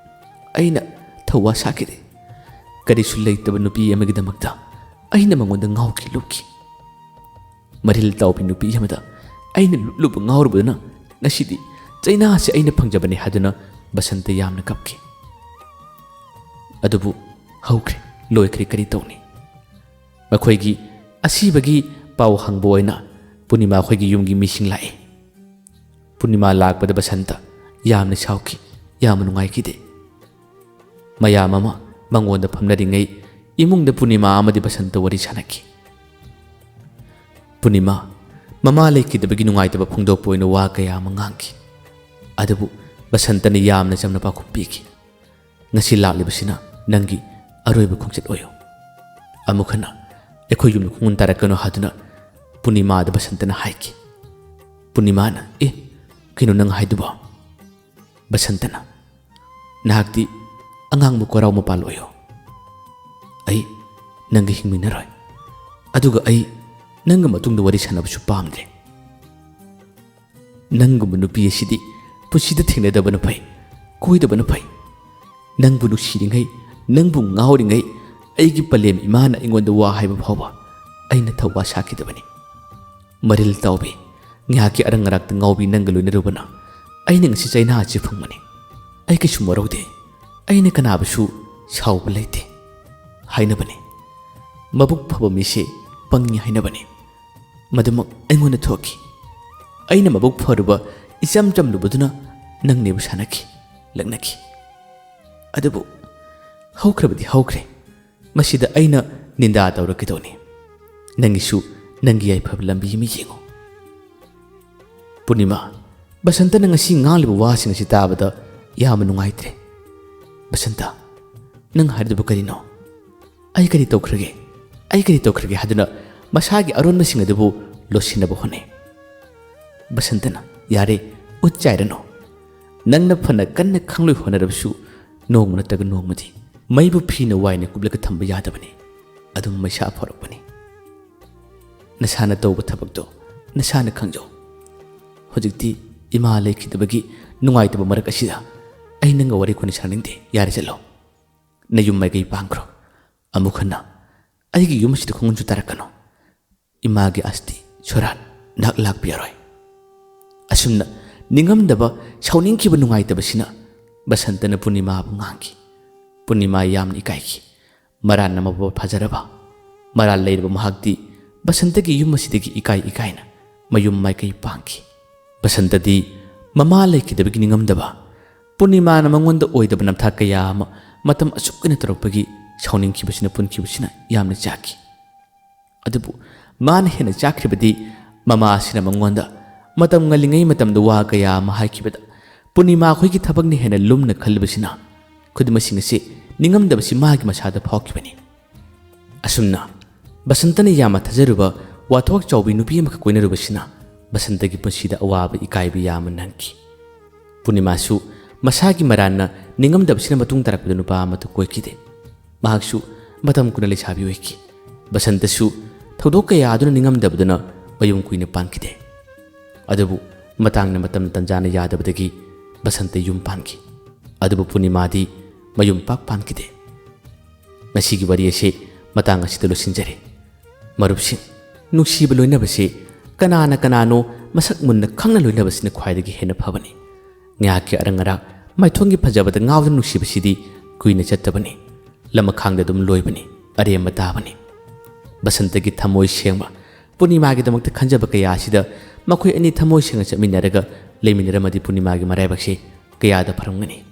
ꯑꯩꯅ ꯊꯧꯋꯥ ꯁꯥꯈꯤꯗꯦ꯫ ꯀꯔꯤꯁꯨ ꯂꯩꯇꯕ ꯅꯨꯄꯤ ꯑꯃꯒꯤꯗꯃꯛꯇ ꯑꯩꯅ ꯃꯉꯣꯟꯗ ꯉꯥꯎꯈꯤ ꯂꯨꯞꯈꯤ꯫ ꯃꯔꯤꯜ ꯇꯥꯎꯕꯤ ꯅꯨꯄꯤ ꯑꯃꯗ ꯑꯩꯅ ꯂꯨꯞꯂꯨꯕ ꯉꯥꯎꯔꯨꯕꯗꯨꯅ ꯉꯁꯤꯗꯤ ꯆꯩꯅꯥꯁꯦ ꯑꯩꯅ ꯐꯪꯖꯕꯅꯤ ꯍꯥꯏꯗꯨꯅ ꯕꯁꯟꯇ ꯌꯥꯝꯅ ꯀꯞꯈꯤ꯫ ꯑꯗꯨꯕꯨ ꯍꯧꯈ꯭ꯔꯦ, ꯂꯣꯏꯈ꯭ꯔꯦ, ꯀꯔꯤ ꯇꯧꯅꯤ? ꯃꯈꯣꯏꯒꯤ ꯑꯁꯤꯕꯒꯤ ꯄꯥꯎ ꯍꯪꯕ ꯑꯣꯏꯅ ꯄꯨꯔꯅꯤꯃꯥ ꯑꯩꯈꯣꯏꯒꯤ ꯌꯨꯝꯒꯤ ꯃꯤꯁꯤꯡ ꯂꯥꯛꯏ꯫ ꯄꯨꯔꯅꯤꯃꯥ ꯂꯥꯛꯄꯗ ꯕꯁꯟꯇ ꯌꯥꯝꯅ ꯁꯥꯎꯈꯤ, ꯌꯥꯝꯅ ꯅꯨꯡꯉꯥꯏꯈꯤꯗꯦ꯫ ꯃꯌꯥꯝ ꯑꯃ ꯃꯉꯣꯟꯗ ꯐꯝꯅꯔꯤꯉꯩ ꯏꯃꯨꯡꯗ ꯄꯨꯔꯅꯤꯃꯥ ꯑꯃꯗꯤ ꯕꯁꯟꯇ ꯋꯥꯔꯤ ꯁꯥꯟꯅꯈꯤ꯫ ꯄꯨꯔꯅꯤꯃꯥ ꯃꯃꯥ ꯂꯩꯈꯤꯗꯕꯒꯤ ꯅꯨꯡꯉꯥꯏꯇꯕ ꯐꯣꯡꯗꯣꯛꯄ ꯑꯣꯏꯅ ꯋꯥ ꯀꯌꯥ ꯑꯃ ꯉꯥꯡꯈꯤ꯫ ꯑꯗꯨꯕꯨ ꯕꯁꯟꯇꯅ ꯌꯥꯝꯅ ꯆꯝꯅ ꯄꯥꯎꯈꯨꯝ ꯄꯤꯈꯤ꯫ "ꯉꯁꯤ ꯂꯥꯛꯂꯤꯕꯁꯤꯅ ꯅꯪꯒꯤ ꯑꯔꯣꯏꯕ ꯈꯣꯡꯆꯠ ꯑꯣꯏꯌꯨ꯫ ꯑꯃꯨꯛ ꯍꯟꯅ ꯑꯩꯈꯣꯏ ꯌꯨꯝꯗ ꯈꯣꯡꯒꯨꯟ ꯇꯥꯔꯛꯀꯅꯨ" ꯍꯥꯏꯗꯨꯅ ꯄꯨꯔꯅꯤꯃꯥꯗ ꯕꯁꯟꯇꯅ ꯍꯥꯏꯈꯤ꯫ ꯄꯨꯔꯅꯤꯃꯥꯅ, "ꯑꯦ, ꯀꯩꯅꯣ ꯅꯪ ꯍꯥꯏꯗꯨꯕꯣ?" ꯕꯁꯟꯇꯅ, "ꯅꯍꯥꯛꯇꯤ ꯑꯉꯥꯡꯕ ꯀꯣꯔꯥꯎ ꯃꯄꯥꯜ ꯑꯣꯏꯌꯣ꯫ ꯑꯩ ꯅꯪꯒ ꯍꯤꯡꯃꯤꯟꯅꯔꯣꯏ꯫ ꯑꯗꯨꯒ ꯑꯩ ꯅꯪꯒ ꯃꯇꯨꯡꯗ ꯋꯥꯔꯤ ꯁꯥꯟꯅꯕꯁꯨ ꯄꯥꯝꯗ꯭ꯔꯦ꯫ ꯅꯪꯒꯨꯝꯕ ꯅꯨꯄꯤ ꯑꯁꯤꯗꯤ ꯄꯨꯟꯁꯤꯗ ꯊꯦꯡꯅꯗꯕꯅ ꯐꯩ, ꯀꯣꯏꯗꯕꯅ ꯐꯩ꯫ ꯅꯪꯕꯨ ꯅꯨꯡꯁꯤꯔꯤꯉꯩ, ꯅꯪꯕꯨ ꯉꯥꯎꯔꯤꯉꯩ ꯑꯩꯒꯤ ꯄꯂꯦꯝ ꯏꯃꯥꯅ ꯑꯩꯉꯣꯟꯗ ꯋꯥ ꯍꯥꯏꯕ ꯐꯥꯎꯕ ꯑꯩꯅ ꯊꯧꯋꯥ ꯁꯥꯈꯤꯗꯕꯅꯤ꯫ ꯃꯔꯤꯜ ꯇꯥꯎꯕꯤ, ꯉꯥꯏꯍꯥꯛꯀꯤ ꯑꯔꯪ ꯑꯔꯥꯛꯇ ꯉꯥꯎꯕꯤ ꯅꯪꯒ ꯂꯣꯏꯅꯔꯨꯕꯅ ꯑꯩꯅ ꯉꯁꯤ ꯆꯩꯅꯥ ꯑꯁꯤ ꯐꯪꯕꯅꯤ꯫ ꯑꯩ ꯀꯩꯁꯨ ꯋꯥꯔꯧꯗꯦ꯫ ꯑꯩꯅ ꯀꯅꯥꯕꯨꯁꯨ ꯁꯥꯎꯕ ꯂꯩꯇꯦ" ꯍꯥꯏꯅꯕꯅꯤ꯫ ꯃꯕꯨꯛ ꯐꯕ ꯃꯤꯁꯦ ꯄꯪꯉꯤ ꯍꯥꯏꯅꯕꯅꯤ꯫ ꯃꯗꯨꯃꯛ ꯑꯩꯉꯣꯟꯗ ꯊꯣꯛꯈꯤ꯫ ꯑꯩꯅ ꯃꯕꯨꯛ ꯐꯔꯨꯕ, ꯏꯆꯝ ꯆꯝꯂꯨꯕꯗꯨꯅ ꯅꯪꯅꯦꯕꯨ ꯁꯥꯟꯅꯈꯤ, ꯂꯛꯅꯈꯤ꯫ ꯑꯗꯨꯕꯨ ꯍꯧꯈ꯭ꯔꯕꯗꯤ ꯍꯧꯈ꯭ꯔꯦ꯫ ꯃꯁꯤꯗ ꯑꯩꯅ ꯅꯤꯟꯗꯥ ꯇꯧꯔꯛꯀꯗꯧꯅꯤ꯫ ꯅꯪꯒꯤꯁꯨ ꯅꯪꯒꯤ ꯌꯥꯏꯐꯕ ꯂꯝꯕꯤ ꯑꯃ ꯌꯦꯡꯉꯨ꯫ ꯄꯨꯔꯅꯤꯃꯥ, ꯕꯁꯟꯇꯅ ꯉꯁꯤ ꯉꯥꯡꯂꯤꯕ ꯋꯥꯁꯤꯡ ꯑꯁꯤ ꯇꯥꯕꯗ ꯌꯥꯝꯅ ꯅꯨꯡꯉꯥꯏꯇ꯭ꯔꯦ꯫ "ꯕꯁꯟꯇ, ꯅꯪ ꯍꯥꯏꯔꯤꯗꯨꯕꯨ ꯀꯔꯤꯅꯣ? ꯑꯩ ꯀꯔꯤ ꯇꯧꯈ꯭ꯔꯒꯦ? ꯑꯩ ꯀꯔꯤ ꯇꯧꯈ꯭ꯔꯒꯦ?" ꯍꯥꯏꯗꯨꯅ ꯃꯁꯥꯒꯤ ꯑꯔꯣꯟꯕꯁꯤꯡ ꯑꯗꯨꯕꯨ ꯂꯣꯠꯁꯤꯟꯅꯕ ꯍꯣꯠꯅꯩ꯫ ꯕꯁꯟꯇꯅ, "ꯌꯥꯔꯦ, ꯎꯠ ꯆꯥꯏꯔꯅꯨ꯫ ꯅꯪꯅ ꯐꯅ ꯀꯟꯅ ꯈꯪꯂꯣꯏ ꯍꯣꯠꯅꯔꯕꯁꯨ ꯅꯣꯡꯃ ꯅꯠꯇ꯭ꯔꯒ ꯅꯣꯡꯃꯗꯤ ꯃꯩꯕꯨ ꯐꯤꯅ ꯋꯥꯏꯅ ꯀꯨꯞꯂꯒ ꯊꯝꯕ ꯌꯥꯗꯕꯅꯤ꯫ ꯑꯗꯨꯝ ꯃꯩꯁꯥ ꯐꯥꯎꯔꯛꯄꯅꯤ꯫ ꯅꯁꯥꯅ ꯇꯧꯕ ꯊꯕꯛꯇꯣ ꯅꯁꯥꯅ ꯈꯪꯖꯧ꯫ ꯍꯧꯖꯤꯛꯇꯤ "ꯏꯃꯥ ꯂꯩꯈꯤꯗꯕꯒꯤ ꯅꯨꯡꯉꯥꯏꯇꯕ ꯃꯔꯛ ꯑꯁꯤꯗ ꯑꯩ ꯅꯪꯒ ꯋꯥꯔꯤ ꯈꯨꯟꯅ ꯁꯥꯅꯤꯡꯗꯦ꯫ ꯌꯥꯔꯦ, ꯆꯠꯂꯣ꯫ ꯅꯌꯨꯝ ꯃꯥꯏꯀꯩ ꯄꯥꯡꯈ꯭ꯔꯣ꯫ ꯑꯃꯨꯛ ꯍꯟꯅ ꯑꯩꯒꯤ ꯌꯨꯝ ꯑꯁꯤꯗ ꯈꯣꯡꯒꯨꯟꯁꯨ ꯇꯥꯔꯛꯀꯅꯨ꯫ ꯏꯃꯥꯒꯤ ꯑꯁꯇꯤ ꯁꯣꯔꯥꯠ ꯅꯍꯥꯛ ꯂꯥꯛꯄꯤꯔꯔꯣꯏ"꯫ ꯑꯁꯨꯝꯅ ꯅꯤꯡꯉꯝꯗꯕ, ꯁꯥꯎꯅꯤꯡꯈꯤꯕ, ꯅꯨꯡꯉꯥꯏꯇꯕꯁꯤꯅ ꯕꯁꯟꯇꯅ ꯄꯨꯔꯅꯤꯃꯥꯕꯨ ꯉꯥꯡꯈꯤ꯫ ꯄꯨꯔꯅꯤꯃꯥ ꯌꯥꯝꯅ ꯏꯀꯥꯏꯈꯤ꯫ ꯃꯔꯥꯜꯅ ꯃꯕꯣꯛ ꯐꯖꯔꯕ, ꯃꯔꯥꯜ ꯂꯩꯔꯕ ꯃꯍꯥꯛꯇꯤ ꯕꯁꯟꯇꯒꯤ ꯌꯨꯝ ꯑꯁꯤꯗꯒꯤ ꯏꯀꯥꯏ ꯏꯀꯥꯏꯅ ꯃꯌꯨꯝ ꯃꯥꯏꯀꯩ ꯄꯥꯡꯈꯤ꯫ ꯕꯁꯟꯇꯗꯤ ꯃꯃꯥ ꯂꯩꯈꯤꯗꯕꯒꯤ ꯅꯤꯡꯉꯝꯗꯕ, ꯄꯨꯔꯅꯤꯃꯥꯅ ꯃꯉꯣꯟꯗ ꯑꯣꯏꯗꯕ ꯅꯝꯊꯥꯛ ꯀꯌꯥ ꯑꯃ ꯃꯇꯝ ꯑꯁꯨꯛ ꯀꯨꯏꯅ ꯇꯧꯔꯛꯄꯒꯤ ꯁꯥꯎꯅꯤꯡꯈꯤꯕꯁꯤꯅ, ꯄꯨꯟꯈꯤꯕꯁꯤꯅ ꯌꯥꯝꯅ ꯆꯥꯛꯈꯤ꯫ ꯑꯗꯨꯕꯨ ꯃꯥꯅ ꯍꯦꯟꯅ ꯆꯥꯛꯈ꯭ꯔꯤꯕꯗꯤ ꯃꯃꯥ ꯑꯁꯤꯅ ꯃꯉꯣꯟꯗ ꯃꯇꯝ ꯉꯜꯂꯤꯉꯩ ꯃꯇꯝꯗ ꯋꯥ ꯀꯌꯥ ꯑꯃ ꯍꯥꯏꯈꯤꯕꯗ ꯄꯨꯔꯅꯤꯃꯥ ꯈꯣꯏꯒꯤ ꯊꯕꯛꯅ ꯍꯦꯟꯅ ꯂꯨꯝꯅ ꯈꯜꯂꯤꯕꯁꯤꯅ ꯈꯨꯗꯤꯡꯃꯛꯁꯤꯡ ꯑꯁꯤ ꯅꯤꯡꯉꯝꯗꯕꯁꯤ ꯃꯥꯒꯤ ꯃꯁꯥꯗ ꯐꯥꯎꯈꯤꯕꯅꯤ꯫ ꯑꯁꯨꯝꯅ ꯕꯁꯟꯇꯅ ꯌꯥꯝꯅ ꯊꯥꯖꯔꯨꯕ ꯋꯥꯊꯣꯛ ꯆꯥꯎꯕꯤ ꯅꯨꯄꯤ ꯑꯃꯈꯛ ꯀꯣꯏꯅꯔꯨꯕꯁꯤꯅ ꯕꯁꯟꯇꯒꯤ ꯄꯨꯟꯁꯤꯗ ꯑꯋꯥꯕ, ꯏꯀꯥꯏꯕ ꯌꯥꯝꯅ ꯅꯪꯈꯤ꯫ ꯄꯨꯔꯅꯤꯃꯥꯁꯨ ꯃꯁꯥꯒꯤ ꯃꯔꯥꯟꯅ ꯅꯤꯡꯉꯝꯗꯕꯁꯤꯅ ꯃꯇꯨꯡ ꯇꯥꯔꯛꯄꯗ ꯅꯨꯄꯥ ꯑꯃꯠꯇ ꯀꯣꯏꯈꯤꯗꯦ꯫ ꯃꯍꯥꯛꯁꯨ ꯃꯇꯝ ꯀꯨꯏꯅ ꯂꯩꯁꯥꯕꯤ ꯑꯣꯏꯈꯤ꯫ ꯕꯁꯟꯇꯁꯨ ꯊꯧꯗꯣꯛ ꯀꯌꯥ ꯑꯗꯨꯅ ꯅꯤꯡꯉꯝꯗꯕꯗꯨꯅ ꯃꯌꯨꯝ ꯀꯨꯏꯅ ꯄꯥꯟꯈꯤꯗꯦ꯫ ꯑꯗꯨꯕꯨ ꯃꯇꯥꯡꯅ ꯃꯇꯝ ꯇꯟꯖꯥꯅ ꯌꯥꯗꯕꯗꯒꯤ ꯕꯁꯟꯇ ꯌꯨꯝ ꯄꯥꯟꯈꯤ꯫ ꯑꯗꯨꯕꯨ ꯄꯨꯔꯅꯤꯃꯥꯗꯤ ꯃꯌꯨꯝ ꯄꯥꯛ ꯄꯥꯟꯈꯤꯗꯦ꯫ ꯉꯁꯤꯒꯤ ꯋꯥꯔꯤ ꯑꯁꯤ ꯃꯇꯥꯡ ꯑꯁꯤꯗ ꯂꯣꯏꯁꯤꯟꯖꯔꯦ꯫ ꯃꯔꯨꯞꯁꯤꯡ, ꯅꯨꯡꯁꯤꯕ ꯂꯣꯏꯅꯕꯁꯤ ꯀꯅꯥꯅ ꯀꯅꯥꯅꯣ ꯃꯁꯛ ꯃꯨꯟꯅ ꯈꯪꯅ ꯂꯣꯏꯅꯕꯁꯤꯅ ꯈ꯭ꯋꯥꯏꯗꯒꯤ ꯍꯦꯟꯅ ꯐꯕꯅꯤ꯫ ꯉꯥꯏꯍꯥꯛꯀꯤ ꯑꯔꯪ ꯑꯔꯥꯛ, ꯃꯥꯏꯊꯣꯡꯒꯤ ꯐꯖꯕꯗ ꯉꯥꯎꯗꯨꯅ ꯅꯨꯡꯁꯤꯕꯁꯤꯗꯤ ꯀꯨꯏꯅ ꯆꯠꯇꯕꯅꯤ, ꯂꯃꯈꯥꯡꯗ ꯑꯗꯨꯝ ꯂꯣꯏꯕꯅꯤ, ꯑꯔꯦꯝꯕ ꯇꯥꯕꯅꯤ꯫ ꯕꯁꯟꯇꯒꯤ ꯊꯃꯣꯏ ꯁꯦꯡꯕ, ꯄꯨꯔꯅꯤꯃꯥꯒꯤꯗꯃꯛꯇ ꯈꯟꯖꯕ ꯀꯌꯥ ꯑꯁꯤꯗ ꯃꯈꯣꯏ ꯑꯅꯤ ꯊꯃꯣꯏ ꯁꯦꯡꯅ ꯆꯠꯃꯤꯟꯅꯔꯒ ꯂꯩꯃꯤꯟꯅꯔꯝꯃꯗꯤ ꯄꯨꯔꯅꯤꯃꯥꯒꯤ ꯃꯔꯥꯏꯕꯛꯁꯤ ꯀꯌꯥꯗ ꯐꯔꯝꯒꯅꯤ꯫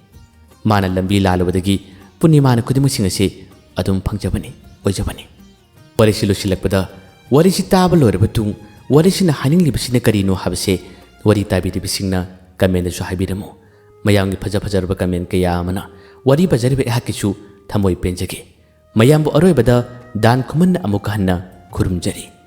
ꯃꯥꯅ ꯂꯝꯕꯤ ꯂꯥꯜꯂꯨꯕꯗꯒꯤ ꯄꯨꯔꯅꯤꯃꯥꯅ ꯈꯨꯗꯤꯡꯃꯛꯁꯤꯡ ꯑꯁꯤ ꯑꯗꯨꯝ ꯐꯪꯖꯕꯅꯤ, ꯑꯣꯏꯖꯕꯅꯤ꯫ ꯋꯥꯔꯤꯁꯤ ꯂꯣꯏꯁꯤꯜꯂꯛꯄꯗ, ꯋꯥꯔꯤꯁꯤ ꯇꯥꯕ ꯂꯣꯏꯔꯕ ꯇꯨꯡ ꯋꯥꯔꯤꯁꯤꯅ ꯍꯥꯏꯅꯤꯡꯂꯤꯕꯁꯤꯅ ꯀꯔꯤꯅꯣ ꯍꯥꯏꯕꯁꯦ ꯋꯥꯔꯤ ꯇꯥꯕꯤꯔꯤꯕꯁꯤꯡꯅ ꯀꯃꯦꯟꯗꯁꯨ ꯍꯥꯏꯕꯤꯔꯝꯃꯨ꯫ ꯃꯌꯥꯝꯒꯤ ꯐꯖ ꯐꯖꯔꯕ ꯀꯃꯦꯟ ꯀꯌꯥ ꯑꯃꯅ ꯋꯥꯔꯤ ꯄꯥꯖꯔꯤꯕ ꯑꯩꯍꯥꯛꯀꯤꯁꯨ ꯊꯃꯣꯏ ꯄꯦꯟꯖꯈꯤ꯫ ꯃꯌꯥꯝꯕꯨ ꯑꯔꯣꯏꯕꯗ ꯗꯥꯟ ꯈꯨꯃꯟꯅ ꯑꯃꯨꯛꯀ ꯍꯟꯅ ꯈꯨꯔꯨꯝꯖꯔꯤ꯫